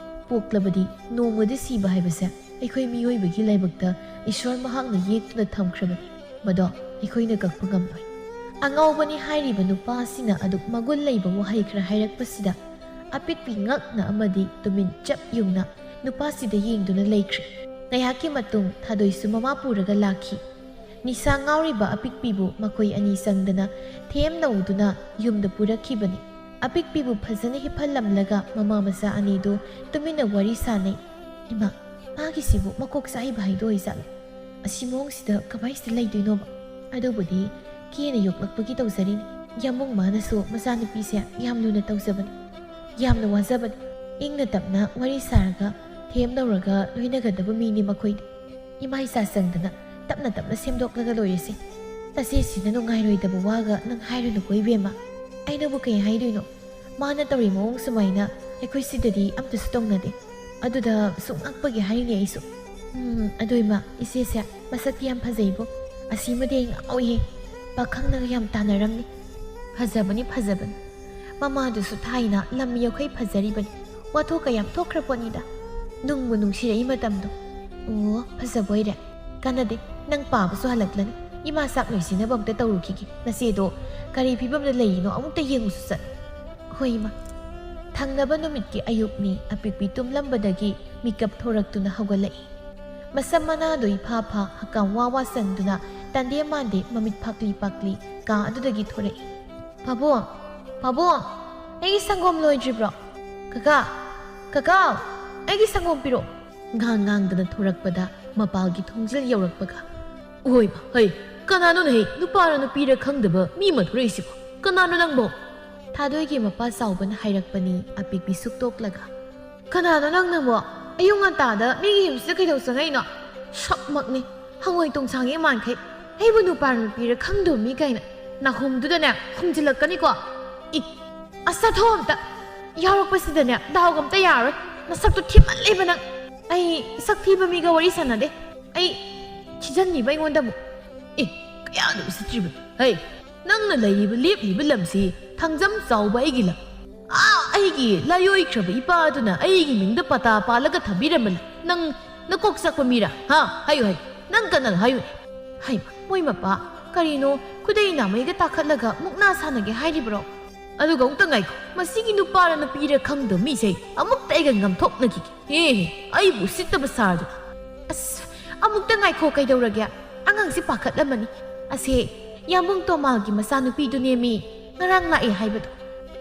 ꯄꯣꯛꯂꯕꯗꯤ ꯅꯣꯡꯃꯗꯤ ꯁꯤꯕ ꯍꯥꯏꯕꯁꯦ ꯑꯩꯈꯣꯏ ꯃꯤꯑꯣꯏꯕꯒꯤ ꯂꯥꯏꯕꯛꯇ ꯏꯁꯣꯔ ꯃꯍꯥꯛꯅ ꯌꯦꯛꯇꯨꯅ ꯊꯝꯈ꯭ꯔꯕꯅꯤ꯫ ꯃꯗꯣ ꯑꯩꯈꯣꯏꯅ ꯀꯛꯄ ꯉꯝꯂꯣꯏ꯫ ꯑꯉꯥꯎꯕꯅꯤ ꯍꯥꯏꯔꯤꯕ ꯅꯨꯄꯥ ꯑꯁꯤꯅ ꯑꯗꯨꯛ ꯃꯒꯨꯟ ꯂꯩꯕ ꯋꯥꯍꯩ ꯈꯔ ꯍꯥꯏꯔꯛꯄꯁꯤꯗ ꯑꯄꯤꯛꯄꯤ ꯉꯛꯅ ꯑꯃꯗꯤ ꯇꯨꯃꯤꯟ ꯆꯞ ꯌꯨꯡꯅ ꯅꯨꯄꯥꯁꯤꯗ ꯌꯦꯡꯗꯨꯅ ꯂꯩꯈ꯭ꯔꯦ꯫ ꯉꯥꯏꯍꯥꯛꯀꯤ ꯃꯇꯨꯡ ꯊꯥꯗꯣꯏꯁꯨ ꯃꯃꯥ ꯄꯨꯔꯒ ꯂꯥꯛꯈꯤ꯫ ꯅꯤꯁꯥ ꯉꯥꯎꯔꯤꯕ ꯑꯄꯤꯛꯄꯤꯕꯨ ꯃꯈꯣꯏ ꯑꯅꯤ ꯆꯪꯗꯅ ꯊꯦꯝ ꯅꯧꯗꯨꯅ ꯌꯨꯝꯗ ꯄꯨꯔꯛꯈꯤꯕꯅꯤ꯫ ꯑꯄꯤꯛꯄꯤꯕꯨ ꯐꯖꯅ ꯍꯤꯞꯍꯜꯂꯝꯂꯒ ꯃꯃꯥ ꯃꯆꯥ ꯑꯅꯤꯗꯨ ꯇꯨꯃꯤꯟꯅ ꯋꯥꯔꯤ ꯁꯥꯅꯩ꯫ "ꯏꯃꯥ, ꯃꯥꯒꯤꯁꯤꯕꯨ ꯃꯀꯣꯛ ꯆꯥꯛꯏꯕ ꯍꯥꯏꯗꯣ ꯑꯣꯏꯖꯥꯠꯂꯣ? ꯑꯁꯤ ꯃꯑꯣꯡꯁꯤꯗ ꯀꯃꯥꯏꯁꯤꯗ ꯂꯩꯗꯣꯏꯅꯣꯕ? ꯑꯗꯨꯕꯨꯗꯤ ꯀꯦꯅ ꯌꯣꯛꯂꯛꯄꯒꯤ ꯇꯧꯖꯔꯤꯅꯤ꯫ ꯌꯥꯝꯕꯨꯡ ꯃꯥꯅꯁꯨ ꯃꯆꯥꯅꯨꯄꯤꯁꯦ ꯌꯥꯝ ꯂꯨꯅ ꯇꯧꯖꯕꯅꯤ꯫ ꯌꯥꯝꯅ ꯋꯥꯖꯕꯅꯤ꯫ ꯏꯪꯅ ꯇꯞꯅ ꯋꯥꯔꯤ ꯁꯥꯔꯒ ꯊꯦꯝ ꯅꯧꯔꯒ ꯂꯣꯏꯅꯒꯗꯕ ꯃꯤꯅꯤ ꯃꯈꯣꯏꯗꯤ꯫ ꯏꯃꯥ ꯏꯆꯥ ꯆꯪꯗꯅ ꯇꯞꯅ ꯇꯞꯅ ꯁꯦꯝꯗꯣꯛꯂꯒ ꯂꯣꯏꯔꯦꯁꯦ꯫ ꯅꯆꯦꯁꯤꯅ ꯅꯨꯡꯉꯥꯏꯔꯣꯏꯗꯕ ꯋꯥꯒ ꯅꯪ ꯍꯥꯏꯔꯨꯅꯨꯀꯣ ꯏꯕꯦꯝꯃ꯫ ꯑꯩꯅꯕꯨ ꯀꯩ ꯍꯥꯏꯗꯣꯏꯅꯣ? ꯃꯥꯅ ꯇꯧꯔꯤ ꯃꯑꯣꯡ ꯁꯨꯃꯥꯏꯅ ꯑꯩꯈꯣꯏ ꯁꯤꯗꯗꯤ ꯑꯝꯇꯁꯨ ꯇꯧꯅꯗꯦ꯫ ꯑꯗꯨꯗ ꯁꯨꯝ ꯉꯛꯄꯒꯤ ꯍꯥꯏꯔꯤꯅꯦ ꯑꯩꯁꯨ꯫ ꯎꯝ, ꯑꯗꯣ ꯏꯃꯥ, ꯏꯆꯦꯁꯦ ꯃꯁꯛꯇꯤ ꯌꯥꯝ ꯐꯖꯩꯕꯣ꯫ ꯑꯁꯤꯃꯗꯤ ꯑꯩ ꯉꯥꯎꯏꯍꯦ꯫ ꯄꯥꯈꯪꯅꯒ ꯌꯥꯝ ꯇꯥꯟꯅꯔꯝꯅꯤ꯫ ꯐꯖꯕꯅꯤ, ꯐꯖꯕꯅꯤ꯫ ꯃꯃꯥꯗꯨꯁꯨ ꯊꯥꯏꯅ ꯂꯝ ꯌꯩꯈꯩ ꯐꯖꯔꯤꯕꯅꯤ꯫ ꯋꯥꯊꯣꯛꯀ ꯌꯥꯝ ꯊꯣꯛꯈ꯭ꯔ ꯄꯣꯠꯅꯤꯗ꯫ ꯅꯨꯡꯕꯨ ꯅꯨꯡꯁꯤꯔꯛꯏ ꯃꯇꯝꯗꯣ꯫ ꯑꯣ, ꯐꯖꯕꯣꯏꯔꯦ꯫ ꯀꯥꯟꯅꯗꯦ, ꯅꯪ ꯄꯥꯕꯁꯨ ꯍꯜꯂꯛꯂꯅꯤ꯫ ꯏꯃꯥ ꯆꯥꯛ ꯂꯣꯏꯁꯤꯟꯅꯕ ꯑꯝꯇ ꯇꯧꯔꯨꯈꯤꯒꯦ꯫ ꯅꯆꯦꯗꯣ ꯀꯔꯤ ꯐꯤꯕꯝꯗ ꯂꯩꯔꯤꯅꯣ ꯑꯃꯨꯛꯇ ꯌꯦꯡꯉꯨꯁꯨ ꯆꯠꯂꯨ꯫ ꯍꯣꯏ, ꯏꯃꯥ꯫ ꯊꯪꯅꯕ ꯅꯨꯃꯤꯠꯀꯤ ꯑꯌꯨꯛꯅꯤ꯫ ꯑꯄꯤꯛꯄꯤ ꯇꯨꯝꯂꯝꯕꯗꯒꯤ ꯃꯤꯀꯞ ꯊꯣꯔꯛꯇꯨꯅ ꯍꯧꯒꯠꯂꯛꯏ꯫ ꯃꯁꯝ ꯃꯅꯥꯗꯨ ꯏꯐꯥ ꯐꯥ, ꯍꯀꯥꯝ ꯋꯥ ꯋꯥ ꯆꯟꯗꯨꯅ ꯇꯟꯗꯦ ꯃꯥꯟꯗꯦ ꯃꯃꯤꯠ ꯐꯥꯛꯂꯤ ꯄꯥꯛꯂꯤ ꯀꯥ ꯑꯗꯨꯗꯒꯤ ꯊꯣꯔꯛꯏ꯫ "ꯄꯥꯕꯨꯡ, ꯄꯥꯕꯨꯡ, ꯑꯩꯒꯤ ꯁꯪꯒꯣꯝ ꯂꯣꯏꯗ꯭ꯔꯤꯕ꯭ꯔꯣ? ꯀꯀꯥ, ꯀꯀꯥ, ꯑꯩꯒꯤ ꯁꯪꯒꯣꯝ ꯄꯤꯔꯛꯑꯣ!" ꯉꯥꯡ ꯉꯥꯡꯗꯅ ꯊꯣꯔꯛꯄꯗ ꯃꯄꯥꯜꯒꯤ ꯊꯣꯡꯖꯤꯜ ꯌꯧꯔꯛꯄꯒ, "ꯑꯣꯏꯃ, ꯍꯩ, ꯀꯅꯥꯅꯣꯅꯦ ꯍꯩ? ꯅꯨꯄꯥꯔ ꯅꯨꯄꯤꯔ ꯈꯪꯗꯕ ꯃꯤ ꯑꯃ ꯊꯣꯔꯛꯏꯁꯤꯕꯣ? ꯀꯅꯥꯅꯣ ꯅꯪꯕꯣ?" ꯊꯥꯗꯣꯏꯒꯤ ꯃꯄꯥ ꯆꯥꯎꯕꯅ ꯍꯥꯏꯔꯛꯄꯅꯤ, ꯑꯄꯤꯛꯄꯤ ꯁꯨꯛꯇꯣꯛꯂꯒ꯫ "ꯀꯅꯥꯅꯣ ꯅꯪꯅꯕꯣ? ꯑꯌꯨꯛ ꯉꯟꯇꯥꯗ ꯃꯤꯒꯤ ꯌꯨꯝꯁꯤꯗ ꯀꯩꯗꯧ ꯆꯪꯉꯛꯏꯅꯣ? ꯁꯛꯃꯛꯅꯤ, ꯍꯪꯉꯣꯏ ꯇꯣꯡꯁꯥꯡ ꯏꯃꯥꯟꯈꯩ꯫ ꯑꯩꯕꯨ ꯅꯨꯄꯥꯔ ꯅꯨꯄꯤꯔ ꯈꯪꯗꯕ ꯃꯤ ꯀꯥꯏꯅ꯫ ꯅꯥꯍꯨꯝꯗꯨꯗꯅꯦ ꯍꯨꯝꯖꯤꯜꯂꯛꯀꯅꯤꯀꯣ꯫ ꯑꯁ, ꯆꯠꯊꯣꯛ ꯑꯝꯇ꯫ ꯌꯥꯎꯔꯛꯄꯁꯤꯗꯅꯦ, ꯗꯥꯎꯒ ꯑꯝꯇ ꯌꯥꯔꯣꯏ꯫ ꯅꯁꯛꯇꯨ ꯊꯤꯃꯜꯂꯦꯕ ꯅꯪ꯫ ꯑꯩ ꯁꯛ ꯊꯤꯕ ꯃꯤꯒ ꯋꯥꯔꯤ ꯁꯥꯟꯅꯗꯦ꯫ ꯑꯩ ꯊꯤꯖꯟꯅꯤꯕ ꯑꯩꯉꯣꯟꯗ ꯑꯃꯨꯛ꯫ ꯑꯦ, ꯀꯌꯥꯗ ꯎꯁꯤꯠꯇ꯭ꯔꯤꯕ? ꯍꯩ, ꯅꯪꯅ ꯂꯩꯔꯤꯕ, ꯂꯦꯞꯂꯤꯕ ꯂꯝꯁꯤ ꯊꯥꯡꯖꯝ ꯆꯥꯎꯕ ꯑꯩꯒꯤ ꯂꯝ꯫ ꯑꯥ, ꯑꯩꯒꯤ ꯂꯥꯏꯑꯣꯏꯈ꯭ꯔꯕ ꯏꯄꯥ ꯑꯗꯨꯅ ꯑꯩꯒꯤ ꯃꯤꯡꯗ ꯄꯇꯥ ꯄꯥꯜꯂꯒ ꯊꯝꯕꯤꯔꯝꯕ ꯂꯝ꯫ ꯅꯪ ꯅꯀꯣꯛ ꯆꯥꯛꯄ ꯃꯤꯔꯥ? ꯍꯥ? ꯍꯥꯏꯌꯨ, ꯍꯥꯏꯌꯨ꯫ ꯅꯪ ꯀꯅꯥꯅꯣ ꯍꯥꯏꯌꯨꯅꯦ? ꯍꯩꯃ, ꯃꯣꯏ ꯃꯄꯥ, ꯀꯔꯤꯅꯣ ꯈꯨꯗꯩ ꯅꯥꯃꯩꯒ ꯇꯥꯈꯠꯂꯒ ꯃꯨꯛꯅꯥ ꯁꯥꯟꯅꯒꯦ ꯍꯥꯏꯔꯤꯕ꯭ꯔꯣ? ꯑꯗꯨꯒ ꯑꯃꯨꯛꯇ ꯉꯥꯏꯈꯣ, ꯃꯁꯤꯒꯤ ꯅꯨꯄꯥꯔ ꯅꯨꯄꯤꯔ ꯈꯪꯗꯕ ꯃꯤꯁꯦ ꯑꯃꯨꯛꯇ ꯑꯩꯒ ꯉꯝꯊꯣꯛꯅꯈꯤꯒꯦ꯫ ꯑꯦ, ꯑꯩꯕꯨ ꯎꯁꯤꯠꯇꯕ ꯁꯥꯔꯗꯨꯅ꯫ ꯑꯁ, ꯑꯃꯨꯛꯇ ꯉꯥꯏꯈꯣ, ꯀꯩꯗꯧꯔꯒꯦ? ꯑꯉꯥꯡꯁꯤ ꯄꯥꯈꯠꯂꯝꯃꯅꯤ꯫ ꯑꯁꯦ, ꯌꯥꯝꯕꯨꯡ ꯇꯣꯃꯥꯒꯤ ꯃꯆꯥꯅꯨꯄꯤꯗꯨꯅꯦꯃꯤ, ꯉꯔꯥꯡ ꯂꯥꯛꯑꯦ ꯍꯥꯏꯕꯗꯣ꯫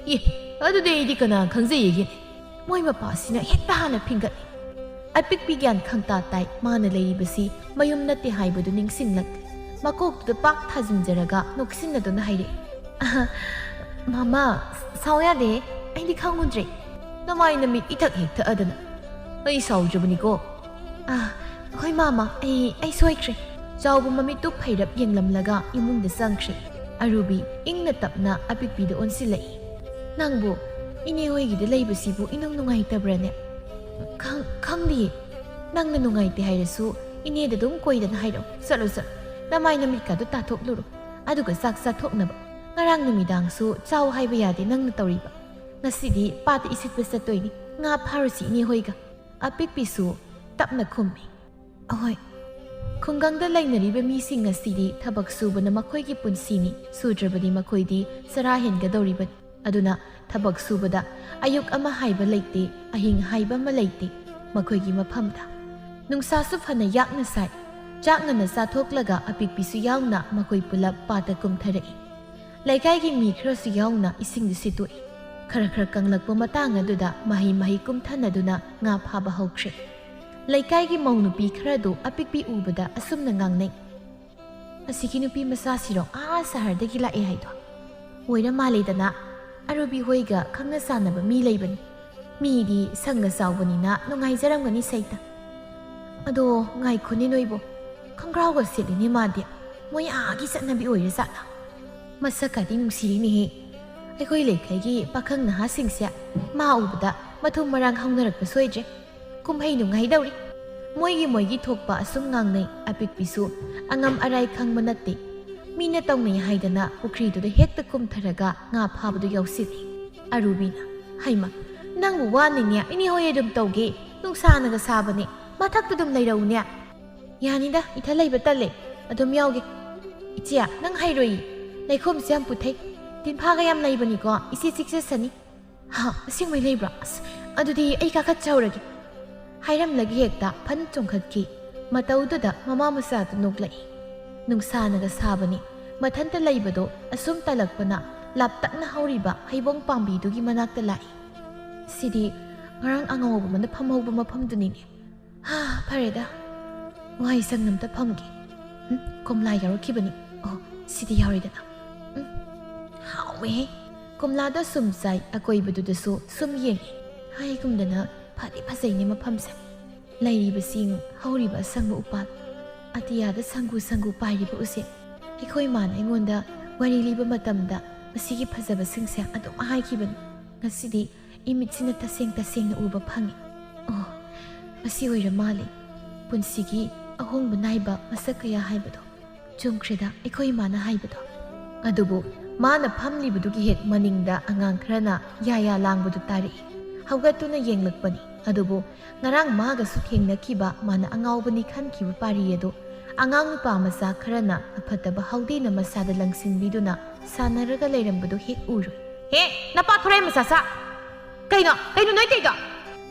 ꯑꯦ, ꯑꯗꯨꯗꯤ ꯑꯩꯗꯤ ꯀꯅꯥ ꯈꯪꯖꯩꯌꯦꯒꯦ? ꯃꯣꯏ ꯃꯄꯥꯁꯤꯅ ꯍꯦꯛꯇ ꯍꯥꯟꯅ ꯐꯤꯡꯒꯠꯂꯤ꯫ ꯑꯄꯤꯛꯄꯤ ꯒ꯭ꯌꯥꯟ ꯈꯪꯇꯥ ꯇꯥꯏ, ꯃꯥꯅ ꯂꯩꯔꯤꯕꯁꯤ ꯃꯌꯨꯝ ꯅꯠꯇꯦ ꯍꯥꯏꯕꯗꯨ ꯅꯤꯡꯁꯤꯡꯂꯛꯂꯦ꯫ ꯃꯀꯣꯛꯇꯨꯗ ꯄꯥꯛ ꯊꯥꯖꯤꯟꯖꯔꯒ ꯅꯣꯛꯁꯤꯟꯅꯗꯨꯅ ꯍꯥꯏꯔꯛꯏ, "ꯑꯍ, ꯃꯃꯥ, ꯁꯥꯎ ꯌꯥꯗꯦ, ꯑꯩꯗꯤ ꯈꯪꯉꯨꯗ꯭ꯔꯦ꯫ ꯅꯃꯥꯏ ꯅꯃꯤꯠ ꯏꯊꯛ ꯍꯦꯛ ꯊꯛꯑꯗꯅ꯫ ꯑꯩ ꯁꯥꯎꯗ꯭ꯔꯕꯅꯤꯀꯣ꯫" "ꯑꯥ, ꯍꯣꯏ ꯃꯥꯃ, ꯑꯩ, ꯑꯩ ꯁꯣꯏꯈ꯭ꯔꯦ꯫" ꯆꯥꯎꯕ ꯃꯃꯤꯠꯇꯨ ꯐꯩꯔꯞ ꯌꯦꯡꯂꯝꯂꯒ ꯏꯃꯨꯡꯗ ꯆꯪꯈ꯭ꯔꯦ꯫ ꯑꯔꯨꯕꯤ ꯏꯪꯅ ꯇꯞꯅ ꯑꯄꯤꯛꯄꯤꯗ ꯑꯣꯟꯁꯤꯜꯂꯛꯏ꯫ "ꯅꯪꯕꯨ ꯏꯅꯦ ꯍꯣꯏꯒꯤꯗ ꯂꯩꯕꯁꯤꯕꯨ ꯏꯅꯨꯡ ꯅꯨꯡꯉꯥꯏꯇꯕ꯭ꯔꯥꯅꯦ?" "ꯈꯪ-, ꯈꯪꯗꯤꯌꯦ꯫ ꯅꯪꯅ ꯅꯨꯡꯉꯥꯏꯇꯦ ꯍꯥꯏꯔꯁꯨ ꯏꯅꯦꯗ ꯑꯗꯨꯝ ꯀꯣꯏꯗꯅ ꯍꯥꯏꯔꯛꯑꯣ꯫ ꯆꯠꯂꯣ, ꯆꯠꯂꯣ꯫ ꯅꯃꯥꯏ ꯅꯃꯤꯠꯀꯥꯗꯨ ꯇꯥꯊꯣꯛꯂꯨꯔꯣ꯫ ꯑꯗꯨꯒ ꯆꯥꯛ ꯆꯥꯊꯣꯛꯅꯕ꯫ ꯉꯔꯥꯡ ꯅꯨꯃꯤꯗꯥꯡꯁꯨ ꯆꯥꯎ ꯍꯥꯏꯕ ꯌꯥꯗꯦ ꯅꯪꯅ ꯇꯧꯔꯤꯕ꯫ ꯉꯁꯤꯗꯤ ꯄꯥꯠꯇ ꯏꯁꯤꯠꯄ ꯆꯠꯇꯣꯏꯅꯤ꯫ ꯉꯥ ꯐꯥꯔꯨꯁꯤ ꯏꯅꯦ ꯍꯣꯏꯒ꯫" ꯑꯄꯤꯛꯄꯤꯁꯨ ꯇꯞꯅ ꯈꯨꯝꯃꯤ, "ꯑꯍꯣꯏ꯫" ꯈꯨꯡꯒꯪꯗ ꯂꯩꯅꯔꯤꯕ ꯃꯤꯁꯤꯡ ꯑꯁꯤꯗꯤ ꯊꯕꯛ ꯁꯨꯕꯅ ꯃꯈꯣꯏꯒꯤ ꯄꯨꯟꯁꯤꯅꯤ꯫ ꯁꯨꯗ꯭ꯔꯕꯗꯤ ꯃꯈꯣꯏꯗꯤ ꯆꯔꯥ ꯍꯦꯟꯒꯗꯧꯔꯤꯕꯅꯤ꯫ ꯑꯗꯨꯅ ꯊꯕꯛ ꯁꯨꯕꯗ ꯑꯌꯨꯛ ꯑꯃ ꯍꯥꯏꯕ ꯂꯩꯇꯦ, ꯑꯍꯤꯡ ꯍꯥꯏꯕ ꯑꯃ ꯂꯩꯇꯦ ꯃꯈꯣꯏꯒꯤ ꯃꯐꯝꯗ꯫ ꯅꯨꯡꯁꯥꯁꯨ ꯐꯅ ꯌꯥꯛꯅ ꯁꯥꯏ꯫ ꯆꯥꯛ ꯉꯟꯅ ꯆꯥꯊꯣꯛꯂꯒ ꯑꯄꯤꯛꯄꯤꯁꯨ ꯌꯥꯎꯅ ꯃꯈꯣꯏ ꯄꯨꯂꯞ ꯄꯥꯠꯇ ꯀꯨꯝꯊꯔꯛꯏ꯫ ꯂꯩꯀꯥꯏꯒꯤ ꯃꯤ ꯈꯔꯁꯨ ꯌꯥꯎꯅ ꯏꯁꯤꯡꯗꯨ ꯁꯤꯠꯇꯣꯛꯏ꯫ ꯈꯔ ꯈꯔ ꯀꯪꯂꯛꯄ ꯃꯇꯥꯡ ꯑꯗꯨꯗ ꯃꯍꯩ ꯃꯍꯩ ꯀꯨꯝꯊꯅꯗꯨꯅ ꯉꯥ ꯐꯥꯕ ꯍꯧꯈ꯭ꯔꯦ꯫ ꯂꯩꯀꯥꯏꯒꯤ ꯃꯧ ꯅꯨꯄꯤ ꯈꯔꯗꯨ ꯑꯄꯤꯛꯄꯤ ꯎꯕꯗ ꯑꯁꯨꯝꯅ ꯉꯥꯡꯅꯩ, "ꯑꯁꯤꯒꯤ ꯅꯨꯄꯤ ꯃꯆꯥꯁꯤꯔꯣ ꯑꯥ ꯁꯍꯔꯗꯒꯤ ꯂꯥꯛꯑꯦ ꯍꯥꯏꯗꯣ? ꯑꯣꯏꯔ ꯃꯥꯜꯂꯦꯗꯅ, ꯑꯔꯨꯕꯤ ꯍꯣꯏꯒ ꯈꯪꯅ ꯆꯥꯟꯅꯕ ꯃꯤ ꯂꯩꯕꯅꯤ꯫ ꯃꯤꯗꯤ ꯁꯪꯒ ꯆꯥꯎꯕꯅꯤꯅ ꯅꯨꯡꯉꯥꯏꯖꯔꯝꯒꯅꯤ ꯁꯩꯇ꯫ ꯑꯗꯣ ꯉꯥꯏꯈꯣꯅꯦ ꯅꯣꯏꯕꯣ, ꯈꯣꯡꯒ꯭ꯔꯥꯎꯒ ꯁꯦꯠꯂꯤꯅꯦ ꯃꯥꯗꯤ꯫ ꯃꯣꯏ ꯑꯥꯒꯤ ꯆꯠꯅꯕꯤ ꯑꯣꯏꯔ ꯖꯥꯠꯂꯥ? ꯃꯁꯛꯀꯗꯤ ꯅꯨꯡꯁꯤꯔꯤꯅꯦꯍꯦ꯫ ꯑꯩꯈꯣꯏ ꯂꯩꯀꯥꯏꯒꯤ ꯄꯥꯈꯪ ꯅꯍꯥꯁꯤꯡꯁꯦ ꯃꯥ ꯎꯕꯗ ꯃꯊꯨꯝ ꯃꯔꯥꯡ ꯍꯧꯅꯔꯛꯄ ꯁꯣꯏꯗ꯭ꯔꯦ꯫ ꯀꯨꯝꯍꯩ ꯅꯨꯡꯉꯥꯏꯗꯧꯔꯤ꯫ ꯃꯣꯏꯒꯤ ꯃꯣꯏꯒꯤ ꯊꯣꯛꯄ ꯑꯁꯨꯝ ꯉꯥꯡꯅꯩ꯫ ꯑꯄꯤꯛꯄꯤꯁꯨ ꯑꯉꯝ ꯑꯔꯥꯏ ꯈꯪꯕ ꯅꯠꯇꯦ꯫ ꯃꯤꯅ ꯇꯧꯅꯩ ꯍꯥꯏꯗꯅ ꯄꯨꯈ꯭ꯔꯤꯗꯨꯗ ꯍꯦꯛꯇ ꯀꯨꯝꯊꯔꯒ ꯉꯥ ꯐꯥꯕꯗꯨ ꯌꯥꯎꯁꯤꯜꯂꯤ꯫ ꯑꯔꯨꯕꯤꯅ, "ꯍꯩꯃ, ꯅꯪꯕꯨ ꯋꯥꯅꯤꯅꯦ, ꯏꯅꯦ ꯍꯣꯏ ꯑꯗꯨꯝ ꯇꯧꯒꯦ, ꯅꯨꯡꯁꯥꯅꯒ ꯁꯥꯕꯅꯦ, ꯃꯊꯛꯇ ꯑꯗꯨꯝ ꯂꯩꯔꯛꯎꯅꯦ"꯫ "ꯌꯥꯅꯤꯗ, ꯏꯊ ꯂꯩꯕ ꯇꯜꯂꯦ, ꯑꯗꯨꯝ ꯌꯥꯎꯒꯦ"꯫ "ꯏꯆꯦ, ꯅꯪ ꯍꯩꯔꯣꯏꯌꯦ, ꯂꯩꯈꯣꯝꯁꯦ ꯌꯥꯝ ꯄꯨꯊꯩ, ꯇꯤꯟꯐꯥꯒ ꯌꯥꯝ ꯂꯩꯕꯅꯤꯀꯣ, ꯏꯆꯦ ꯆꯤꯛꯆꯁꯅꯤ"꯫ "ꯍꯥ, ꯑꯁꯦꯡꯕꯩ ꯂꯩꯕ꯭ꯔꯣ? ꯑꯁ, ꯑꯗꯨꯗꯤ ꯑꯩ ꯀꯥꯈꯠꯆꯍꯧꯔꯒꯦ"꯫ ꯍꯥꯏꯔꯝꯂꯒ ꯍꯦꯛꯇ ꯐꯟ ꯆꯣꯡꯈꯠꯈꯤ꯫ ꯃꯇꯧꯗꯨꯗ ꯃꯃꯥ ꯃꯆꯥꯗꯨ ꯅꯣꯛꯂꯛꯏ꯫ ꯅꯨꯡꯁꯥꯅꯒ ꯁꯥꯕꯅꯤ꯫ ꯃꯊꯟꯇ ꯂꯩꯕꯗꯣ ꯑꯁꯨꯝ ꯇꯜꯂꯛꯄꯅ ꯂꯥꯞꯇꯛꯅ ꯍꯧꯔꯤꯕ ꯍꯩꯕꯣꯡ ꯄꯥꯝꯕꯤꯗꯨꯒꯤ ꯃꯅꯥꯛꯇ ꯂꯥꯛꯏ꯫ "ꯁꯤꯗꯤ ꯉꯔꯥꯡ ꯑꯉꯥꯎꯕ ꯑꯃꯅ ꯐꯝꯍꯧꯕ ꯃꯐꯝꯗꯨꯅꯤꯅꯦ꯫ ꯍꯥ, ꯐꯔꯦꯗ꯫ ꯋꯥꯍꯩ ꯁꯪ ꯑꯝꯇ ꯐꯝꯒꯦ꯫ ꯎꯝ, ꯀꯣꯝꯂꯥ ꯌꯥꯎꯔꯛꯈꯤꯕꯅꯤ꯫ ꯑꯣ, ꯁꯤꯗꯤ ꯌꯥꯎꯔꯦꯗꯅ꯫ ꯎꯝ, ꯍꯥꯎꯋꯦꯍꯦ"꯫ ꯀꯣꯝꯂꯥꯗꯣ ꯁꯨꯝ ꯆꯥꯏ, ꯑꯀꯣꯏꯕꯗꯨꯗꯁꯨ ꯁꯨꯝ ꯌꯦꯡꯉꯤ꯫ ꯍꯥꯏꯒꯨꯝꯗꯅ ꯐꯗꯤ ꯐꯖꯩꯅꯦ ꯃꯐꯝꯁꯦ꯫ ꯂꯩꯔꯤꯕ ꯆꯤꯡ, ꯍꯧꯔꯤꯕ ꯑꯁꯪꯕ ꯎꯄꯥꯜ, ꯑꯇꯤꯌꯥꯗ ꯁꯪꯒꯨ ꯁꯪꯒꯨ ꯄꯥꯏꯔꯤꯕ ꯎꯆꯦꯛ꯫ ꯑꯩꯈꯣꯏ ꯃꯥꯅ ꯑꯩꯉꯣꯟꯗ ꯋꯥꯔꯤ ꯂꯤꯕ ꯃꯇꯝꯗ ꯃꯁꯤꯒꯤ ꯐꯖꯕꯁꯤꯡꯁꯦ ꯑꯗꯨꯝ ꯍꯥꯏꯈꯤꯕꯅꯤ꯫ ꯉꯁꯤꯗꯤ ꯏꯃꯤꯠꯁꯤꯅ ꯇꯁꯦꯡ ꯇꯁꯦꯡꯅ ꯎꯕ ꯐꯪꯉꯤ꯫ ꯑꯣ, ꯃꯁꯤ ꯑꯣꯏꯔ ꯃꯥꯜꯂꯦ ꯄꯨꯟꯁꯤꯒꯤ ꯑꯍꯣꯡꯕ ꯅꯥꯏꯕ ꯃꯁꯛ ꯀꯌꯥ ꯍꯥꯏꯕꯗꯣ꯫ ꯆꯨꯝꯈ꯭ꯔꯦꯗ ꯑꯩꯈꯣꯏ ꯏꯃꯥꯅ ꯍꯥꯏꯕꯗꯣ꯫ ꯑꯗꯨꯕꯨ ꯃꯥꯅ ꯐꯝꯂꯤꯕꯗꯨꯒꯤ ꯍꯦꯛ ꯃꯅꯤꯡꯗ ꯑꯉꯥꯡ ꯈꯔꯅ ꯌꯥ ꯌꯥ ꯂꯥꯡꯕꯗꯨ ꯇꯥꯔꯛꯏ꯫ ꯍꯧꯒꯠꯇꯨꯅ ꯌꯦꯡꯂꯛꯄꯅꯤ꯫ ꯑꯗꯨꯕꯨ ꯉꯔꯥꯡ ꯃꯥꯒꯁꯨ ꯊꯦꯡꯅꯈꯤꯕ, ꯃꯥꯅ ꯑꯉꯥꯎꯕꯅꯤ ꯈꯟꯈꯤꯕ ꯄꯥꯔꯤ ꯑꯗꯨ ꯑꯉꯥꯡ ꯅꯨꯄꯥ ꯃꯆꯥ ꯈꯔꯅ ꯑꯐꯠꯇꯕ ꯍꯥꯎꯗꯤꯅ ꯃꯁꯥꯗ ꯂꯪꯁꯤꯟꯕꯤꯗꯨꯅ ꯁꯥꯟꯅꯔꯒ ꯂꯩꯔꯝꯕꯗꯨ ꯍꯦꯛ ꯎꯔꯨꯏ꯫ "ꯍꯦ, ꯅꯄꯥ ꯊꯣꯔꯥꯏ ꯃꯆꯥ ꯁꯥ! ꯀꯩꯅꯣ, ꯀꯩꯅꯣ ꯅꯣꯏ ꯇꯧꯏꯗꯣ?"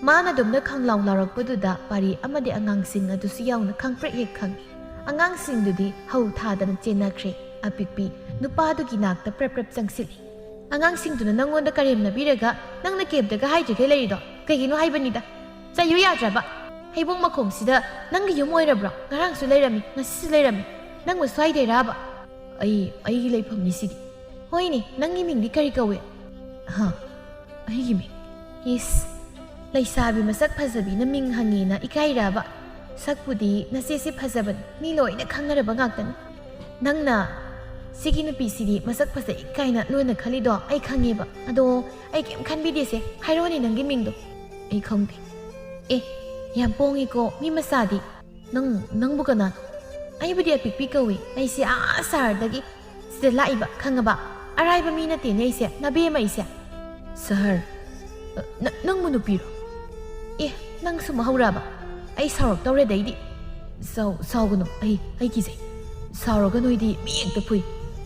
ꯃꯥꯅ ꯑꯗꯨꯝꯅ ꯈꯪꯂꯥꯎ ꯂꯥꯎꯔꯛꯄꯗꯨꯗ ꯄꯥꯔꯤ ꯑꯃꯗꯤ ꯑꯉꯥꯡꯁꯤꯡ ꯑꯗꯨꯁꯨ ꯌꯥꯎꯅ ꯈꯪꯄ꯭ꯔꯦꯛ ꯍꯦꯛ ꯈꯪꯏ꯫ ꯑꯉꯥꯡꯁꯤꯡꯗꯨꯗꯤ ꯍꯧ ꯊꯥꯗꯅ ꯆꯦꯟꯅꯈ꯭ꯔꯦ꯫ ꯑꯄꯤꯛꯄꯤ ꯅꯨꯄꯥꯗꯨꯒꯤ ꯅꯥꯛꯇ ꯄ꯭ꯔꯞ ꯄ꯭ꯔꯞ ꯆꯪꯁꯤꯜꯂꯤ꯫ "ꯑꯉꯥꯡꯁꯤꯡꯗꯨꯅ ꯅꯪꯉꯣꯟꯗ ꯀꯔꯦꯝꯅꯕꯤꯔꯒ ꯅꯪꯅ ꯀꯩꯝꯇꯒ ꯍꯥꯏꯗ꯭ꯔꯤꯈꯩ ꯂꯩꯔꯤꯗꯣ ꯀꯩꯒꯤꯅꯣ ꯍꯥꯏꯕꯅꯤꯗ? ꯆꯩꯌꯨ ꯌꯥꯗ꯭ꯔꯕ? ꯍꯩꯕꯣꯡ ꯃꯈꯣꯡꯁꯤꯗ ꯅꯪꯒꯤ ꯌꯨꯝ ꯑꯣꯏꯔꯕ꯭ꯔꯣ? ꯉꯔꯥꯡꯁꯨ ꯂꯩꯔꯝꯃꯤ, ꯉꯁꯤꯁꯨ ꯂꯩꯔꯝꯃꯤ꯫ ꯅꯪꯕꯨ ꯁ꯭ꯋꯥꯏꯗꯩꯔꯕ?" "ꯑꯩ, ꯑꯩꯒꯤ ꯂꯩꯐꯝꯅꯤ ꯁꯤꯗꯤ"꯫ "ꯍꯣꯏꯅꯦ, ꯅꯪꯒꯤ ꯃꯤꯡꯗꯤ ꯀꯔꯤ ꯀꯧꯏ?" "ꯍꯥ? ꯑꯩꯒꯤ ꯃꯤꯡ? ꯏꯁ, ꯂꯩꯁꯥꯕꯤ ꯃꯁꯛ ꯐꯖꯕꯤꯅ ꯃꯤꯡ ꯍꯪꯉꯦꯅ ꯏꯀꯥꯏꯔꯕ? ꯁꯛꯄꯨꯗꯤ ꯅꯆꯦꯁꯤ ꯐꯖꯕꯅꯤ, ꯃꯤ ꯂꯣꯏꯅ ꯈꯪꯅꯔꯕ ꯉꯥꯛꯇꯅꯤ꯫ ꯅꯪꯅ "ꯁꯤꯒꯤ ꯅꯨꯄꯤꯁꯤꯗꯤ ꯃꯁꯛ ꯐꯖꯩ ꯀꯥꯏꯅ ꯂꯣꯏꯅ ꯈꯜꯂꯤꯗꯣ ꯑꯩ ꯈꯪꯉꯦꯕ꯫ ꯑꯗꯣ ꯑꯩ ꯀꯩꯝ ꯈꯟꯕꯤꯗꯦꯁꯦ꯫ ꯍꯥꯏꯔꯣꯅꯦ ꯅꯪꯒꯤ ꯃꯤꯡꯗꯣ?" "ꯑꯩ ꯈꯪꯗꯦ꯫" "ꯑꯦ, ꯌꯥꯝ ꯄꯣꯡꯉꯤꯀꯣ ꯃꯤ ꯃꯆꯥꯗꯤ꯫ ꯅꯪ, ꯅꯪꯕꯨ ꯀꯅꯥꯅꯣ?" "ꯑꯩꯕꯨꯗꯤ ꯑꯄꯤꯛꯄꯤ ꯀꯧꯏ꯫ ꯑꯩꯁꯦ ꯑꯥ ꯁꯍꯔꯗꯒꯤ ꯁꯤꯗ ꯂꯥꯛꯏꯕ, ꯈꯪꯉꯕ? ꯑꯔꯥꯏꯕ ꯃꯤ ꯅꯠꯇꯦꯅꯦ ꯑꯩꯁꯦ, ꯅꯕꯦꯝꯃ ꯑꯩꯁꯦ꯫" "ꯁꯍꯔ? ꯅ-, ꯅꯪꯕꯨ ꯅꯨꯄꯤꯔꯣ? ꯑꯦ, ꯅꯪꯁꯨ ꯃꯍꯧꯔꯕ? ꯑꯩ ꯁꯥꯎꯔꯛꯇꯧꯔꯦꯗ ꯑꯩꯗꯤ꯫" "ꯁꯥꯎ-, ꯁꯥꯎꯒꯅꯨ꯫ ꯑꯩ, ꯑꯩ ꯀꯤꯖꯩ꯫ ꯁꯥꯎꯔꯒ ꯅꯣꯏꯗꯤ ꯃꯤ ꯍꯦꯛꯇ ꯐꯨꯏ꯫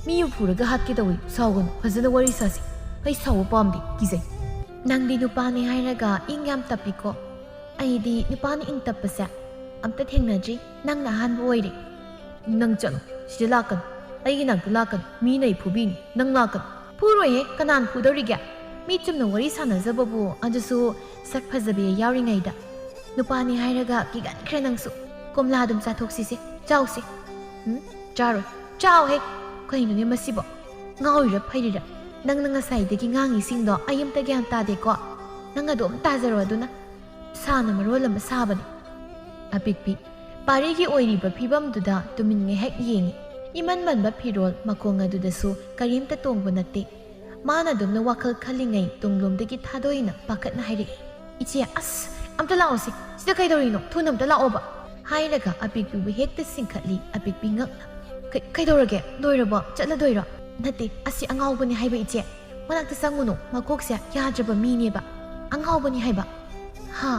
ꯃꯤꯕꯨ ꯐꯨꯔꯒ ꯍꯥꯠꯀꯦ ꯇꯧꯏ꯫ ꯁꯥꯎꯒꯅꯨ꯫ ꯐꯖꯅ ꯋꯥꯔꯤ ꯁꯥꯁꯤ꯫ ꯑꯩ ꯁꯥꯎꯕ ꯄꯥꯝꯗꯦ꯫ ꯀꯤꯖꯩ꯫" "ꯅꯪꯗꯤ ꯅꯨꯄꯥꯅꯤ ꯍꯥꯏꯔꯒ ꯏꯪ ꯌꯥꯝ ꯇꯞꯄꯤꯀꯣ꯫ ꯑꯩꯗꯤ ꯅꯨꯄꯥꯅ ꯏꯪ ꯇꯞꯄꯁꯦ ꯑꯝꯇ ꯊꯦꯡꯅꯗ꯭ꯔꯤ꯫ ꯅꯪꯅ ꯑꯍꯥꯟꯕ ꯑꯣꯏꯔꯦ꯫" "ꯅꯪ ꯆꯠꯂꯣ꯫ ꯁꯤꯗ ꯂꯥꯛꯀꯅꯨ꯫ ꯑꯩꯒꯤ ꯅꯥꯛꯇ ꯂꯥꯛꯀꯅꯨ꯫ ꯃꯤꯅ ꯑꯩ ꯐꯨꯕꯤꯅꯤ꯫ ꯅꯪ ꯂꯥꯛꯀꯅꯨ꯫" "ꯐꯨꯔꯣꯏꯍꯦ, ꯀꯅꯥꯅ ꯐꯨꯗꯧꯔꯤꯒꯦ? ꯃꯤ ꯆꯨꯝꯅ ꯋꯥꯔꯤ ꯁꯥꯟꯅꯖꯕꯕꯨ, ꯑꯗꯨꯁꯨ ꯁꯛ ꯐꯖꯕꯤ ꯌꯥꯎꯔꯤꯉꯩꯗ꯫ ꯅꯨꯄꯥꯅꯤ ꯍꯥꯏꯔꯒ ꯀꯤꯒꯟꯈ꯭ꯔꯦ ꯅꯪꯁꯨ꯫ ꯀꯣꯝꯂꯥ ꯑꯗꯨꯝ ꯆꯥꯊꯣꯛꯁꯤꯁꯦ꯫ ꯆꯥꯎꯁꯦ꯫" "ꯎꯝ? ꯆꯥꯔꯣꯏ꯫ ꯆꯥꯎꯍꯦ꯫ ꯀꯩꯅꯣꯅꯦ ꯃꯁꯤꯕꯣ? ꯉꯥꯎꯔꯤꯔ ꯐꯩꯔꯤꯔ? ꯅꯪꯅ ꯉꯁꯥꯏꯗꯒꯤ ꯉꯥꯡꯉꯤꯁꯤꯡꯗꯣ ꯑꯩ ꯑꯝꯇ ꯒ꯭ꯌꯥꯟ ꯇꯥꯗꯦꯀꯣ꯫ ꯅꯪ ꯑꯗꯨꯝ ꯇꯥꯖꯔꯣ ꯑꯗꯨꯅ꯫" ꯁꯥꯅ ꯃꯔꯣꯜ ꯑꯃ ꯁꯥꯕꯅꯤ꯫ ꯑꯄꯤꯛꯄꯤ ꯄꯥꯔꯤꯒꯤ ꯑꯣꯏꯔꯤꯕ ꯐꯤꯕꯝꯗꯨꯗ ꯇꯨꯃꯤꯟ ꯉꯥꯏꯍꯥꯛ ꯌꯦꯡꯉꯤ꯫ ꯏꯃꯟ ꯃꯟꯕ ꯐꯤꯔꯣꯜ ꯃꯈꯣꯡ ꯑꯗꯨꯗꯁꯨ ꯀꯔꯤꯝꯇ ꯇꯣꯡꯕ ꯅꯠꯇꯦ꯫ ꯃꯥꯅ ꯑꯗꯨꯝꯅ ꯋꯥꯈꯜ ꯈꯜꯂꯤꯉꯩ ꯇꯨꯡꯂꯣꯝꯗꯒꯤ ꯊꯥꯗꯣꯏꯅ ꯄꯥꯈꯠꯅ ꯍꯥꯏꯔꯛꯏ, "ꯏꯆꯦ, ꯑꯁ, ꯑꯝꯇ ꯂꯥꯛꯑꯣꯁꯦ꯫ ꯁꯤꯗ ꯀꯩꯗꯧꯔꯤꯅꯣ? ꯊꯨꯅ ꯑꯝꯇ ꯂꯥꯛꯑꯣꯕ꯫" ꯍꯥꯏꯔꯒ ꯑꯄꯤꯛꯄꯤꯕꯨ ꯍꯦꯛꯇ ꯆꯤꯡꯈꯠꯂꯤ ꯑꯄꯤꯛꯄꯤ ꯉꯛꯅ꯫ "ꯀꯩ-, ꯀꯩꯗꯧꯔꯒꯦ? ꯂꯣꯏꯔꯕꯣ? ꯆꯠꯂꯗꯣꯏꯔꯣ?" "ꯅꯠꯇꯦ, ꯑꯁꯤ ꯑꯉꯥꯎꯕꯅꯤ ꯍꯥꯏꯕ, ꯏꯆꯦ꯫ ꯃꯅꯥꯛꯇ ꯆꯪꯉꯨꯅꯨ, ꯃꯀꯣꯛꯁꯦ ꯌꯥꯗ꯭ꯔꯕ ꯃꯤꯅꯦꯕ꯫" "ꯑꯉꯥꯎꯕꯅꯤ ꯍꯥꯏꯕ?" "ꯍꯥ?"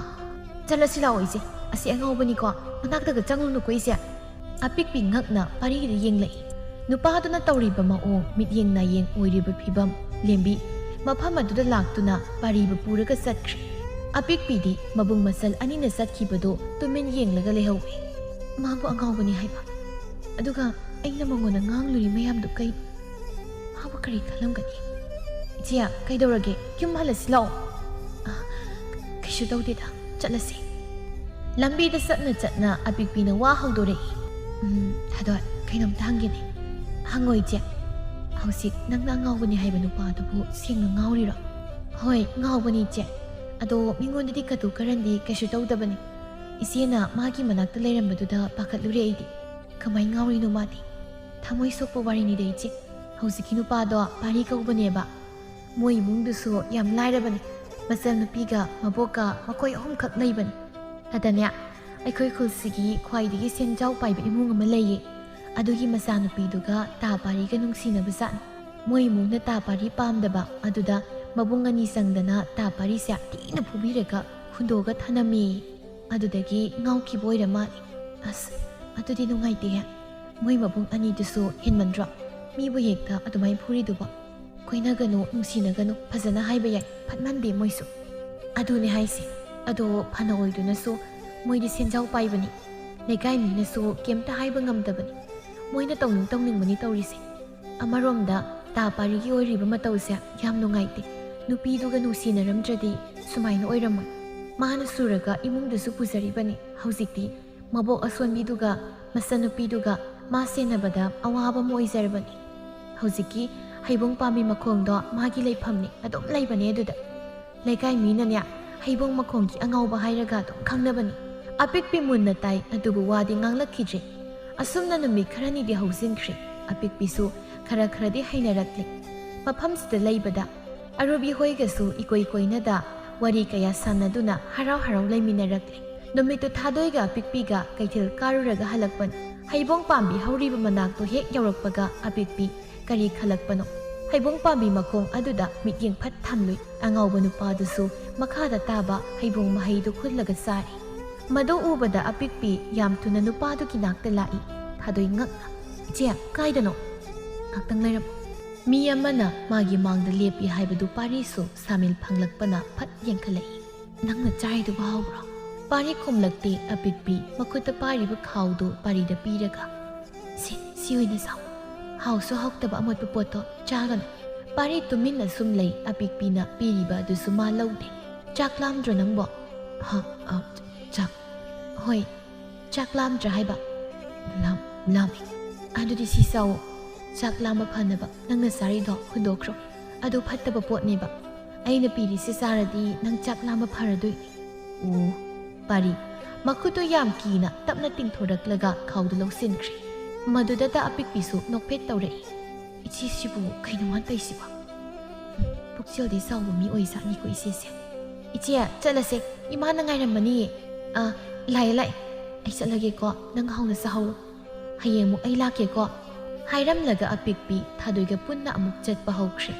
"ꯆꯠꯂꯁꯤ ꯂꯥꯛꯑꯣ, ꯏꯆꯦ꯫ ꯑꯁꯤ ꯑꯉꯥꯎꯕꯅꯤꯀꯣ, ꯃꯅꯥꯛꯇꯒ ꯆꯪꯉꯨꯅꯨꯀꯣ, ꯏꯆꯦ꯫" ꯑꯄꯤꯛꯄꯤ ꯉꯛꯅ ꯄꯥꯔꯤꯗ ꯌꯦꯡꯂꯛꯏ꯫ ꯅꯨꯄꯥꯗꯨꯅ ꯇꯧꯔꯤꯕ ꯃꯑꯣꯡ, ꯃꯤꯠꯌꯦꯡ ꯅꯥꯌꯦꯡ ꯑꯣꯏꯔꯤꯕ ꯐꯤꯕꯝ, ꯂꯦꯝꯕꯤ ꯃꯐꯝ ꯑꯗꯨꯗ ꯂꯥꯛꯇꯨꯅ ꯄꯥꯔꯤꯕꯨ ꯄꯨꯔꯒ ꯆꯠꯈ꯭ꯔꯦ꯫ ꯑꯄꯤꯛꯄꯤꯗꯤ ꯃꯕꯨꯡ ꯃꯆꯜ ꯑꯅꯤꯅ ꯆꯠꯈꯤꯕꯗꯨ ꯇꯨꯃꯤꯟ ꯌꯦꯡꯂꯒ ꯂꯩꯍꯧꯏ꯫ ꯃꯥꯕꯨ ꯑꯉꯥꯎꯕꯅꯤ ꯍꯥꯏꯕ? ꯑꯗꯨꯒ ꯑꯩꯅ ꯃꯉꯣꯟꯗ ꯉꯥꯡꯂꯨꯔꯤ ꯃꯌꯥꯝꯗꯨ ꯀꯩ? ꯃꯥꯕꯨ ꯀꯔꯤ ꯈꯜꯂꯝꯒꯅꯤ? "ꯏꯆꯦ, ꯀꯩꯗꯧꯔꯒꯦ? ꯌꯨꯝ ꯍꯜꯂꯁꯤ ꯂꯥꯛꯑꯣ꯫" "ꯑ, ꯀꯩꯁꯨ ꯇꯧꯗꯦꯗ, ꯆꯠꯂꯁꯤ꯫" ꯂꯝꯕꯤꯗ ꯆꯠꯅ ꯆꯠꯅ ꯑꯄꯤꯛꯄꯤꯅ ꯋꯥ ꯍꯧꯗꯣꯔꯛꯏ꯫ "ꯎꯝ, ꯊꯥꯗꯣꯏ, ꯀꯩꯅꯣꯝꯇ ꯍꯪꯒꯦꯅꯦ꯫" "ꯍꯪꯉꯣ, ꯏꯆꯦ꯫" "ꯍꯧꯖꯤꯛ ꯅꯪꯅ ꯑꯉꯥꯎꯕꯅꯤ ꯍꯥꯏꯕ ꯅꯨꯄꯥꯗꯨꯕꯨ ꯁꯦꯡꯅ ꯉꯥꯎꯔꯤꯔꯣ?" "ꯍꯣꯏ, ꯉꯥꯎꯕꯅꯤ, ꯏꯆꯦ꯫ ꯑꯗꯣ ꯃꯤꯉꯣꯟꯗꯗꯤ ꯀꯇꯨ ꯀꯔꯟꯗꯤ ꯀꯩꯁꯨ ꯇꯧꯗꯕꯅꯤ꯫ ꯏꯆꯦꯅ ꯃꯥꯒꯤ ꯃꯅꯥꯛꯇ ꯂꯩꯔꯝꯕꯗꯨꯗ ꯄꯥꯈꯠꯂꯨꯔꯦ ꯑꯩꯗꯤ꯫ ꯀꯃꯥꯏ ꯉꯥꯎꯔꯤꯅꯣ ꯃꯥꯗꯤ?" ꯊꯃꯣꯏ ꯁꯣꯛꯄ ꯋꯥꯔꯤꯅꯤꯗ ꯏꯆꯦ꯫ ꯍꯧꯖꯤꯛꯀꯤ ꯅꯨꯄꯥꯗꯣ ꯄꯥꯔꯤ ꯀꯧꯕꯅꯦꯕ꯫ ꯃꯣꯏ ꯏꯃꯨꯡꯗꯨꯁꯨ ꯌꯥꯝ ꯂꯥꯏꯔꯕꯅꯤ꯫ ꯃꯆꯟꯅꯨꯄꯤꯒ ꯃꯕꯣꯛꯀ ꯃꯈꯣꯏ ꯑꯍꯨꯝꯈꯛ ꯂꯩꯕꯅꯤ꯫ ꯑꯗꯅꯦ, ꯑꯩꯈꯣꯏ ꯈꯨꯜꯁꯤꯒꯤ ꯈ꯭ꯋꯥꯏꯗꯒꯤ ꯁꯦꯟꯖꯥꯎ ꯄꯥꯏꯕ ꯏꯃꯨꯡ ꯑꯃ ꯂꯩꯌꯦ꯫ ꯑꯗꯨꯒꯤ ꯃꯆꯥꯅꯨꯄꯤꯗꯨꯒ ꯇꯥ ꯄꯥꯔꯤꯒ ꯅꯨꯡꯁꯤꯅꯕ ꯖꯥꯠꯅꯤ꯫ ꯃꯣꯏ ꯏꯃꯨꯡꯅ ꯇꯥ ꯄꯥꯔꯤ ꯄꯥꯝꯗꯕ ꯑꯗꯨꯗ ꯃꯕꯨꯡ ꯑꯅꯤ ꯆꯪꯗꯅ ꯇꯥ ꯄꯥꯔꯤꯁꯦ ꯊꯤꯅ ꯐꯨꯕꯤꯔꯒ ꯍꯨꯟꯗꯣꯛꯑꯒ ꯊꯅꯝꯃꯦ꯫ ꯑꯗꯨꯗꯒꯤ ꯉꯥꯎꯈꯤꯕ ꯑꯣꯏꯔ ꯃꯥꯜꯂꯦ꯫ ꯑꯁ, ꯑꯗꯨꯗꯤ ꯅꯨꯡꯉꯥꯏꯇꯦꯍꯦ꯫ ꯃꯣꯏ ꯃꯕꯨꯡ ꯑꯅꯤꯗꯨꯁꯨ ꯍꯦꯟꯃꯟꯗ꯭ꯔꯣ? ꯃꯤꯕꯨ ꯍꯦꯛꯇ ꯑꯗꯨꯃꯥꯏꯅ ꯐꯨꯔꯤꯗꯨꯕꯣ? ꯀꯣꯏꯅꯒꯅꯨ, ꯅꯨꯡꯁꯤꯅꯒꯅꯨ, ꯐꯖꯅ ꯍꯥꯏꯕ ꯌꯥꯏ, ꯐꯠꯃꯟꯗꯦ ꯃꯣꯏꯁꯨ꯫ ꯑꯗꯨꯅꯦ ꯍꯥꯏꯁꯦ꯫ ꯑꯗꯣ ꯐꯅ ꯑꯣꯏꯗꯨꯅꯁꯨ ꯃꯣꯏꯗꯤ ꯁꯦꯟꯖꯥꯎ ꯄꯥꯏꯕꯅꯤ꯫ ꯂꯩꯀꯥꯏ ꯃꯤꯅꯁꯨ ꯀꯩꯝꯇ ꯍꯥꯏꯕ ꯉꯝꯗꯕꯅꯤ꯫ ꯃꯣꯏꯅ ꯇꯧꯅꯤꯡ ꯇꯧꯅꯤꯡꯕꯅꯤ ꯇꯧꯔꯤꯁꯦ꯫ ꯑꯃꯔꯣꯝꯗ ꯇꯥ ꯄꯥꯔꯤꯒꯤ ꯑꯣꯏꯔꯤꯕ ꯃꯇꯧꯁꯦ ꯌꯥꯝ ꯅꯨꯡꯉꯥꯏꯇꯦ꯫ ꯅꯨꯄꯤꯗꯨꯒ ꯅꯨꯡꯁꯤꯅꯔꯝꯗ꯭ꯔꯗꯤ ꯁꯨꯃꯥꯏꯅ ꯑꯣꯏꯔꯝꯃꯣꯏ꯫ ꯃꯥꯅ ꯁꯨꯔꯒ ꯏꯃꯨꯡꯗꯨꯁꯨ ꯄꯨꯖꯔꯤꯕꯅꯤ꯫ ꯍꯧꯖꯤꯛꯇꯤ ꯃꯕꯣꯛ ꯑꯁꯣꯟꯕꯤꯗꯨꯒ ꯃꯆꯟꯅꯨꯄꯤꯗꯨꯒ ꯃꯥ ꯁꯦꯟꯅꯕꯗ ꯑꯋꯥꯕ ꯑꯃ ꯑꯣꯏꯖꯔꯕꯅꯤ꯫ ꯍꯧꯖꯤꯛꯀꯤ ꯍꯩꯕꯣꯡ ꯄꯥꯝꯕꯤ ꯃꯈꯣꯡꯗꯣ ꯃꯥꯒꯤ ꯂꯩꯐꯝꯅꯤ, ꯑꯗꯨꯝ ꯂꯩꯕꯅꯦ ꯑꯗꯨꯗ꯫ ꯂꯩꯀꯥꯏ ꯃꯤꯅꯅꯦ, ꯍꯩꯕꯣꯡ ꯃꯈꯣꯡꯒꯤ ꯑꯉꯥꯎꯕ ꯍꯥꯏꯔꯒ ꯑꯗꯨꯝ ꯈꯪꯅꯕꯅꯤ꯫ ꯑꯄꯤꯛꯄꯤ ꯃꯨꯟꯅ ꯇꯥꯏ, ꯑꯗꯨꯕꯨ ꯋꯥꯗꯤ ꯉꯥꯡꯂꯛꯈꯤꯗ꯭ꯔꯦ꯫ ꯑꯁꯨꯝꯅ ꯅꯨꯃꯤꯠ ꯈꯔꯅꯤꯗꯤ ꯍꯧꯖꯤꯟꯈ꯭ꯔꯦ꯫ ꯑꯄꯤꯛꯄꯤꯁꯨ ꯈꯔ ꯈꯔꯗꯤ ꯍꯩꯅꯔꯛꯂꯦ꯫ ꯃꯐꯝꯁꯤꯗ ꯂꯩꯕꯗ ꯑꯔꯨꯕꯤ ꯍꯣꯏꯒꯁꯨ ꯏꯀꯣꯏ ꯀꯣꯏꯅꯗ ꯋꯥꯔꯤ ꯀꯌꯥ ꯁꯥꯟꯅꯗꯨꯅ ꯍꯔꯥꯎ ꯍꯔꯥꯎ ꯂꯩꯃꯤꯟꯅꯔꯛꯂꯦ꯫ ꯅꯨꯃꯤꯠꯇꯨ ꯊꯥꯗꯣꯏꯒ ꯑꯄꯤꯛꯄꯤꯒ ꯀꯩꯊꯦꯜ ꯀꯥꯔꯨꯔꯒ ꯍꯜꯂꯛꯄꯅꯤ꯫ ꯍꯩꯕꯣꯡ ꯄꯥꯝꯕꯤ ꯍꯧꯔꯤꯕ ꯃꯅꯥꯛꯇꯨ ꯍꯦꯛ ꯌꯧꯔꯛꯄꯒ ꯑꯄꯤꯛꯄꯤ ꯀꯔꯤ ꯈꯜꯂꯛꯄꯅꯣ? ꯍꯩꯕꯣꯡ ꯄꯥꯝꯕꯤ ꯃꯈꯣꯡ ꯑꯗꯨꯗ ꯃꯤꯠꯌꯦꯡ ꯐꯠ ꯊꯝꯂꯨꯏ꯫ ꯑꯉꯥꯎꯕ ꯅꯨꯄꯥꯗꯨꯁꯨ ꯃꯈꯥꯗ ꯇꯥꯕ ꯍꯩꯕꯣꯡ ꯃꯍꯩꯗꯨ ꯈꯨꯜꯂꯒ ꯆꯥꯔꯤ꯫ ꯃꯗꯨ ꯎꯕꯗ ꯑꯄꯤꯛꯄꯤ ꯌꯥꯝ ꯊꯨꯅ ꯅꯨꯄꯥꯗꯨꯒꯤ ꯅꯥꯛꯇ ꯂꯥꯛꯏ꯫ ꯊꯥꯗꯣꯏ ꯉꯛꯅ, "ꯏꯆꯦ, ꯀꯥꯏꯗꯅꯣ? ꯉꯥꯛꯇꯪ ꯂꯩꯔꯝꯃꯨ꯫" ꯃꯤ ꯑꯃꯅ ꯃꯥꯒꯤ ꯃꯥꯡꯗ ꯂꯦꯞꯄꯤ ꯍꯥꯏꯕꯗꯨ ꯄꯥꯔꯤꯁꯨ ꯁꯥꯃꯤꯜ ꯐꯪꯂꯛꯄꯅ ꯐꯠ ꯌꯦꯡꯈꯠꯂꯛꯏ꯫ "ꯅꯪꯅ ꯆꯥꯔꯤꯗꯨꯕꯨ ꯍꯥꯎꯕ꯭ꯔꯣ?" ꯄꯥꯔꯤ ꯈꯨꯝꯂꯛꯇꯦ꯫ ꯑꯄꯤꯛꯄꯤ ꯃꯈꯨꯠꯇ ꯄꯥꯏꯔꯤꯕ ꯈꯥꯎꯗꯨ ꯄꯥꯔꯤꯗ ꯄꯤꯔꯒ, "ꯁꯤ, ꯁꯤ ꯑꯣꯏꯅ ꯆꯥꯎ꯫ ꯍꯥꯎꯁꯨ ꯍꯥꯎꯇꯕ ꯑꯃꯣꯠꯄ ꯄꯣꯠꯇꯣ ꯆꯥꯒꯅꯨ꯫" ꯄꯥꯔꯤ ꯇꯨꯃꯤꯟꯅ ꯁꯨꯝ ꯂꯩ꯫ ꯑꯄꯤꯛꯄꯤꯅ ꯄꯤꯔꯤꯕ ꯑꯗꯨꯁꯨ ꯃꯥ ꯂꯧꯗꯦ꯫ "ꯆꯥꯛ ꯂꯥꯝꯗ꯭ꯔꯣ ꯅꯪꯕꯣ?" "ꯍꯥ, ꯑ, ꯆꯥꯛ, ꯍꯣꯏ, ꯆꯥꯛ ꯂꯥꯝꯗ꯭ꯔꯥ ꯍꯥꯏꯕ?" "ꯂꯥꯝ, ꯂꯥꯝꯃꯤ꯫" "ꯑꯗꯨꯗꯤ ꯁꯤ ꯆꯥꯎꯑꯣ꯫ ꯆꯥꯛ ꯂꯥꯝꯕ ꯐꯅꯕ ꯅꯪꯅ ꯆꯥꯔꯤꯗꯣ ꯍꯨꯟꯗꯣꯛꯈ꯭ꯔꯣ꯫ ꯑꯗꯨ ꯐꯠꯇꯕ ꯄꯣꯠꯅꯦꯕ꯫ ꯑꯩꯅ ꯄꯤꯔꯤꯁꯤ ꯆꯥꯔꯗꯤ ꯅꯪ ꯆꯥꯛ ꯂꯥꯝꯕ ꯐꯔꯗꯣꯏꯅꯤ꯫" "ꯑꯣ꯫" ꯄꯥꯔꯤ ꯃꯈꯨꯠꯇꯨ ꯌꯥꯝ ꯀꯤꯅ ꯇꯞꯅ ꯇꯤꯡꯊꯣꯔꯛꯂꯒ ꯈꯥꯎꯗꯨ ꯂꯧꯁꯤꯟꯈ꯭ꯔꯦ꯫ ꯃꯗꯨꯗꯇ ꯑꯄꯤꯛꯄꯤꯁꯨ ꯅꯣꯛꯐꯦꯠ ꯇꯧꯔꯛꯏ꯫ "ꯏꯆꯦꯁꯤꯕꯨ ꯀꯩꯅꯣ ꯃꯥꯅ ꯇꯧꯏꯁꯤꯕꯣ? ꯄꯨꯛꯆꯦꯜꯗꯤ ꯆꯥꯎꯕ ꯃꯤ ꯑꯣꯏꯖꯥꯠꯅꯤꯀꯣ ꯏꯆꯦꯁꯦ꯫ ꯏꯆꯦ, ꯆꯠꯂꯁꯦ, ꯏꯃꯥꯅ ꯉꯥꯏꯔꯝꯃꯅꯤꯌꯦ꯫ ꯑꯥ, ꯂꯥꯛꯑꯦ, ꯂꯥꯛꯑꯦ꯫ ꯑꯩ ꯆꯠꯂꯒꯦꯀꯣ, ꯅꯪ ꯍꯥꯎꯅ ꯆꯥꯍꯧꯔꯣ꯫ ꯍꯌꯦꯡ ꯑꯃꯨꯛ ꯑꯩ ꯂꯥꯛꯀꯦꯀꯣ"꯫ ꯍꯥꯏꯔꯝꯂꯒ ꯑꯄꯤꯛꯄꯤ ꯊꯥꯗꯣꯏꯒ ꯄꯨꯟꯅ ꯑꯃꯨꯛ ꯆꯠꯄ ꯍꯧꯈ꯭ꯔꯦ꯫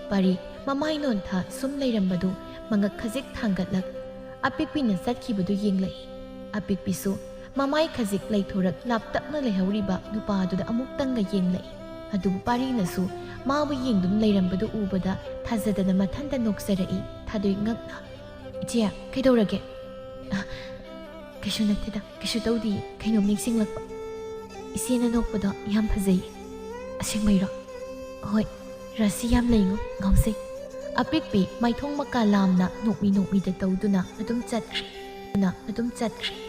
ꯄꯥꯔꯤ ꯃꯃꯥꯏ ꯅꯣꯟꯊ ꯁꯨꯝ ꯂꯩꯔꯝꯕꯗꯨ ꯃꯉꯛ ꯈꯖꯤꯛ ꯊꯥꯡꯒꯠꯂꯛ ꯑꯄꯤꯛꯄꯤꯅ ꯆꯠꯈꯤꯕꯗꯨ ꯌꯦꯡꯂꯛꯏ꯫ ꯑꯄꯤꯛꯄꯤꯁꯨ ꯃꯃꯥꯏ ꯈꯖꯤꯛ ꯂꯩꯊꯣꯔꯛ ꯂꯥꯞꯇꯛꯅ ꯂꯩꯍꯧꯔꯤꯕ ꯅꯨꯄꯥꯗꯨꯗ ꯑꯃꯨꯛꯇꯪꯒ ꯌꯦꯡꯂꯛꯏ꯫ ꯑꯗꯨꯕꯨ ꯄꯥꯔꯤꯅꯁꯨ ꯃꯥꯕꯨ ꯌꯦꯡꯗꯨꯅ ꯂꯩꯔꯝꯕꯗꯨ ꯎꯕꯗ ꯊꯥꯖꯗꯅ ꯃꯊꯟꯇ ꯅꯣꯛꯆꯔꯛꯏ, ꯊꯥꯗꯣꯏ ꯉꯛꯅ꯫ "ꯏꯆꯦ, ꯀꯩꯗꯧꯔꯒꯦ?" "ꯑ, ꯀꯩꯁꯨ ꯅꯠꯇꯦꯗ, ꯀꯩꯁꯨ ꯇꯧꯗꯤꯌꯦ, ꯀꯩꯅꯣꯝ ꯅꯤꯡꯁꯤꯡꯂꯛꯄ꯫ ꯏꯆꯦꯅ ꯅꯣꯛꯄꯗꯣ ꯌꯥꯝ ꯐꯖꯩꯌꯦ꯫" "ꯑꯁꯦꯡꯕꯩꯔꯣ?" "ꯍꯣꯏ, ꯔꯥꯁꯤ ꯌꯥꯝ ꯂꯩꯉꯣ, ꯉꯥꯎꯖꯩ꯫" ꯑꯄꯤꯛꯄꯤ ꯃꯥꯏꯊꯣꯡ ꯃꯀꯥ ꯂꯥꯝꯅ ꯅꯣꯛꯃꯤ ꯅꯣꯛꯃꯤꯗ ꯇꯧꯗꯨꯅ ꯑꯗꯨꯝ ꯆꯠꯈ꯭ꯔꯦ꯫ ꯑꯗꯨꯅ ꯑꯗꯨꯝ ꯆꯠꯈ꯭ꯔꯦ꯫